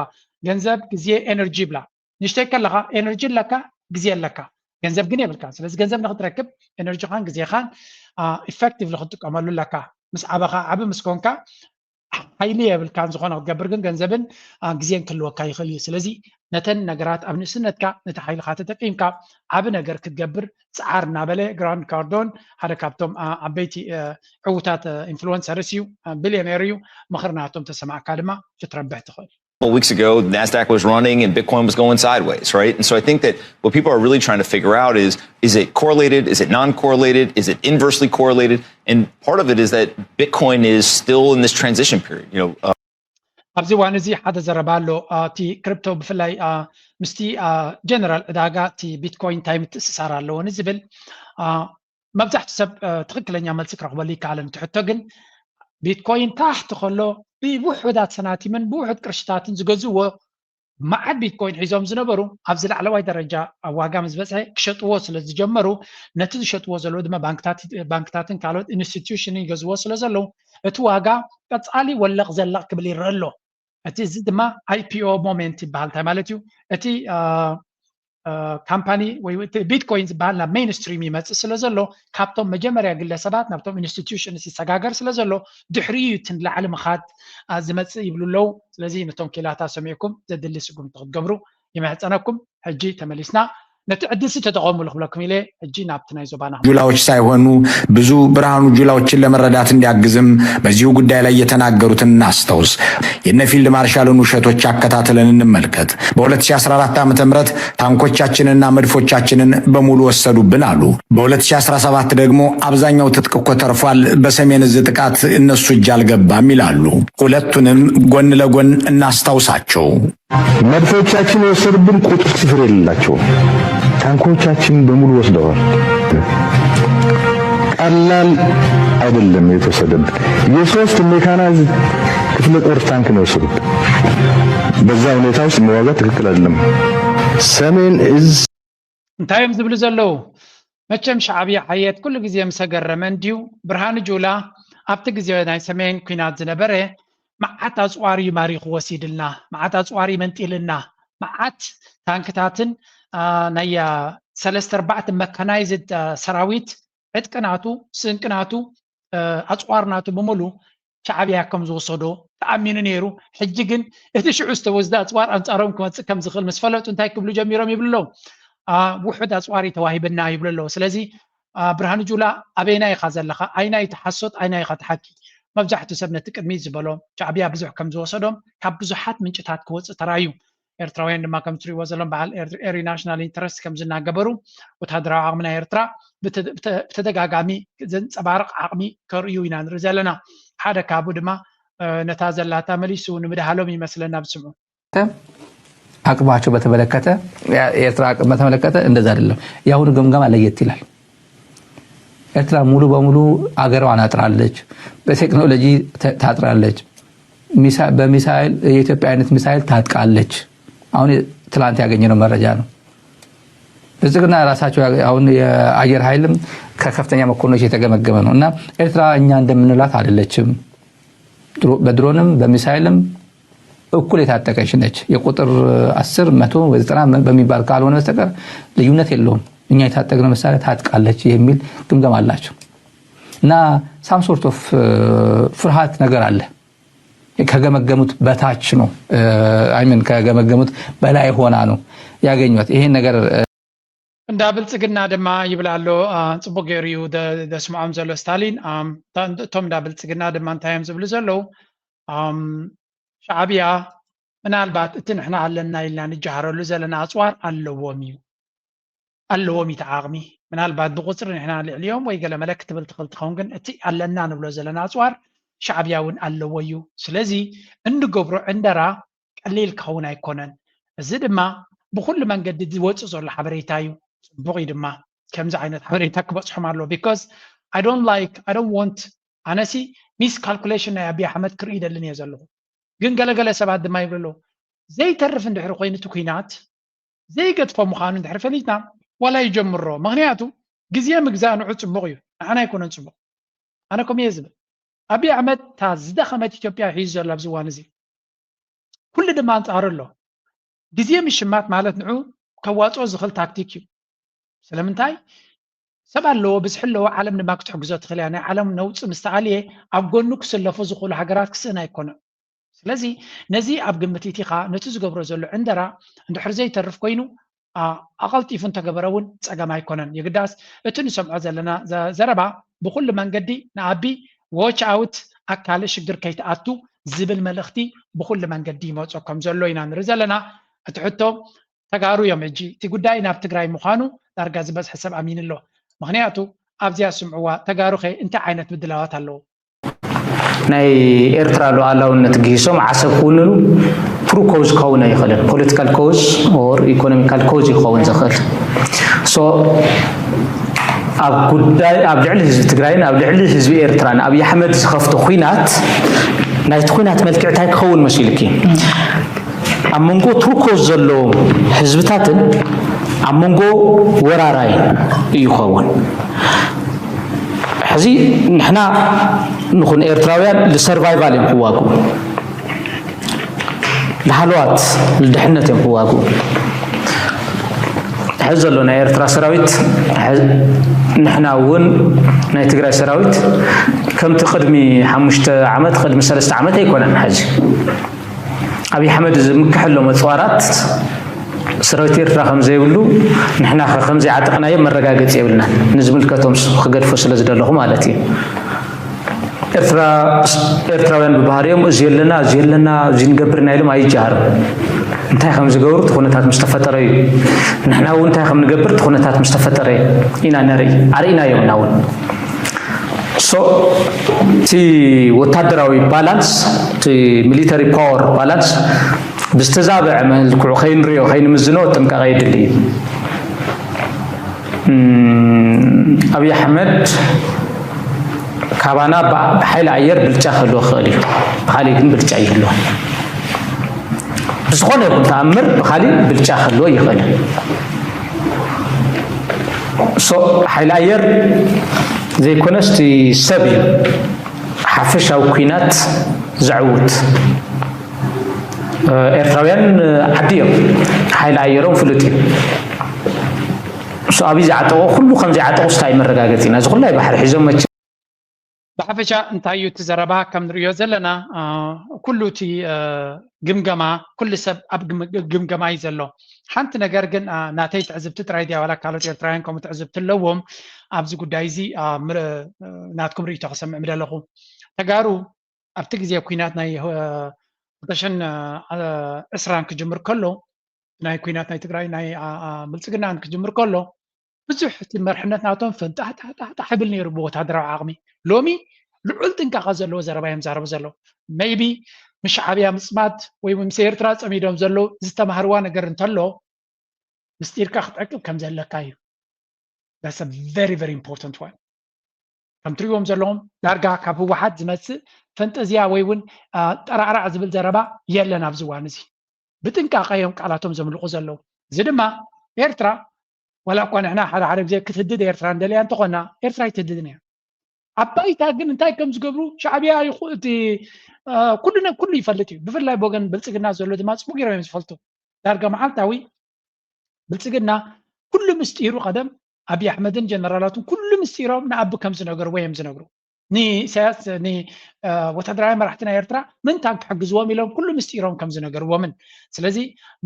ገንዘብ ግዜ ኤነርጂ ይብላ ንእሽተይ ከለኻ ኤነርጂ ኣለካ ግዜ ኣለካ ገንዘብ ግን የብልካ ስለዚ ገንዘብ ንክትረክብ ኤነርጂኻን ግዜኻን ኢፌክቲቭሊ ክትጥቀመሉ ኣለካ ምስ ዓበኻ ዓቢ ምስ ኮንካ ሓይሊ የብልካን ዝኾነ ክትገብር ግን ገንዘብን ግዜን ክህልወካ ይኽእል እዩ ስለዚ ነተን ነገራት ኣብ ንእስነትካ ነቲ ሓይልካ ተጠቂምካ ዓቢ ነገር ክትገብር ፃዓር እናበለ ግራንት ካርዶን ሓደ ካብቶም ዓበይቲ ዕውታት ኢንፍሉወንሰርስ እዩ ቢልዮኔር እዩ ምኽሪ ናቶም ተሰማዕካ ድማ ክትረብሕ ትኽእል couple weeks ago, NASDAQ was running and Bitcoin was going sideways, right? And so I think that what people are really trying to figure out is is it correlated? Is it non correlated? Is it inversely correlated? And part of it is that Bitcoin is still in this transition period. You know, uh, ኣብዚ እዋን እዚ ሓደ ዘረባ ኣሎ እቲ ክሪፕቶ ብፍላይ ምስቲ ጀነራል ዕዳጋ እቲ ቢትኮይን እንታይ ምትእስሳር ኣለዎ ንዝብል መብዛሕትኡ ሰብ ትኽክለኛ መልሲ ክረኽበሉ ይከኣለን እቲ ሕቶ ግን ቢትኮይን ታሕቲ ከሎ ብውሑዳት ሰናቲምን ብውሑድ ቅርሽታትን ዝገዝእዎ መዓት ቢትኮይን ሒዞም ዝነበሩ ኣብዚ ላዕለዋይ ደረጃ ኣብ ዋጋ ምስ በፅሐ ክሸጥዎ ስለ ዝጀመሩ ነቲ ዝሸጥዎ ዘለዉ ድማ ባንክታትን ካልኦት ኢንስቲትዩሽን ይገዝዎ ስለ ዘለዉ እቲ ዋጋ ቀፃሊ ወለቕ ዘለቕ ክብል ይረአ ኣሎ እቲ እዚ ድማ IPO ሞሜንት ይበሃል እንታይ ማለት እዩ እቲ ካምፓኒ ወይ ቢትኮይን ዝበሃል ናብ ሜይንስትሪም ይመፅእ ስለ ዘሎ ካብቶም መጀመርያ ግለሰባት ናብቶም ኢንስቲትዩሽንስ ይሰጋገር ስለ ዘሎ ድሕሪኡ እቲ ንላዕሊ ምኻድ ዝመፅእ ይብሉ ኣለዉ ስለዚ ነቶም ኪላታ ሰሚዕኩም ዘድሊ ስጉምቲ ክትገብሩ ይምሕፀነኩም ሕጂ ተመሊስና ነቲ ዕድልሲ ተጠቐሙሉ ክብለኩም ኢለ። ሕጂ ናብቲ ናይ ዞባና ጁላዎች ሳይሆኑ ብዙ ብርሃኑ ጁላዎችን ለመረዳት እንዲያግዝም በዚሁ ጉዳይ ላይ የተናገሩትን እናስታውስ። የነ ፊልድ ማርሻልን ውሸቶች አከታትለን እንመልከት። በ2014 ዓ.ም ታንኮቻችንና መድፎቻችንን በሙሉ ወሰዱብን አሉ። በ2017 ደግሞ አብዛኛው ትጥቅ እኮ ተርፏል፣ በሰሜን እዝ ጥቃት እነሱ እጅ አልገባም ይላሉ። ሁለቱንም ጎን ለጎን እናስታውሳቸው። መድፎቻችን የወሰዱብን ቁጥር ስፍር የሌላቸው ታንኮቻችን በሙሉ ወስደዋል። ቀላል አይደለም የተወሰደብን። የሶስት ሜካናይዝድ ክፍለ ጦር ታንክ ነው የወሰዱብን። በዛ ሁኔታ ውስጥ መዋጋት ትክክል አይደለም። ሰሜን እዝ እንታይ እዮም ዝብሉ ዘለዉ? መቸም ሻዕብያ ሓየት ኩሉ ግዜ ምስ ኣገረመ እንድዩ። ብርሃኑ ጁላ ኣብቲ ግዜ ናይ ሰሜን ኲናት ዝነበረ መዓት ኣፅዋር እዩ ማሪኹ ወሲድልና፣ መዓት ኣፅዋር እዩ መንጢልና፣ መዓት ታንክታትን ናይ ሰለስተ ኣርባዕተ መካናይዝድ ሰራዊት ዕጥቂ ናቱ፣ ስንቂ ናቱ፣ ኣፅዋር ናቱ ብምሉ ሻዕብያ ከም ዝወሰዶ ተኣሚኑ ነይሩ። ሕጂ ግን እቲ ሽዑ ዝተወስደ ኣፅዋር ኣንፃሮም ክመፅእ ከም ዝኽእል ምስ ፈለጡ እንታይ ክብሉ ጀሚሮም ይብሉ ኣለዉ። ውሑድ ኣፅዋር እዩ ተዋሂብና ይብሉ ኣለዉ። ስለዚ ብርሃኑ ጁላ ኣበይና ኢኻ ዘለኻ? ኣይናይ እቲ ሓሶት ኣይናይ ኢኻ እቲ ሓቂ? መብዛሕትኡ ሰብ ነቲ ቅድሚት ዝበሎ ሻዕብያ ብዙሕ ከም ዝወሰዶም ካብ ብዙሓት ምንጭታት ክወፅእ ተራእዩ። ኤርትራውያን ድማ ከም ትሪእዎ ዘለኹም በዓል ኤሪ ናሽናል ኢንተረስት ከምዚ እናገበሩ ወታደራዊ ዓቕሚ ናይ ኤርትራ ብተደጋጋሚ ዘንፀባርቕ ዓቕሚ ከርእዩ ኢና ንርኢ ዘለና። ሓደ ካብኡ ድማ ነታ ዘላታ መሊሱ ንምድሃሎም ይመስለና ብስምዑ። አቅማቸው በተመለከተ የኤርትራ አቅም በተመለከተ እንደዛ አይደለም። የአሁኑ ግምገማ ለየት ይላል። ኤርትራ ሙሉ በሙሉ አገሯን አጥራለች፣ በቴክኖሎጂ ታጥራለች፣ በሚሳይል የኢትዮጵያ አይነት ሚሳይል ታጥቃለች። አሁን ትላንት ያገኘነው መረጃ ነው። ብልጽግና ራሳቸው አሁን የአየር ኃይልም ከከፍተኛ መኮንኖች የተገመገመ ነው እና ኤርትራ እኛ እንደምንላት አይደለችም። በድሮንም በሚሳይልም እኩል የታጠቀች ነች። የቁጥር አስር መቶ ወይ ዘጠና በሚባል ካልሆነ በስተቀር ልዩነት የለውም። እኛ የታጠቅነው መሳሪያ ታጥቃለች የሚል ግምገማ አላቸው እና some sort of ፍርሃት ነገር አለ። ከገመገሙት በታች ነው። I mean ከገመገሙት በላይ ሆና ነው ያገኟት። ይሄን ነገር እንዳ ብልጽግና ድማ ይብል ኣሎ። ጽቡቅ ገይሩ እዩ ዘስምዖም ዘሎ ስታሊን። እቶም እንዳ ብልጽግና ድማ እንታይ እዮም ዝብሉ ዘለዉ? ሻዕብያ ምናልባት እቲ ንሕና ኣለና ኢልና ንጀሃረሉ ዘለና ኣፅዋር ኣለዎም እዩ ኣለዎም እዩ ዓቕሚ። ምናልባት ብቁፅሪ ንሕና ልዕሊኦም ወይ ገለ መለ ክትብል ትኽእል ትኸውን፣ ግን እቲ ኣለና ንብሎ ዘለና ኣፅዋር ሻዕብያ እውን ኣለዎ እዩ። ስለዚ እንገብሮ ዕንደራ ቀሊል ክኸውን ኣይኮነን። እዚ ድማ ብኩሉ መንገዲ ዝወፅእ ዘሎ ሓበሬታ እዩ። ፅቡቕ እዩ ድማ ከምዚ ዓይነት ሓበሬታ ክበፅሖም ኣለዎ። Because I don't like, I don't want፣ ኣነሲ ሚስ ካልኩሌሽን ናይ ኣቢይ ኣሕመድ ክርኢ ይደልን እየ ዘለኹ። ግን ገለገለ ሰባት ድማ ይብሉ ኣለዉ ዘይተርፍ እንድሕሪ ኮይኑ እቲ ኲናት ዘይገድፎ ምዃኑ እንድሕሪ ፈሊጥና ዋላ ይጀምሮ። ምኽንያቱ ግዜ ምግዛእ ንዑ ፅቡቕ እዩ፣ ንዓና ኣይኮነን ፅቡቕ። ኣነ ከምኡ እየ ዝብል። ኣቢይ ኣሕመድ እታ ዝደኸመት ኢትዮጵያ እዩ ሒዙ ዘሎ ኣብዚ እዋን እዚ። ኩሉ ድማ ኣንፃሩ ኣሎ። ግዜ ምሽማት ማለት ንዑ ከዋፅኦ ዝኽእል ታክቲክ እዩ። ስለምንታይ ሰብ ኣለዎ፣ ብዝሒ ኣለዎ፣ ዓለም ድማ ክትሕግዞ ትኽእል እያ። ናይ ዓለም ነውፂ ምስ ተኣልየ ኣብ ጎኑ ክስለፉ ዝኽእሉ ሃገራት ክስእን ኣይኮነን። ስለዚ ነዚ ኣብ ግምት ኢቲኻ ነቲ ዝገብሮ ዘሎ ዕንደራ እንድሕር ዘይተርፍ ኮይኑ ኣቐልጢፉ እንተገበረ እውን ፀገም ኣይኮነን። የግዳስ እቲ ንሰምዖ ዘለና ዘረባ ብኩሉ መንገዲ ንኣቢ ዎች ኣውት ኣካለ ሽግር ከይትኣቱ ዝብል መልእኽቲ ብኩሉ መንገዲ ይመፆ ከም ዘሎ ኢና ንርኢ ዘለና። እቲ ሕቶ ተጋሩ እዮም ሕጂ እቲ ጉዳይ ናብ ትግራይ ምዃኑ ዳርጋ ዝበዝሐ ሰብ ኣሚኑ ኣሎ። ምኽንያቱ ኣብዚኣ ስምዕዋ ተጋሩ ኸ እንታይ ዓይነት ምድላዋት ኣለዎ? ናይ ኤርትራ ሉዓላውነት ግሂሶም ዓሰብ ክውንኑ ትሩ ኮዝ ክኸውን ኣይኽእልን። ፖለቲካል ኮዝ ኦር ኢኮኖሚካል ኮዝ እዩ ክኸውን ዝኽእል። ሶ ኣብ ጉዳይ ኣብ ልዕሊ ህዝቢ ትግራይን ኣብ ልዕሊ ህዝቢ ኤርትራን ኣብይ ኣሕመድ ዝኸፍቶ ኲናት ናይቲ ኲናት መልክዕ እንታይ ክኸውን መሲሉኪ? ኣብ መንጎ ትሩ ኮዝ ዘለዎም ህዝብታትን ኣብ መንጎ ወራራይ እዩ ክኸውን። ሕዚ ንሕና ንኹን ኤርትራውያን ንሰርቫይቫል እዮም ክዋግኡ፣ ንሃለዋት ንድሕነት እዮም ክዋግኡ። ሕዚ ዘሎ ናይ ኤርትራ ሰራዊት ንሕና እውን ናይ ትግራይ ሰራዊት ከምቲ ቅድሚ ሓሙሽተ ዓመት ቅድሚ ሰለስተ ዓመት ኣይኮነን። ሕዚ ኣብይ ኣሕመድ ዝምክሐሎም ኣፅዋራት ሰራዊት ኤርትራ ከም ዘይብሉ ንሕና ከ ከም ዘይዓጠቕናዮ መረጋገጺ የብልናን። ንዝምልከቶም ስ-፣ ክገድፎ ስለ ዝደለኹ ማለት እዩ። ኤርትራ፣ ኤርትራውያን ብባህሪኦም እዚ የለና፣ እዚ የለና፣ እዚ ንገብር ኢና ኢሎም ኣይጀሃሩን። እንታይ ከም ዝገብሩ እቲ ኩነታት ምስ ተፈጠረ እዩ። ንሕና እውን እንታይ ከም ንገብር እቲ ኩነታት ምስ ተፈጠረ ኢና ነርኢ። ኣርኢናዮም ኢና እውን። So፣ እቲ ወታደራዊ ባላንስ፣ እቲ ሚሊተሪ ፓወር ባላንስ ብዝተዛበዐ መልክዑ ከይንሪኦ፣ ከይንምዝኖ ጥንቃቐ የድሊ እዩ። እም፣ ኣብይ ኣሕመድ ካባና ብ-፣ ብሓይሊ ኣየር ብልጫ ክህልዎ ክኽእል እዩ። ብኻሊእ ግን ብልጫ ይህልዎ። ብዝኾነ ይኹን ተኣምር ብኻሊእ ብልጫ ክህልዎ ይኽእል። So፣ ሓይሊ ኣየር ዘይኮነስ እቲ ሰብ እዩ ሓፈሻዊ ኲናት ዘዕውት። እ፣ ኤርትራውያን፣ እ፣ ዓዲ እዮም። ሓይሊ ኣየሮም ፍሉጥ እዩ። So፣ ኣብይ ዝዓጠቑ ኩሉ ከም ዘይዓጠቑ ስታይ መረጋገጺ ኢና። እዚ ኩላይ ባሕሪ ሒዞም መቸ-፣ ብሓፈሻ እንታይ እዩ እቲ ዘረባ? ከም ንርእዮ ዘለና፣ እ፣ ኩሉ እቲ፣ እ፣ ግምገማ፣ ኩሉ ሰብ ኣብ ግም-፣ ግምገማ እዩ ዘሎ። ሓንቲ ነገር ግን፣ እ፣ ናተይ ትዕዝብቲ ጥራይ ድያ ዋላ ካልኦት ኤርትራውያን ከምኡ ትዕዝብቲ ኣለዎም ኣብዚ ጉዳይ እዚ፣ እ፣ ምር-፣ እ፣ ናትኩም ርእይቶ ክሰምዕ ምደለኹ። ተጋሩ ኣብቲ ግዜ ኲናት ናይ፣ እ፣ ክልተ ሽሕን ዕስራን ክጅምር ከሎ፣ ናይ ኲናት ናይ ትግራይ ናይ፣ ኣ፣ ኣ፣ ብልጽግናን ክጅምር ከሎ፣ ብዙሕ እቲ መርሕነት ናቶም ፈንጣሕጣሕጣሕ ይብል ነይሩ ብወታደራዊ ዓቕሚ። ሎሚ ልዑል ጥንቃቐ ዘለዎ ዘረባ እዮም ዛረቡ ዘለዉ። Maybe ምስ ሻዕብያ ምጽማድ ወይ ምስ ኤርትራ ጸሚዶም ዘለዉ ዝተማህርዋ ነገር እንተሎ፣ ምስጢርካ ክትዕቅብ ከም ዘለካ እዩ። That's a very, very important one። ከም ትሪእዎም ዘለኹም ዳርጋ ካብ ህወሓት ዝመጽእ ፈንጠዝያ ወይ እውን፣ አ፣ ጠራዕራዕ ዝብል ዘረባ የለን ኣብዚ እዋን እዚ። ብጥንቃቐ እዮም ቃላቶም ዘምልቑ ዘለዉ። እዚ ድማ ኤርትራ፣ ዋላ እኳ ንሕና ሓደ ሓደ ግዜ ክትህድድ ኤርትራ እንደልያ እንተኾና፣ ኤርትራ ኣይትህድድን እያ። ኣብ ባይታ ግን እንታይ ከም ዝገብሩ ሻዕብያ ይኹ-፣ እቲ፣ አ፣ ኩሉ ነ-፣ ኩሉ ይፈልጥ እዩ። ብፍላይ ብወገን ብልጽግና ዘሎ ድማ ጽቡቕ ገይሮም እዮም ዝፈልጡ። ዳርጋ መዓልታዊ ብልጽግና ኩሉ ምስጢሩ ቀደም ኣብይ ኣሕመድን ጀነራላቱን ኩሉ ምስጢሮም ንኣቢ ከም ዝነገርዎ እዮም ዝነግሩ። ንኢሳያስ፣ ን-፣ እ፣ ወታደራዊ መራሕቲ ናይ ኤርትራ ምንታን ክሕግዝዎም ኢሎም ኩሉ ምስጢሮም ከም ዝነገርዎምን። ስለዚ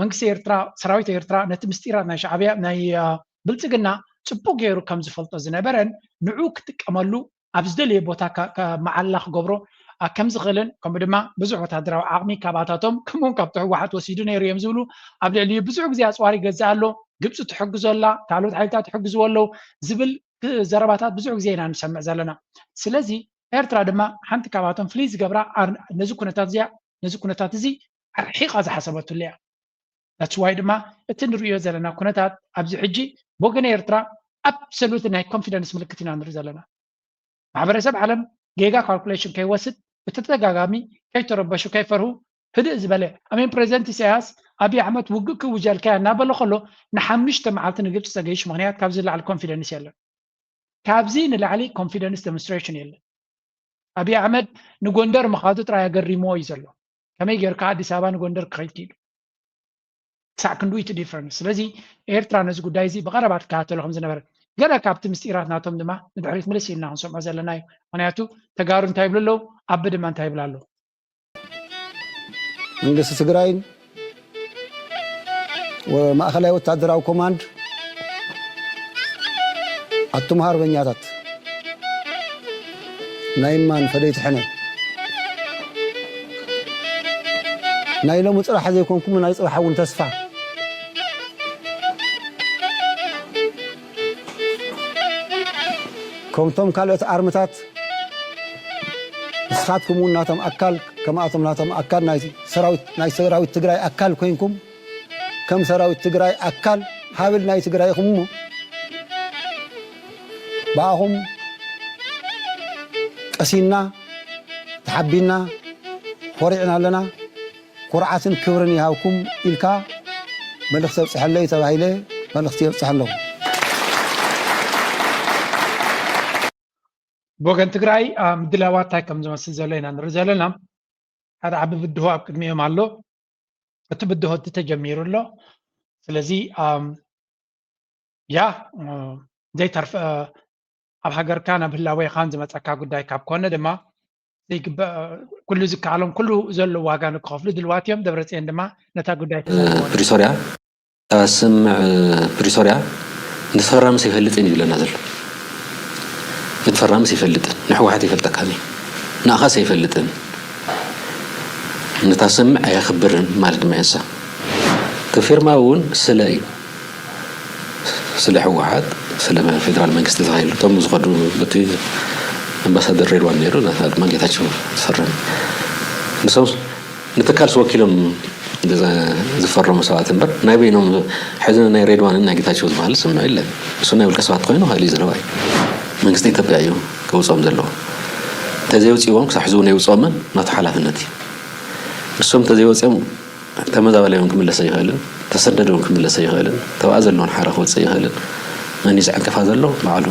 መንግስቲ ኤርትራ፣ ሰራዊት ኤርትራ ነቲ ምስጢራት ናይ ሻዕብያ፣ ናይ፣ እ፣ ብልጽግና ጽቡቕ ገይሩ ከም ዝፈልጦ ዝነበረን ንዑ ክጥቀመሉ ኣብ ዝደለየ ቦታ ከ-፣ ከ-፣ መዓላ ክገብሮ፣ አ፣ ከም ዝኽእልን፣ ከምኡ ድማ ብዙሕ ወታደራዊ ዓቕሚ ካብኣታቶም፣ ከምኡውን ካብቲ ህወሓት ወሲዱ ነይሩ እዮም ዝብሉ፣ ኣብ ልዕሊኡ ብዙሕ ግዜ ኣጽዋር ይገዝእ ኣሎ፣ ግብጺ ትሕግዞ ኣላ፣ ካልኦት ሓይልታት ይሕግዝዎ ኣለዉ ዝብል፣ እ፣ ዘረባታት ብዙሕ ግዜ ኢና ንሰምዕ ዘለና። ስለዚ ኤርትራ ድማ ሓንቲ ካብኣቶም ፍልይ ዝገብራ ኣር-፣ ነዚ ኩነታት እዚኣ፣ ነዚ ኩነታት እዚ ኣርሒቓ ዝሓሰበትሉ እያ። That's why ድማ እቲ ንርእዮ ዘለና ኩነታት ኣብዚ ሕጂ ብወገን ኤርትራ ኣብሰሉት ናይ ኮንፊደንስ ምልክት ኢና ንርኢ ዘለና። ማሕበረሰብ ዓለም ጌጋ ካልኩሌሽን ከይወስድ ብተደጋጋሚ ከይተረበሹ ከይፈርሁ ህድእ ዝበለ ኣሜን ፕሬዚደንት ኢሳያስ ኣብይ ኣሕመድ ውግእ ክውጀልካ እናበለ ከሎ ንሓሙሽተ መዓልቲ ንግብፂ ዘገይሽ ምኽንያት ካብዚ ላዕሊ ኮንፊደንስ የለን። ካብዚ ንላዕሊ ኮንፊደንስ ዴሞንስትሬሽን የለን። ኣብይ ኣሕመድ ንጎንደር ምኻዱ ጥራይ ኣገሪምዎ እዩ ዘሎ። ከመይ ጌርካ ኣዲስ ኣበባ ንጎንደር ክኸይድ ክኢሉ? ክሳዕ ክንድኡ እቲ ዲፍረንስ። ስለዚ ኤርትራ ነዚ ጉዳይ እዚ ብቐረባ ትከታተሎ ከም ዝነበረ፣ ገለ ካብቲ ምስጢራት ናቶም ድማ ንድሕሪት ምልስ ኢልና ክንሰምዖ ዘለና እዩ። ምኽንያቱ ተጋሩ እንታይ ይብሉ ኣለዉ፣ ኣቢ ድማ እንታይ ይብሉ ኣለዉ። መንግስቲ ትግራይን ወ-፣ ማእኸላይ ወታደራዊ ኮማንድ፣ ኣቱም ሃርበኛታት፣ ናይ እማን ፈደይቲ ሕነ፣ ናይ ሎሚ ጽባሕ ዘይኮንኩም ናይ ጽባሕ እውን ተስፋ፣ ከምቶም ካልኦት ኣርምታት ንስኻትኩም እውን ናቶም ኣካል፣ ከማኣቶም ናቶም ኣካል ናይ ሰራዊት፣ ናይ ሰራዊት ትግራይ ኣካል ኮይንኩም፣ ከም ሰራዊት ትግራይ ኣካል ሃብል ናይ ትግራይ ኢኹም እሞ፣ ብኣኹም ቀሲንና፣ ተሓቢንና፣ ኮሪዕና ኣለና። ኩርዓትን ክብርን ይሃብኩም ኢልካ መልእኽቲ ኣብፅሐለይ ተባሂለ መልእኽቲ የብፅሐ ኣለኹ። ብወገን ትግራይ፣ አ፣ ምድላዋት እንታይ ከም ዝመስል ዘሎ ኢና ንርኢ ዘለና። ሓደ ዓቢ ብድሆ ኣብ ቅድሚኦም ኣሎ። እቲ ብድሆ እቲ ተጀሚሩ ኣሎ። ስለዚ፣ ኣም፣ ያ፣ እ፣ ዘይተርፍ፣ እ፣ ኣብ ሃገርካን ኣብ ህላዌኻን ዝመጸካ ጉዳይ ካብ ኮነ ድማ ዘይግባእ፣ እ፣ ኩሉ ዝከኣሎም፣ ኩሉ ዘሎ ዋጋ ንክኸፍሉ ድልዋት እዮም። ደብረጽዮን ድማ ነታ ጉዳይ ተዛሪቦም። ፕሪቶርያ ስምምዕ ፕሪቶርያ ንፈራምስ ኣይፈልጥን ይብለና ዘሎ። ንፈራምስ ኣይፈልጥን፣ ንሕወሓት ኣይፈልጠካን እዩ፣ ንኣኻስ ኣይፈልጥን። ነታ ስምምዕ ኣየኽብርን ማለት ድማ የሳ። እቲ ፊርማ እውን ስለ እዩ። ስለ ህወሓት፣ ስለ ፌደራል መንግስቲ ተባሂሉ እቶም ዝኸዱ፣ በቲ ኣምባሳደር ሬድዋን ነይሩ፣ ናታ ድማ ጌታቸው ዝፈረመ። ንሶም ንትካልስ ወኪሎም ዝፈረሙ ሰባት እምበር፣ ናይ በይኖም፣ ሕዚ ናይ ሬድዋንን ናይ ጌታቸው ዝበሃል ስምምዕ የለን። እሱ ናይ ውልቀ ሰባት ኮይኑ ካልእ ዘረባ እዩ። መንግስቲ ኢትዮጵያ እዩ ከውፅኦም ዘለዎ። እንተዘይውፅዎም፣ ክሳብ ሕዚ እውን ኣይውፅኦምን፣ ናቱ ሓላፍነት እዩ። ንሶም እንተዘይወፅኦም፣ ተመዛባሊ እውን ክምለስ ኣይኽእልን፣ ተሰደደ እውን ክምለስ ኣይኽእልን፣ ተባኣ ዘለውን ሓራ ክወፅእ ኣይኽእልን። መን እዩ ዝዕንቅፋ ዘሎ? ባዕሉ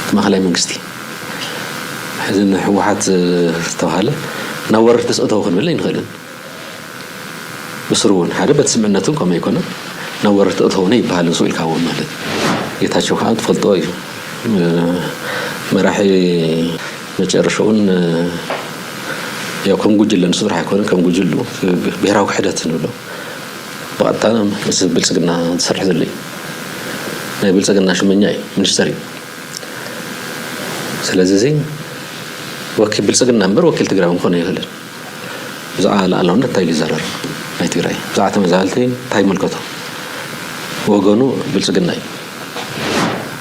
እቲ ማእኸላይ መንግስቲ። ሕዚ ንህወሓት ዝተባሃለ ናብ ወረርቲ ተስእተው ክንብል ኣይንኽእልን። ብስሩ እውን ሓደ በቲ ስምዕነትን ከምኡ ኣይኮነን፣ ናብ ወረርቲ እተውነ ይበሃል ንሱ ኢልካ እውን ማለት። ጌታቸው ከዓ ትፈልጦ እዩ። መራሒ መጨረሻውን ያው ከም ጉጅለ ንሱ ጥራሕ ኣይኮነን፣ ከም ጉጅሉ ብሄራዊ ክሕደት ንብሎ ብቐጥታ ምስ ብልፅግና ዝሰርሕ ዘሎ እዩ። ናይ ብልፅግና ሽመኛ እዩ፣ ሚኒስተር እዩ። ስለዚ እዚ ወኪል ብልፅግና እምበር ወኪል ትግራይ እውን ክኾን ኣይኽእልን። ብዛዕባ ሉዓላውነት እንታይ ኢሉ ይዛረብ? ናይ ትግራይ ብዛዕባ ተመዛበልቲ እንታይ ይምልከቶ? ወገኑ ብልፅግና እዩ።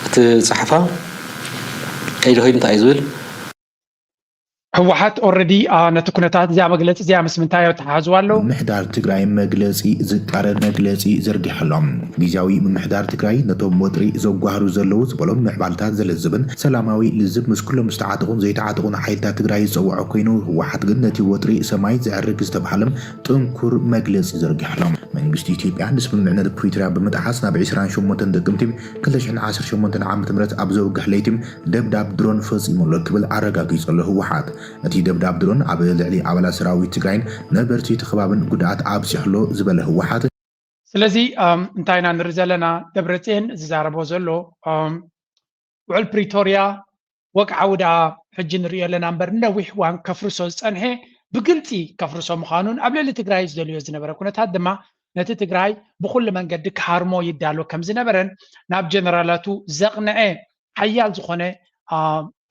እቲ ፀሓፋ ከይዱ ከይዱ እንታይ እዩ ዝብል? ህወሓት ኦረዲ ነቲ ኩነታት እዚኣ መግለፂ እዚኣ ምስ ምንታይ ኣተሓሕዝዋ ኣለዉ? ምምሕዳር ትግራይ መግለፂ ዝቃረን መግለፂ ዘርጊሑ ኣሎ። ግዝያዊ ምምሕዳር ትግራይ ነቶም ወጥሪ ዘጓህሩ ዘለዉ ዝበሎም ምዕባልታት ዘልዝብን ሰላማዊ ልዝብ ምስ ኩሎም ዝተዓጠቑን ዘይተዓጠቑን ሓይልታት ትግራይ ዝፀወዖ ኮይኑ፣ ህወሓት ግን ነቲ ወጥሪ ሰማይ ዘዕርግ ዝተብሃለ ጥንኩር መግለፂ ዘርጊሑ ኣሎ። መንግስቲ ኢትዮጵያ ንስምምዕነት ፕሪቶርያ ብምጥሓስ ናብ ዕስራን ሸሞንተን ጥቅምቲ ክልተ ሽሕን ዓሰርተ ሸሞንተን ዓመተ ምህረት ኣብ ዘውግሕ ለይቲ ደብዳብ ድሮን ፈፂሙ ኣሎ ክብል ኣረጋጊፁ ኣሎ ህወሓት። እቲ ደብዳብ ድሮን ኣብ ልዕሊ ኣባላት ሰራዊት ትግራይን ነበርቲ እቲ ከባብን ጉድኣት ኣብፂሑ ኣሎ ዝበለ ህወሓት፣ ስለዚ እንታይ ኢና ንርኢ ዘለና? ደብረፅዮን ዝዛረቦ ዘሎ ውዕል ፕሪቶርያ ወግዓዊ ደኣ ሕጂ ንሪኦ ኣለና እምበር ንነዊሕ እዋን ከፍርሶ ዝፀንሐ ብግልፂ ከፍርሶ ምዃኑን ኣብ ልዕሊ ትግራይ ዝደልዮ ዝነበረ ኩነታት ድማ ነቲ ትግራይ ብኩሉ መንገዲ ክሃርሞ ይዳሎ ከም ዝነበረን ናብ ጀነራላቱ ዘቕንዐ ሓያል ዝኾነ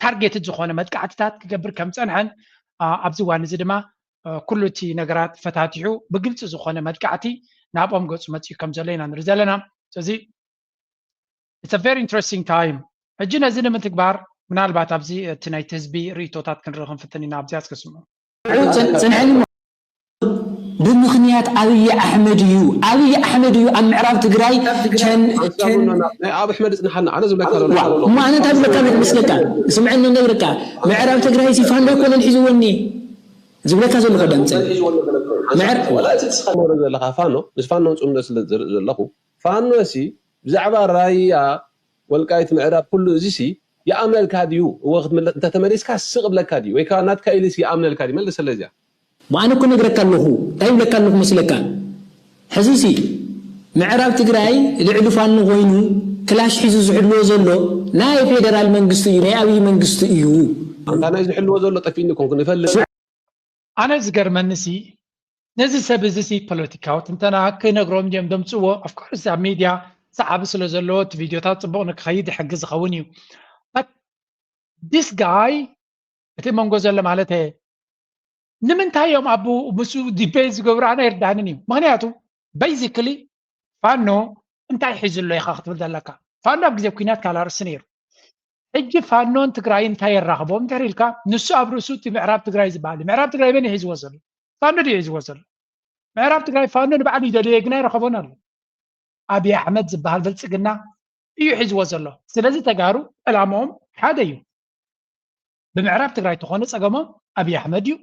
ታርጌትድ ዝኾነ መጥቃዕትታት ክገብር ከም ዝፀንሐን ኣብዚ እዋን እዚ ድማ ኩሉ እቲ ነገራት ፈታቲሑ ብግልፂ ዝኾነ መጥቃዕቲ ናብኦም ገፁ መፂኡ ከም ዘሎ ኢና ንርኢ ዘለና። ስለዚ it's a very interesting time። ሕጂ ነዚ ንምትግባር ምናልባት ኣብዚ እቲ ናይቲ ህዝቢ ርእይቶታት ክንርኢ ክንፍትን ኢና። ኣብዚኣ እስከ ስምዑ። ጽንሐኒ እሞ ብምኽንያት ኣብይ ኣሕመድ እዩ። ኣብይ ኣሕመድ እዩ ኣብ ምዕራብ ትግራይ ቸን ናይ ኣብ ኣሕመድ ጽንሓና ኣነ ዝብለካ ዘሎ እሞ ኣነ እንታይ ዝብለካ ኣለኹ መስለካ? ስምዐኒ ነግረካ። ምዕራብ ትግራይ ሲ ፋኖ ኣይኮነን ሒዝወኒ ዝብለካ ዘለኹ ደምፀ። ወላ እቲ ትስኸ ዘለኻ ፋኖ ምስ ፋኖ ጽምዶ ስለ ዘለኹ ፋኖ ሲ ብዛዕባ ራያ ወልቃይት ምዕራብ ኩሉ እዚ ሲ ይኣምነልካ ድዩ? እወ ክትምለስ እንተ ተመሊስካ ስቕ ብለካ ድዩ? ወይ ከዓ ናትካ ኢሉ ሲ ይኣምነልካ ድዩ? መልሰለይ እዚኣ። ኣነ እኮ ነግረካ ኣለኹ እንታይ ይብለካ ኣለኹ መስለካ? ሕዚ ሲ ምዕራብ ትግራይ ልዕሊ ፋኖ ኮይኑ ክላሽ ሒዙ ዝሕልዎ ዘሎ ናይ ፌደራል መንግስቲ እዩ፣ ናይ ኣብይ መንግስቲ እዩ። ኣንታ ናይ ዝሕልዎ ዘሎ ጠፊእኒ ኮንኩ ንፈልጥ። ኣነ ዝገርመኒ ሲ ነዚ ሰብ እዚ ሲ ፖለቲካዊ ትንተና ክነግሮም ድዮም ደምፅዎ? Of course ኣብ ሚድያ ሰዓቢ ስለ ዘለዎ እቲ ቪድዮታት ፅቡቕ ንክኸይድ ይሕግዝ ዝኸውን እዩ። But this guy እቲ መንጎ ዘሎ ማለት ንምንታይ እዮም ኣብ ምስኡ debate ዝገብሩ ኣነ ኣይርዳንን እዩ። ምክንያቱ basically ፋኖ እንታይ ሒዙ ኣሎ ኢኻ ክትብል ዘለካ። ፋኖ ኣብ ግዜ ኲናት ካልእ ኣርእስቲ ነይሩ። ሕጂ ፋኖን ትግራይን እንታይ የራኽቦም እንድሕር ኢልካ ንሱ ኣብ ርእሱ እቲ ምዕራብ ትግራይ ዝበሃል እዩ። ምዕራብ ትግራይ መን እዩ ሒዝዎ ዘሎ? ፋኖ ድዩ ሒዝዎ ዘሎ? ምዕራብ ትግራይ ፋኖ ንባዕሉ ይደልዮ ግና ኣይረኸቦን ኣሎ። ኣብይ ኣሕመድ ዝበሃል ብልፅግና እዩ ሒዝዎ ዘሎ። ስለዚ ተጋሩ ዕላምኦም ሓደ እዩ። ብምዕራብ ትግራይ ተኾነ ፀገሞም ኣብይ ኣሕመድ እዩ።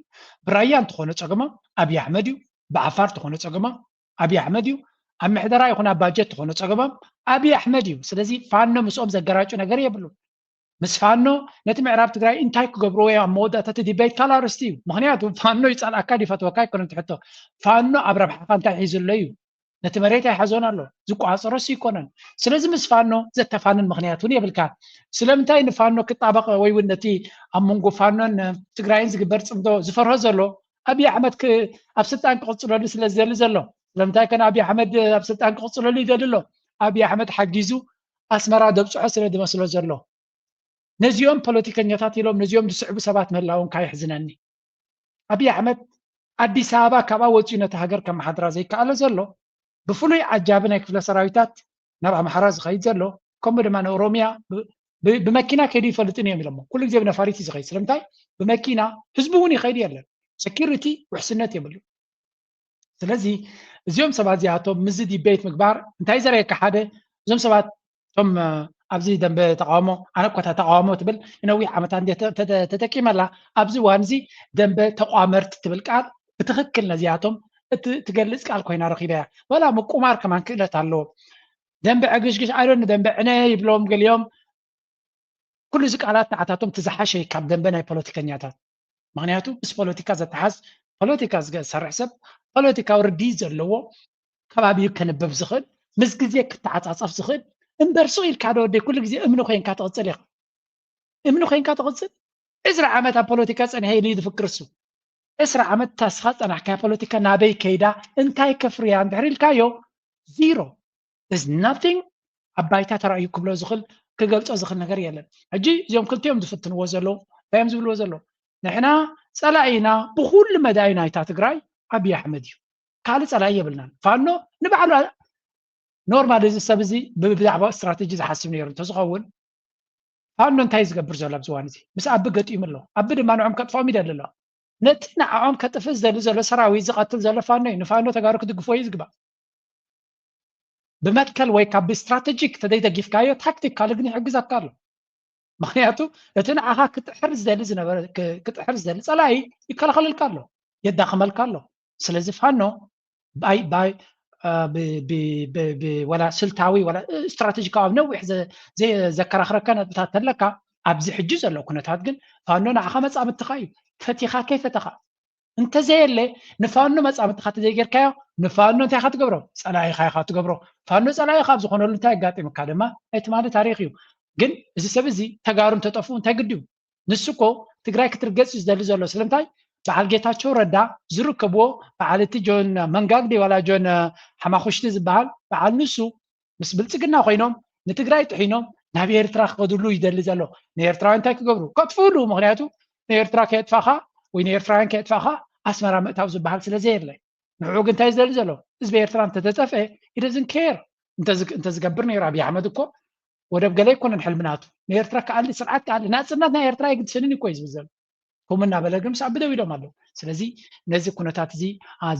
ብራያ እንተኾነ ፀገሞም ኣብይ ኣሕመድ እዩ። ብዓፋር ተኾነ ፀገሞም ኣብይ ኣሕመድ እዩ። ኣብ ምሕደራ ይኹን ኣብ ባጀት ተኾነ ፀገሞም ኣብይ ኣሕመድ እዩ። ስለዚ ፋኖ ምስኦም ዘገራጩ ነገር የብሉ። ምስ ፋኖ ነቲ ምዕራብ ትግራይ እንታይ ክገብርዎ እዮም ኣብ መወዳእታ እቲ ዲቤት ካልእ ኣርእስቲ እዩ። ምኽንያቱ ፋኖ ይፀልኣካ ድዩ ይፈትወካ ኣይኮነን እቲ ሕቶ። ፋኖ ኣብ ረብሓኻ እንታይ ሒዙ ኣሎ እዩ። ነቲ መሬት ኣይሓዞን ኣሎ ዝቋፀሮስ ኣይኮነን። ስለዚ ምስ ፋኖ ዘተፋንን ምኽንያት እውን የብልካን። ስለምንታይ ንፋኖ ክጣበቕ ወይ እውን ነቲ ኣብ መንጎ ፋኖን ትግራይን ዝግበር ፅምዶ ዝፈርሆ ዘሎ ኣብይ ኣሕመድ ኣብ ስልጣን ክቕፅለሉ ስለ ዝደሊ ዘሎ። ስለምንታይ ከ ንኣብይ ኣሕመድ ኣብ ስልጣን ክቕፅለሉ ይደሊ ኣሎ? ኣብይ ኣሕመድ ሓጊዙ ኣስመራ ደብፅሖ ስለ ዝመስሎ ዘሎ። ነዚኦም ፖለቲከኛታት ኢሎም ነዚኦም ዝስዕቡ ሰባት ምህላዎም ካየሕዝነኒ። ኣብይ ኣሕመድ ኣዲስ ኣበባ ካብኣ ወፂኡ ነቲ ሃገር ከመሓድራ ዘይከኣለ ዘሎ ብፍሉይ ዓጃቢ ናይ ክፍለ ሰራዊታት ናብ ኣምሓራ ዝኸይድ ዘሎ፣ ከምኡ ድማ ንኦሮሚያ ብመኪና ከይዱ ይፈልጥን እዮም ኢሎሞ። ኩሉ ግዜ ብነፋሪት እዩ ዝኸይድ። ስለምንታይ? ብመኪና ህዝቢ እውን ይኸይድ የለን። ሰኪሪቲ ውሕስነት የብሉ። ስለዚ እዚኦም ሰባት እዚኣቶም ምስዚ ዲቤት ምግባር እንታይ ዘርእየካ? ሓደ እዞም ሰባት እቶም ኣብዚ ደንበ ተቃውሞ ኣነ ኮታ ተቃውሞ ትብል ንነዊሕ ዓመታት እንደ ተጠቂመላ ኣብዚ እዋን እዚ ደንበ ተቋመርቲ ትብል ቃል ብትክክል ነዚኣቶም ትገልፅ ቃል ኮይና ረኪበያ። ወላ ምቁማር ከማን ክእለት ኣለዎ። ደንበ ዕግሽግሽ ኣይዶን ደንበ ዕነ ይብሎም ገሊኦም። ኩሉ እዚ ቃላት ንዓታቶም ትዝሓሸ ካብ ደንበ ናይ ፖለቲከኛታት። ምክንያቱ ምስ ፖለቲካ ዘተሓዝ ፖለቲካ ዝሰርሕ ሰብ ፖለቲካዊ ርድኢት ዘለዎ ከባቢኡ ከንብብ ዝኽእል ምስ ግዜ ክተዓፃፀፍ ዝኽእል እምበር ሱቕ ኢልካ ዶ ወደይ ኩሉ ግዜ እምኒ ኮይንካ ትቕፅል ኢኻ። እምኒ ኮይንካ ትቕፅል። ዕስራ ዓመት ኣብ ፖለቲካ ፀኒሐ ኢሉ እዩ ዝፍክር እሱ። ዕስራ ዓመት ታስኻ ፀናሕካያ ፖለቲካ ናበይ ከይዳ እንታይ ከፍርያ እንድሕር ኢልካዮ ዚሮ። There's nothing ኣብ ባይታ ተራእዩ ክብሎ ዝኽእል ክገልፆ ዝኽእል ነገር የለን። ሕጂ እዚኦም ክልቲኦም ዝፍትንዎ ዘለዉ እንታይ እዮም ዝብልዎ ዘለዉ? ንሕና ፀላኢና ብኩሉ መዳዩ ናይታ ትግራይ ኣብይ ኣሕመድ እዩ። ካልእ ፀላኢ የብልናን። ፋኖ ንባዕሉ ኖርማል እዚ ሰብ እዚ ብዛዕባ ስትራቴጂ ዝሓስብ ነይሩ እንተዝኸውን ፋኖ እንታይ ዝገብር ዘሎ ኣብዚ እዋን እዚ? ምስ ኣቢ ገጢሙ ኣሎ። ኣቢ ድማ ንዖም ከጥፍኦም ይደሊ ኣሎ። ነቲ ንዓኦም ከጥፍእ ዝደሊ ዘሎ ሰራዊት ዝቐትል ዘሎ ፋኖ እዩ። ንፋኖ ተጋሩ ክድግፎ እዩ ዝግባእ። ብመትከል ወይ ካብ ብስትራቴጂክ ተዘይደጊፍካዮ ታክቲካሊ ግን ይሕግዘካ ኣሎ። ምክንያቱ እቲ ንዓኻ ክጥሕር ዝደሊ ዝነበረ ክጥሕር ዝደሊ ፀላኢ ይከላኸለልካ ኣሎ፣ የዳኽመልካ ኣሎ። ስለዚ ፋኖ ባይ ባይ ወላ ስልታዊ ወላ ስትራቴጂካዊ ኣብ ነዊሕ ዘከራኽረካ ነጥብታት ተለካ ኣብዚ ሕጂ ዘሎ ኩነታት ግን ፋኖ ንዓኻ መፃምድትኻ እዩ። ፈቲኻ ከይፈተኻ እንተዘየለ ንፋኖ መፃምድትኻ ተዘይጌርካዮ ንፋኖ እንታይ ኢኻ ትገብሮ? ፀላኢኻ ኢኻ ትገብሮ። ፋኖ ፀላኢኻ ኣብ ዝኾነሉ እንታይ ኣጋጢምካ ድማ ናይ ትማሊ ታሪኽ እዩ። ግን እዚ ሰብ እዚ ተጋሩ እንተጠፍኡ እንታይ ግድዩ? ንሱ እኮ ትግራይ ክትርገፅ እዩ ዝደሊ ዘሎ። ስለምንታይ? በዓል ጌታቸው ረዳ ዝርከብዎ በዓል እቲ ጆን መንጋግ ድዩ ዋላ ጆን ሓማኹሽቲ ዝበሃል በዓል ንሱ ምስ ብልፅግና ኮይኖም ንትግራይ ጥሒኖም ናብ ኤርትራ ክኸድሉ ይደሊ ዘሎ። ንኤርትራውያን እንታይ ክገብሩ? ከጥፍእሉ። ምክንያቱ ንኤርትራ ከየጥፋኻ ወይ ንኤርትራውያን ከየጥፋኻ ኣስመራ ምእታው ዝበሃል ስለ ዘየለ ንዕኡ ግን እንታይ ዝደሊ ዘሎ? ህዝቢ ኤርትራ እንተተጠፍአ he doesn't care። እንተዝገብር ነይሩ ኣብይ ኣሕመድ እኮ ወደብ ገለ ኣይኮነን ሕልሚ ናቱ። ንኤርትራ ክኣሊ ስርዓት ክኣሊ ናፅነት ናይ ኤርትራ ኣይግድሰንን እኮ እዩ ዝብል ዘሎ። ከምኡ እናበለ ግን ምስ ኣቢ ደው ኢሎም ኣለዉ። ስለዚ ነዚ ኩነታት እዚ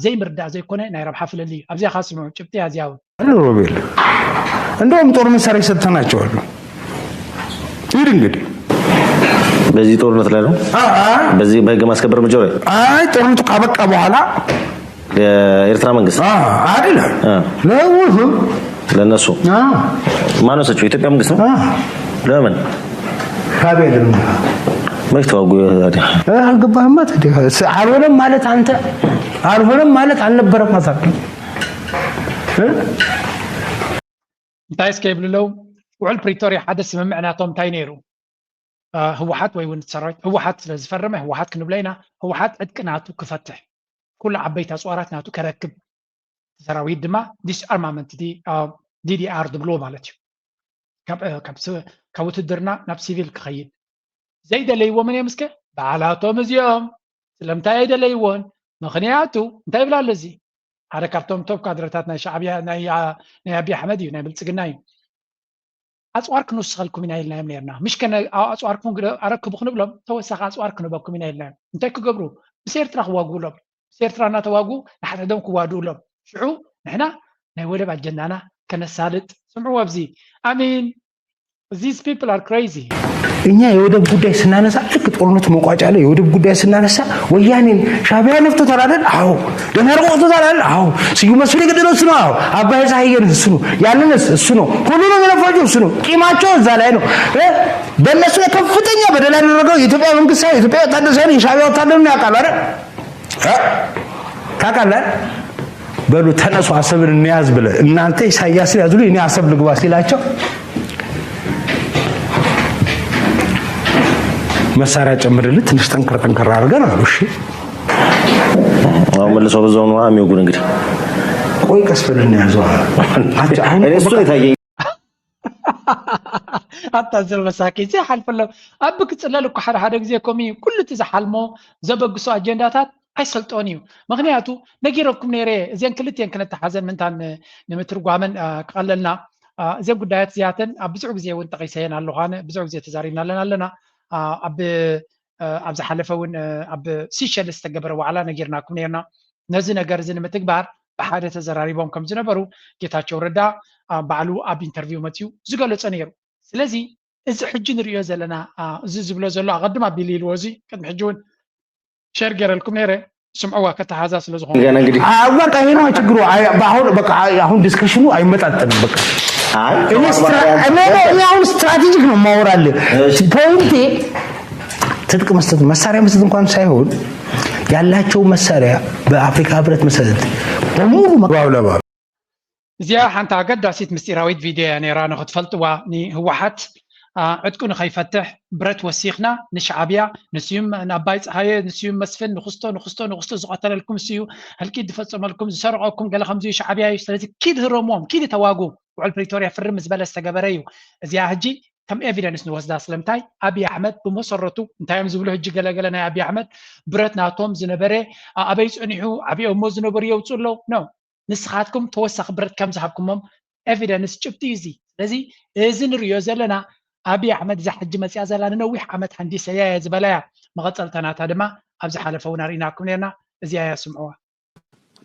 ዘይምርዳእ ዘይኮነ ናይ ረብሓ ፍለልይ እዩ። ኣብዚኣ ካስምዑ ጭብጢ ያዝያውን ሮቤል እንደውም ጦር መሳሪያ ሰጥተናቸዋል። ይድ እንግዲህ በዚህ ጦርነት ላይ ነው። በዚህ በህግ ማስከበር እርምጃው ላይ አይ ጦርነቱ ካበቃ በኋላ የኤርትራ መንግስት አይደለም ለውህም ለነሱ ማነው ሰጪው? የኢትዮጵያ መንግስት ነው። ለምን ሻዕቢያ ለምን መች ተዋጉ ታዲያ? አልገባህማ። ታዲያ አልሆነም ማለት አንተ አልሆነም ማለት አልነበረም ማለት እንታይ እስከ ይብሉ ኣለዉ? ውዕል ፕሪቶርያ ሓደ ስምምዕ ናቶም እንታይ ነይሩ? ህወሓት ወይ እውን ሰራዊት ህወሓት ስለ ዝፈረመ ህወሓት ክንብሎ ኢና። ህወሓት ዕጥቂ ናቱ ክፈትሕ ኩሉ ዓበይቲ ኣፅዋራት ናቱ ከረክብ ሰራዊት ድማ ዲስኣርማመንት ዲዲኣር ዝብልዎ ማለት እዩ። ካብ ውትድርና ናብ ሲቪል ክኸይድ ዘይደለይዎ መን እዮም እስከ በዓላቶም እዚኦም ስለምንታይ ኣይደለይዎን? ምኽንያቱ እንታይ ይብላ ኣሎ እዚ ሓደ ካብቶም ቶፕ ካድረታት ናይ ሻዕብያ ናይ ኣብይ ኣሕመድ እዩ ናይ ብልፅግና እዩ። ኣፅዋር ክንውስኸልኩም ኢና ኢልናዮም ነርና ምሽ ከነ ኣፅዋርኩም ኣረክቡ ክንብሎም ተወሳኺ ኣፅዋር ክንበኩም ኢና ኢልናዮም እንታይ ክገብሩ ምስ ኤርትራ ክዋግኡሎም ምስ ኤርትራ እናተዋግኡ ንሓድሕዶም ክዋድኡሎም ሽዑ ንሕና ናይ ወደብ ኣጀንዳና ከነሳልጥ ስምዕዎ ኣብዚ ኣሚን These people are crazy. እኛ የወደብ ጉዳይ ስናነሳ ልክ ጦርነቱ መቋጫ ላይ የወደብ ጉዳይ ስናነሳ ወያኔን ሻቢያ ነፍቶ ተላለን አዎ ደናርቆ ተላለን አዎ ስዩ መስፍን የገደለው እሱ ነው። አዎ አባይ ፀሐይ እሱ ነው። ያንንስ እሱ ነው። ሁሉ ነው የለፋቸው እሱ ነው። ቂማቸው እዛ ላይ ነው። በእነሱ ላይ ከፍተኛ በደል ያደረገው የኢትዮጵያ መንግስት ሳይሆን የኢትዮጵያ ወታደር ሳይሆን የሻቢያ ወታደር ነው ያውቃል አይደል? ታውቃለህ? በሉ ተነሱ አሰብን እንያዝ ብለህ እናንተ ኢሳያስን ያዙልኝ እኔ አሰብ ልግባ ሲላቸው መሳሪያ ጨምርልህ ትንሽ ጠንከር ጠንከር አድርገን አሉ። እሺ አሁን መልሰው በዛው ነው የሚወጉን። እንግዲህ ቆይ ቀስ በልና ያዘዋ። እሱ የታየኝ ኣታ ዘበሳኪ እዚ ሓልፈሎም ኣብ ክፅለል እኮ ሓደ ሓደ ግዜ ከምኡ እዩ። ኩሉ እቲ ዝሓልሞ ዘበግሶ ኣጀንዳታት ኣይሰልጦን እዩ። ምክንያቱ ነጊረኩም ነይረ እየ። እዚን ክልቲኤን ክነተሓዘን ምንታን ንምትርጓመን ክቐለልና እዚን ጉዳያት እዚኣተን ኣብ ብዙሕ ግዜ እውን ጠቂሰየን ኣለኹ። ኣነ ብዙሕ ግዜ ተዛሪብናለን ኣለና። ኣብ ኣብ ዝሓለፈ እውን ኣብ ሲሸልስ ዝተገበረ ዋዕላ ነጊርናኩም ነርና። ነዚ ነገር እዚ ንምትግባር ብሓደ ተዘራሪቦም ከም ዝነበሩ ጌታቸው ረዳ ባዕሉ ኣብ ኢንተርቪው መፅኡ ዝገለፆ ነይሩ። ስለዚ እዚ ሕጂ ንሪኦ ዘለና እዚ ዝብሎ ዘሎ ኣቐድም ኣቢሉ ኢልዎ እዚ ቅድሚ ሕጂ እውን ሸር ገይረልኩም ነይረ። ስምዕዋ ከተሓዛ ስለ ዝኾነ ገና እንግዲህ በቃ ይሄ ነው ችግሩ። አይ- አሁን በቃ አይ- አሁን ዲስከሽኑ አይመጣጠንም። በቃ አይ እኔ ስትራ- እኔ- እኔ አሁን ስትራቴጂክ ነው ማወራልህ። ፖይንቴ ትጥቅ መስጠት መሳሪያ መስጠት እንኳን ሳይሆን ያላቸው መሳሪያ በአፍሪካ ህብረት መሰረት በሙሉ መ- ባብ ለባብ እዚኣ ሓንቲ ኣገዳሲት ምስጢራዊት ቪድዮ እያ ነይራ። ንክትፈልጥዋ ንህወሓት ዕጥቁ ንኸይፈትሕ ብረት ወሲኽና ንሻዕብያ ንስዩም ንኣባይ ፀሃየ ንስዩም መስፍን ንክስቶ ንክስቶ ንክስቶ ዝቐተለልኩም እሱ እዩ። ህልቂት ዝፈፀመልኩም ዝሰረቐኩም ገለ ከምዚ እዩ ሻዕብያ እዩ። ስለዚ ኪድ ህረምዎም ኪድ ተዋጉ። ውዕል ፕሪቶርያ ፍርም ዝበለ ዝተገበረ እዩ። እዚኣ ሕጂ ከም ኤቪደንስ ንወስዳ። ስለምንታይ ኣብይ ኣሕመድ ብመሰረቱ እንታይ እዮም ዝብሉ ሕጂ ገለገለ ናይ ኣብይ ኣሕመድ ብረት ናቶም ዝነበረ ኣበይ ፀኒሑ ዓብኦሞ ዝነበሩ የውፅኡ ኣለዉ ነው። ንስኻትኩም ተወሳኺ ብረት ከም ዝሃብኩሞም ኤቪደንስ ጭብጢ እዩ እዚ። ስለዚ እዚ ንሪኦ ዘለና ኣብይ ኣሕመድ እዛ ሕጂ መፅያ ዘላ ንነዊሕ ዓመት ሃንዲሰያ እየ ዝበላ እያ። መቐፀልታ ናታ ድማ ኣብ ዝሓለፈ እውን ኣርኢናኩም ነርና። እዚኣ እያ ስምዕዋ።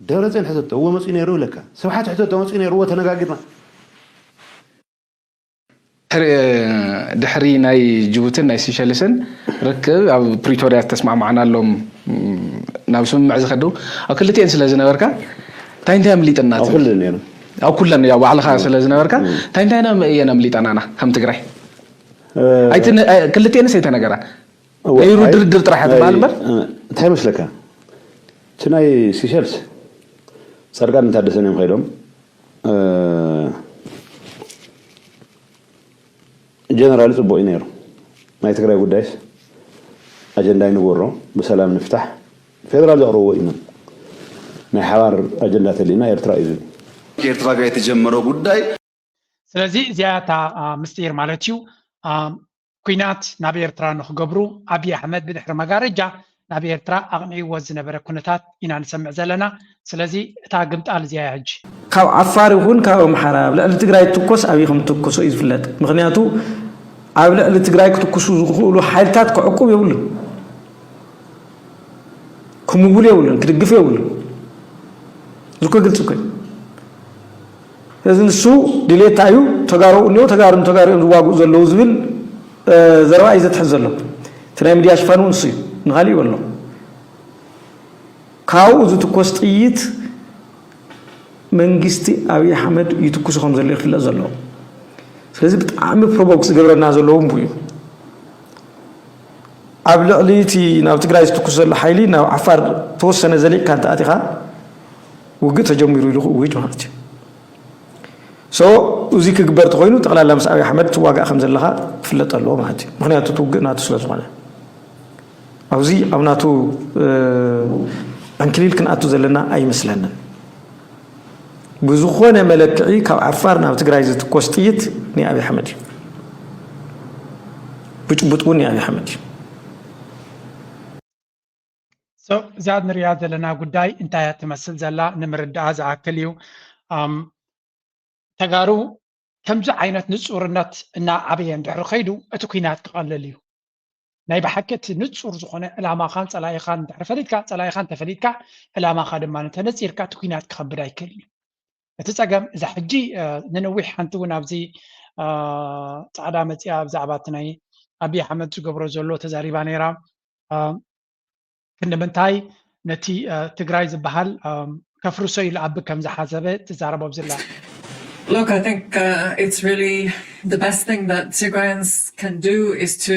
ደብረፅዮን ሕተቶ እዎ መፅኡ ነይሩ ይብለካ። ስብሓት ሕተቶ መፅኡ ነይሩ እዎ ተነጋጊርና። ድሕሪ ናይ ጅቡትን ናይ ሲሸልስን ርክብ ኣብ ፕሪቶርያ ዝተስማዕማዕናሎም ናብ ስምምዕ ዝኸዱ ኣብ ክልቲኤን ስለ ዝነበርካ እንታይ እንታይ ኣምሊጥና ኣብ ትብል? ኩሉ ነይሩ ኣብ ኩለን ያው ባዕልኻ ስለ ዝነበርካ እንታይ እንታይ እየን ኣምሊጠናና ከም ትግራይ? ኣይትነ- ክልቲኤንስ ኣይተነገራ እወ፣ ነይሩ ኣይ- ድርድር ጥራሕ ትበሃል እምበር እ፣ እንታይ መስለካ እቲ ናይ ሲሸልስ ፃድቃን ታደሰን እዮም ከይዶም እ፣ ጀነራል ፅቡቅ እዩ ነይሩ። ናይ ትግራይ ጉዳይስ ኣጀንዳ ይንበሮ ብሰላም ንፍታሕ ፌደራል ዘቕርብዎ እዩ። ናይ ሓባር ኣጀንዳ ተሊና ኤርትራ እዩ ዝብል ኤርትራ ጋር የተጀመረው ጉዳይ ስለዚ እዚኣ እታ ምስጢር ማለት እዩ። ኩናት ናብ ኤርትራ ንክገብሩ ኣብይ ኣሕመድ ብድሕሪ መጋረጃ ናብ ኤርትራ ኣቕኒዕዎ ዝነበረ ኩነታት ኢና ንሰምዕ ዘለና። ስለዚ እታ ግምጣል እዚኣ እያ ሕጂ። ካብ ዓፋር ይኹን ካብ ኣምሓራ ኣብ ልዕሊ ትግራይ ትኮስ ኣብይ ከም ትኩሶ እዩ ዝፍለጥ። ምክንያቱ ኣብ ልዕሊ ትግራይ ክትኩሱ ዝኽእሉ ሓይልታት ክዕቁብ የብሉን፣ ክምውል የብሉን፣ ክድግፍ የብሉን። እዚ እኮ ግልፂ እኮ እዩ። ስለዚ ንሱ ድሌታ እዩ። ተጋሩ እኒኦ ተጋሩ ተጋሩ እዮም ዝዋግኡ ዘለዉ ዝብል ዘረባ እዩ ዘትሕዝ ዘሎ። እቲ ናይ ሚድያ ሽፋን እውን እሱ እዩ፣ ንካሊእ ይበሎ። ካብኡ ዝትኮስ ጥይት መንግስቲ ኣብይ ኣሕመድ ይትኩሱ ከም ዘሎ ይፍለጥ ዘሎ። ስለዚ ብጣዕሚ ፕሮቮክ ዝገብረና ዘለዎም እዩ። ኣብ ልዕሊ እቲ ናብ ትግራይ ዝትኩስ ዘሎ ሓይሊ ናብ ዓፋር ተወሰነ ዘሊቕካ እንተኣቲኻ ውግእ ተጀሚሩ ኢሉ ክእውጅ ማለት እዩ። ሶ እዚ ክግበር ተኮይኑ ጠቕላላ ምስ ኣብይ ኣሕመድ ትዋጋእ ከም ዘለኻ ክፍለጥ ኣለዎ ማለት እዩ። ምክንያቱ እቲ ውግእ ናቱ ስለ ዝኾነ ኣብዚ ኣብ ናቱ ዕንክሊል ክንኣቱ ዘለና ኣይመስለንን። ብዝኾነ መለክዒ ካብ ዓፋር ናብ ትግራይ ዝትኮስ ጥይት ናይ ኣብይ ኣሕመድ እዩ። ብጭቡጥ እውን ናይ ኣብይ ኣሕመድ እዩ። እዛ ንሪኣ ዘለና ጉዳይ እንታይ እያ ትመስል ዘላ ንምርዳኣ ዝኣክል እዩ። ተጋሩ ከምዚ ዓይነት ንፁርነት እናዓበየ እንድሕር ከይዱ እቲ ኩናት ክቐልል እዩ። ናይ ብሓቂ እቲ ንፁር ዝኾነ ዕላማኻን ፀላኢኻን እንድሕር ፈሊጥካ፣ ፀላኢኻ እንተፈሊጥካ ዕላማኻ ድማ እንተነፂርካ እቲ ኩናት ክኸብድ ኣይክእልን እዩ። እቲ ፀገም እዛ ሕጂ ንነዊሕ ሓንቲ እውን ኣብዚ ፃዕዳ መፅያ ብዛዕባ እቲ ናይ ኣብይ ኣሕመድ ዝገብሮ ዘሎ ተዛሪባ ነይራ። ክንዲ ምንታይ ነቲ ትግራይ ዝበሃል ከፍርሶ ኢሉ ኣብ ከም ዝሓሰበ ትዛረቦ ኣብዚላ Look, I think uh, it's really the best thing that Tigrayans can do is to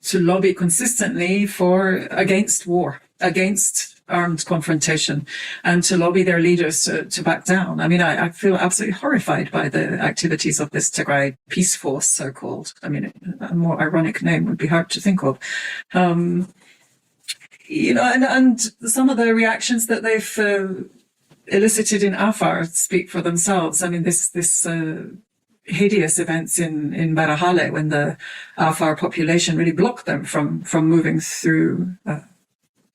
to lobby consistently for against war, against armed confrontation, and to lobby their leaders to, to back down. I mean, I, I feel absolutely horrified by the activities of this Tigray Peace Force, so-called. I mean, a more ironic name would be hard to think of. Um, you know, and, and some of the reactions that they've uh, elicited in Afar speak for themselves. I mean, this this uh, hideous events in in Barahale, when the Afar population really blocked them from from moving through uh,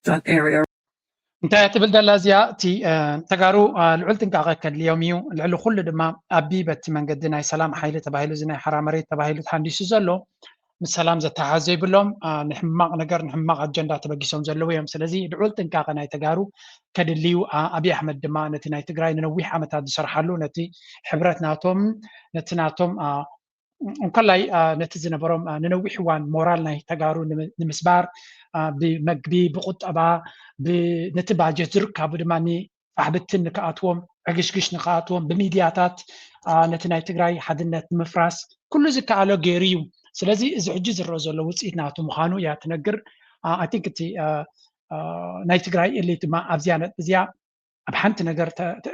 that area. እንታይ ትብል ደላ እዚኣ? እቲ ተጋሩ ልዑል ጥንቃቐ ከድልዮም እዩ። ልዕሊ ኩሉ ድማ ኣቢ በቲ መንገዲ ናይ ሰላም ሓይሊ ተባሂሉ፣ እዚ ናይ ሓራ መሬት ተባሂሉ ተሃንዲሱ ዘሎ ምስ ሰላም ዘተሓሓዝ ዘይብሎም፣ ንሕማቕ ነገር ንሕማቕ ኣጀንዳ ተበጊሶም ዘለዉ እዮም። ስለዚ ልዑል ጥንቃቐ ናይ ተጋሩ ከድልዩ፣ ኣብይ ኣሕመድ ድማ ነቲ ናይ ትግራይ ንነዊሕ ዓመታት ዝሰርሓሉ ነቲ ሕብረት ናቶም ነቲ ናቶም እንኮላይ ነቲ ዝነበሮም ንነዊሕ እዋን ሞራል ናይ ተጋሩ ንምስባር፣ ብመግቢ፣ ብቁጠባ፣ ነቲ ባጀት ዝርካቡ ድማ ፋሕብትን ንክኣትዎም፣ ዕግሽግሽ ንክኣትዎም፣ ብሚድያታት ነቲ ናይ ትግራይ ሓድነት ንምፍራስ ኩሉ ዝከኣሎ ገይሩ እዩ። ስለዚ እዚ ሕጂ ዝረአ ዘሎ ውፅኢት ናቱ ምዃኑ እያ ትነግር። ኣይ ቲንክ እቲ ናይ ትግራይ ኤሊት ድማ ኣብዚያ ነጥቢ እዚኣ ኣብ ሓንቲ ነገር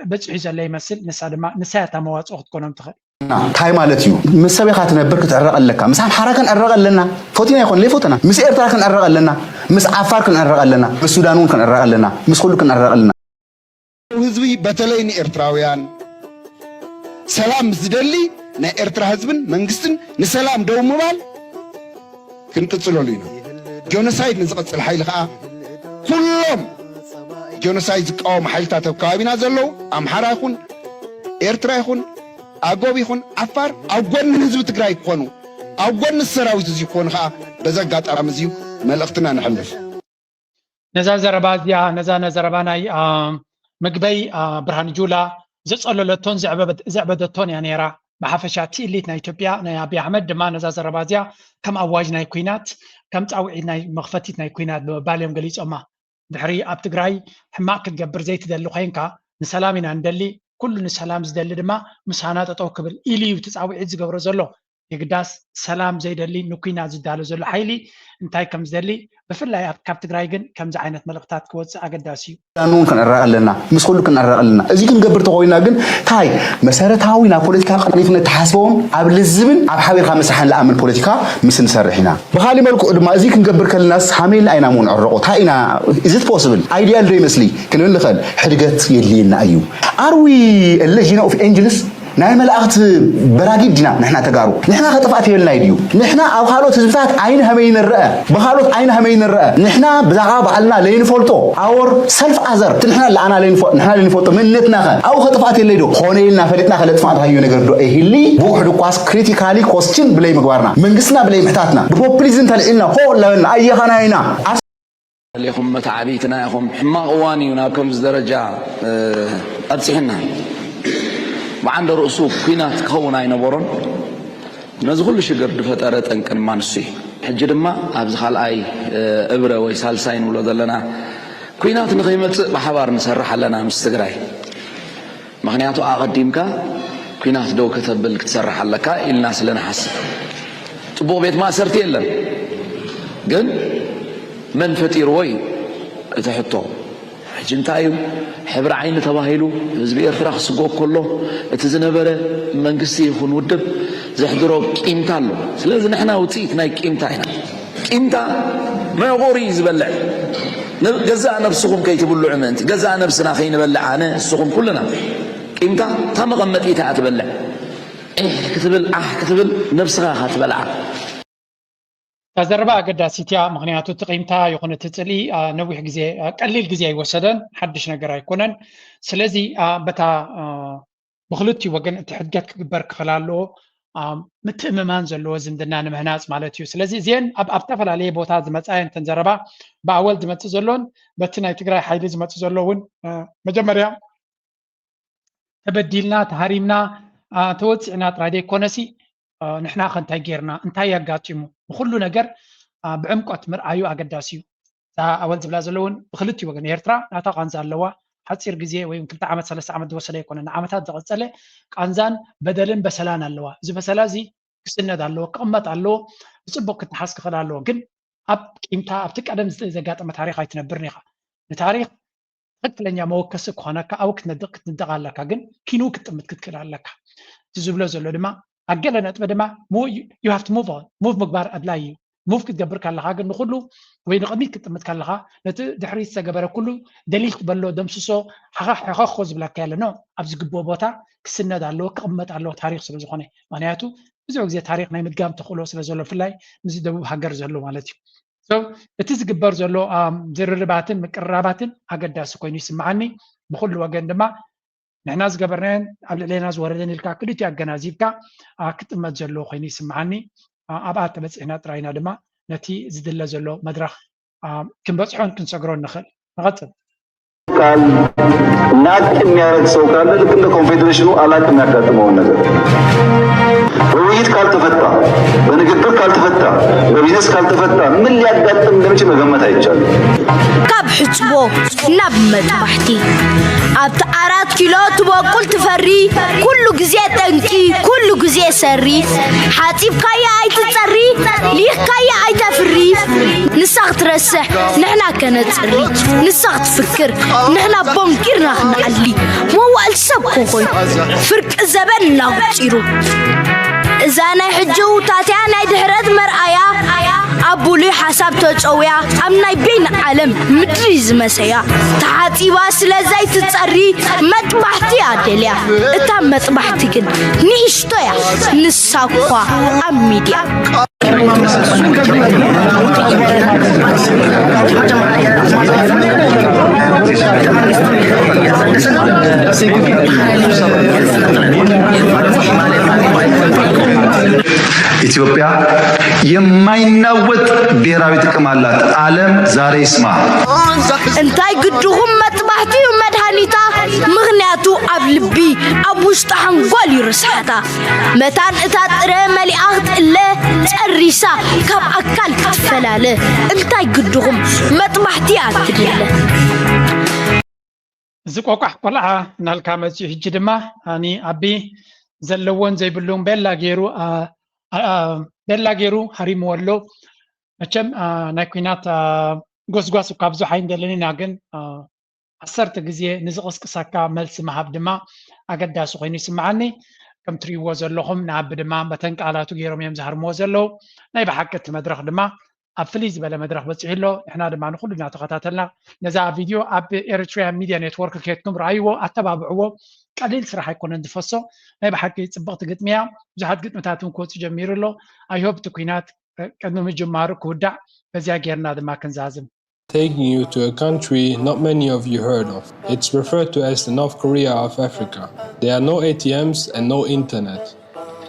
በፂሑ ዘለ ይመስል። ንሳ ድማ ንሳ እያ እታ መዋፅኦ ክትኮኖም ትኽእል። እንታይ ማለት እዩ? ምስ ሰበኻ ትነብር ክትዕረቕ ኣለካ። ምስ ኣምሓራ ክንዕረቕ ኣለና። ፈቲና ይኾን ለይፈተና ምስ ኤርትራ ክንዕረቕ ኣለና። ምስ ዓፋር ክንዕረቕ ኣለና። ምስ ሱዳን እውን ክንዕረቕ ኣለና። ምስ ኩሉ ክንዕረቕ ኣለና። ህዝቢ በተለይ ንኤርትራውያን ሰላም ዝደሊ ናይ ኤርትራ ህዝብን መንግስትን ንሰላም ደው ምባል ክንቅጽለሉ ኢና። ጆኖሳይድ ንዝቐጽል ሓይሊ ከዓ ኩሎም ጆኖሳይድ ዝቃወሙ ሓይልታት ኣብ ከባቢና ዘለዉ ኣምሓራ ይኹን ኤርትራ ይኹን ኣጎብ ይኹን ዓፋር ኣብ ጎኒ ህዝቢ ትግራይ ክኾኑ ኣብ ጎኒ ሰራዊት እዚ ክኾኑ ከዓ በዚ ኣጋጣሚ እዚ መልእኽትና ነሕልፍ። ነዛ ዘረባ እዚኣ ነዛ ነዘረባ ናይ ምግበይ ብርሃን ጁላ ዘጸለለቶን ዘዕበደቶን እያ ነይራ። ብሓፈሻ እቲ ኢሊት ናይ ኢትዮጵያ ናይ ኣብይ ኣሕመድ ድማ ነዛ ዘረባ እዚኣ ከም ኣዋጅ ናይ ኩናት ከም ጻውዒት ናይ መኽፈቲት ናይ ኩናት ብምባል እዮም ገሊጾማ። ድሕሪ ኣብ ትግራይ ሕማቕ ክትገብር ዘይትደሊ ኮይንካ ንሰላም ኢና ንደሊ፣ ኩሉ ንሰላም ዝደሊ ድማ ምሳና ጠጠው ክብል ኢሉ እዩ እቲ ጻውዒት ዝገብሮ ዘሎ። የግዳስ ሰላም ዘይደሊ ንኩናት ዝዳሎ ዘሎ ሓይሊ እንታይ ከም ዝደሊ ብፍላይ ኣብ ካብ ትግራይ ግን ከምዚ ዓይነት መልእኽታት ክወፅእ ኣገዳሲ እዩ። ዳን እውን ክንዕረቕ ኣለና፣ ምስ ኩሉ ክንዕረቕ ኣለና። እዚ ክንገብር ተኾይና ግን ታይ መሰረታዊ ናብ ፖለቲካ ቅሪት ነተሓስበዎም ኣብ ልዝብን ኣብ ሓቢርካ ምስራሕን ለኣምን ፖለቲካ ምስ ንሰርሕ ኢና። ብኻሊ መልክዑ ድማ እዚ ክንገብር ከለናስ ሃመይልና ኣይና ምውን ዕረቑ ታይ ኢና is it possible ideal ዶ ይመስሊ ክንብል ንኽእል ሕድገት የድልየና እዩ። Are we a legion of angels? ናይ መላእኽት በራጊድ ዲና ንሕና ተጋሩ? ንሕና ከጥፍኣት የብልናይ ድዩ? ንሕና ኣብ ካልኦት ህዝብታት ዓይኒ ሀመይ ንረአ? ብኻልኦት ዓይኒ ሀመይ ንረአ? ንሕና ብዛዕባ ባዕልና ለይንፈልጦ our self other ንሕና ለኣና ንሕና ለይንፈልጦ መንነትና ኸ ኣብኡ ከጥፍኣት የለይ ዶ? ኾነ ኢልና ፈሊጥና ከለጥፋእና ታዩ ነገር ዶ ኣይህሊ? ብውሕድ እኳስ critical question ብለይ ምግባርና መንግስትና ብለይ ምሕታትና ብፖፕሊዝም ተልዒልና ሆ ለበልና ኣየኻናይና ሌኹም መተዓብይትና ኢኹም። ሕማቕ እዋን እዩ ናብ ከምዚ ደረጃ ኣብፂሕና። ብዓንደ ርእሱ ኲናት ክኸውን ኣይነበሮን። ነዚ ኩሉ ሽግር ዝፈጠረ ጠንቂ ድማ ንሱ እዩ። ሕጂ ድማ ኣብዚ ካልኣይ እብረ ወይ ሳልሳይ ንብሎ ዘለና ኲናት ንኸይመፅእ ብሓባር ንሰርሕ ኣለና ምስ ትግራይ። ምኽንያቱ ኣቐዲምካ ኲናት ደው ከተብል ክትሰርሕ ኣለካ ኢልና ስለ ንሓስብ። ፅቡቕ ቤት ማእሰርቲ የለን፣ ግን መን ፈጢርዎ እዩ እቲ ሕቶ። ሕጂ እንታይ እዩ ሕብሪ ዓይኒ ተባሂሉ ህዝቢ ኤርትራ ክስጎግ ከሎ እቲ ዝነበረ መንግስቲ ይኹን ውድብ ዘሕድሮ ቂምታ ኣሎ። ስለዚ ንሕና ውፅኢት ናይ ቂምታ ኢና። ቂምታ መዕቆሪ እዩ ዝበልዕ። ገዛእ ነብስኹም ከይትብልዑ ምእንቲ ገዛእ ነብስና ከይንበልዓ ኣነ እስኹም ኩልና ቂምታ እታ መቐመጢታ እያ ትበልዕ። ዒሕ ክትብል ዓሕ ክትብል ነብስኻ ኢኻ ትበልዓ። እታ ዘረባ ኣገዳሲት እያ። ምኽንያቱ እቲ ቂምታ ይኹን እቲ ፅልኢ ነዊሕ ግዜ ቀሊል ግዜ ኣይወሰደን፣ ሓድሽ ነገር ኣይኮነን። ስለዚ በታ ብክልቲኡ ወገን እቲ ሕድገት ክግበር ክኽእል ኣለዎ። ምትእምማን ዘለዎ ዝምድና ንምህናፅ ማለት እዩ። ስለዚ እዚአን ኣብ ኣብ ዝተፈላለየ ቦታ ዝመፃ እየን እተን ዘረባ ብኣወል ዝመፅእ ዘሎን በቲ ናይ ትግራይ ሓይሊ ዝመፅእ ዘሎ እውን መጀመርያ ተበዲልና ተሃሪምና ተወፂዕና ጥራይ ዘይኮነሲ ንሕና ከ እንታይ ጌርና እንታይ ኣጋጢሙ ንኩሉ ነገር ብዕምቆት ምርኣዩ ኣገዳሲ እዩ። እዛ ኣወል ዝብላ ዘለውን ብክልቲኡ ወገን ኤርትራ ናታ ቃንዛ ኣለዋ። ሓፂር ግዜ ወይ ክልተ ዓመት ሰለስተ ዓመት ዝወሰደ ኣይኮነን ንዓመታት ዝቐፀለ ቃንዛን በደልን በሰላን ኣለዋ። እዚ በሰላ እዚ ክስነድ ኣለዎ ክቕመጥ ኣለዎ። ብፅቡቅ ክትሓዝ ክኽእል ኣለዎ ግን ኣብ ቂምታ ኣብቲ ቀደም ዘጋጠመ ታሪክ ኣይትነብርን ኢኻ። ንታሪክ ትክክለኛ መወከሲ ክኾነካ ኣብ ክትነድቕ ክትንደቕ ኣለካ ግን ኪኑ ክትጥምት ክትክእል ኣለካ። እቲ ዝብሎ ዘሎ ድማ ኣብ ገለ ነጥቢ ድማ you have to move on move ምግባር ኣድላይ እዩ። ሙቭ ክትገብር ከለኻ ግን ንኩሉ ወይ ንቕድሚት ክትጥምት ከለኻ ነቲ ድሕሪት ዝተገበረ ኩሉ ደሊት በሎ፣ ደምስሶ፣ ሓኻኽ ሕኸኾ ዝብለካ የለ። ኖ፣ ኣብ ዝግብኦ ቦታ ክስነድ ኣለዎ፣ ክቕመጥ ኣለዎ ታሪኽ ስለ ዝኾነ። ምክንያቱ ብዙሕ ግዜ ታሪኽ ናይ ምድጋም ተኽእሎ ስለ ዘሎ፣ ብፍላይ ምስዚ ደቡብ ሃገር ዘሎ ማለት እዩ። So እቲ ዝግበር ዘሎ ዝርርባትን ምቅርራባትን ኣገዳሲ ኮይኑ ይስምዓኒ። ብኩሉ ወገን ድማ ንሕና ዝገበርናዮን ኣብ ልዕሌና ዝወረደን ኢልካ ክልቲኡ ኣገናዚብካ ክጥመት ዘለዎ ኮይኑ ይስምዓኒ። ኣብኣ ተበፂሕና ጥራይና ድማ ነቲ ዝድለ ዘሎ መድረኽ ክንበፅሖን ክንሰግሮን ንኽእል። ንቐፅል። ቃል ናቅ የሚያደርግ ሰው ካለ ልክ እንደ ኮንፌዴሬሽኑ አላቅ የሚያጋጥመውን ነገር በውይይት ካልተፈታ፣ በንግግር ካልተፈታ፣ በቢዝነስ ካልተፈታ ምን ሊያጋጥም እንደሚችል መገመት አይቻልም። ካብ ሕጽቦ ናብ መጥባሕቲ ኣብቲ ኣራት ኪሎ ትበቁል ትፈሪ ኩሉ ግዜ ጠንቂ ኩሉ ግዜ ሰሪ ሓጺብካያ ኣይትጸሪ ሊኽካያ ኣይተፍሪ ንሳ ክትረስሕ ንሕና ከነጽሪ ንሳ ክትፍክር ንሕና ቦንቂርና ክንዓሊ መዋእል ሰብ ክኾን ፍርቂ ዘበን እናቑጺሩ እዛ ናይ ሕጂ ውታትያ ናይ ድሕረት መርኣያ ኣብ ብሉይ ሓሳብ ተጸውያ ኣብ ናይ በይን ዓለም ምድሪ ዝመሰያ ተሓጺባ ስለ ዘይትጸሪ መጥባሕቲ ኣደልያ እታ መጥባሕቲ ግን ንእሽቶ እያ ንሳ እኳ ኣብ ሚድያ ኢትዮጵያ የማይናወጥ ብሔራዊ ጥቅም አላት። ዓለም ዛሬ ይስማ። እንታይ ግድኹም መጥባሕቲ እዩ መድሃኒታ ምኽንያቱ ኣብ ልቢ ኣብ ውሽጢ ሓንጎል እዩ ርስሓታ መታን እታ ጥረ መሊኣ ክትእለ ጨሪሳ ካብ ኣካል ክትፈላለ እንታይ ግድኹም መጥባሕቲ እያ ትድለ እዚ ቆቋሕ ቆልዓ እናልካ መፅኡ ሕጂ ድማ ኣኒ ኣቢ ዘለዎን ዘይብሉን ቤላ ገይሩ ቤላ ገይሩ ሃሪምዎ ኣሎ መቸም ናይ ኩናት ጎስጓስ እኳ ብዙሕ ኣይንደልን ኢና ግን ዓሰርተ ግዜ ንዝቕስቅሰካ መልሲ ምሃብ ድማ ኣገዳሲ ኮይኑ ይስምዓኒ ከም ትሪእዎ ዘለኹም ንኣቢ ድማ በተን ቃላቱ ገይሮም እዮም ዝሃርምዎ ዘለዉ ናይ ብሓቂ እቲ መድረኽ ድማ ኣብ ፍልይ ዝበለ መድረኽ በፂሑ ኣሎ ንሕና ድማ ንኩሉ እናተኸታተልና ነዛ ቪድዮ ኣብ ኤሪትሪያን ሚድያ ኔትወርክ ኬድኩም ረኣይዎ ኣተባብዕዎ ቀሊል ስራሕ ኣይኮነን ዝፈሶ ናይ ብሓቂ ፅብቕቲ ግጥሚ እያ ብዙሓት ግጥምታት እውን ክወፁ ጀሚሩ ኣሎ ኣይሆፕ እቲ ኩናት ቅድሚ ምጅማሩ ክውዳእ በዚኣ ጌርና ድማ ክንዛዝም Taking you to a country not many of you heard of. It's referred to as the North Korea of Africa. There are no A T Ms and no internet.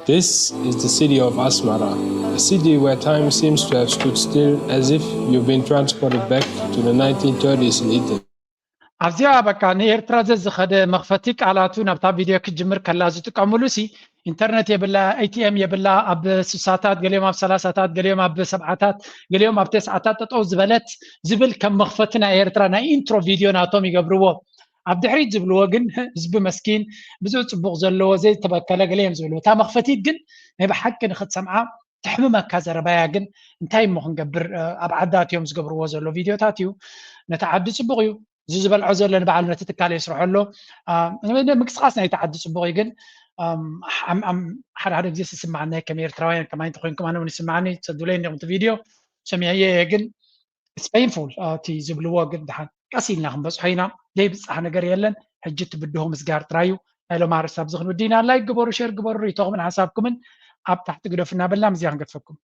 This is the city of Asmara, a city where time seems to have stood still as if you've been transported back to the nineteen thirties in Italy. ኣብዚኣ በቃ ንኤርትራ ዘዝኸደ መኽፈቲ ቃላቱ ናብታ ቪድዮ ክጅምር ከላ ዝጥቀምሉ ሲ ኢንተርነት የብላ፣ ኤቲኤም የብላ፣ ኣብ ስሳታት ገሊኦም ኣብ ሰላሳታት ገሊኦም ኣብ ሰብዓታት ገሊኦም ኣብ ተስዓታት ጠጠው ዝበለት ዝብል ከም መኽፈቲ ናይ ኤርትራ ናይ ኢንትሮ ቪድዮ ናቶም ይገብርዎ። ኣብ ድሕሪት ዝብልዎ ግን ህዝቢ መስኪን ብዙሕ ጽቡቕ ዘለዎ ዘይተበከለ ገለ እዮም ዝብልዎ። እታ መኽፈቲት ግን ናይ ብሓቂ ንኽትሰምዓ ተሕምመካ ዘረባያ ግን እንታይ እሞ ክንገብር ኣብ ዓዲ ኣትዮም ዝገብርዎ ዘሎ ቪድዮታት እዩ። ነቲ ዓዲ ጽቡቕ እዩ። እዚ ዝበልዖ ዘሎ ንባዕሉ ነቲ ትካል የስርሖ ኣሎ ምንቅስቃስ ናይቲ ዓዲ ፅቡቅ እዩ ግን ሓደ ሓደ ግዜ ስስማዓና ከም ኤርትራውያን ከማይ እንተኮይንኩም ኣነ እውን ይስማዓኒ ሰዱለይ እንዲኹም እቲ ቪድዮ ሰሚዐየ እየ ግን it's painful እቲ ዝብልዎ ግን ድሓን ቀስ ኢልና ክንበፅሖ ኢና ዘይብፃሕ ነገር የለን ሕጂ እቲ ብድሆ ምስጋር ጥራይ እዩ ናይ ሎም ኣርስታ ብዚ ክንውዲ ኢና ላይክ ግበሩ ሸር ግበሩ ርእቶኹምን ሓሳብኩምን ኣብ ታሕቲ ግደፉ እናበልና ምስዚኣ ክንገድፈኩም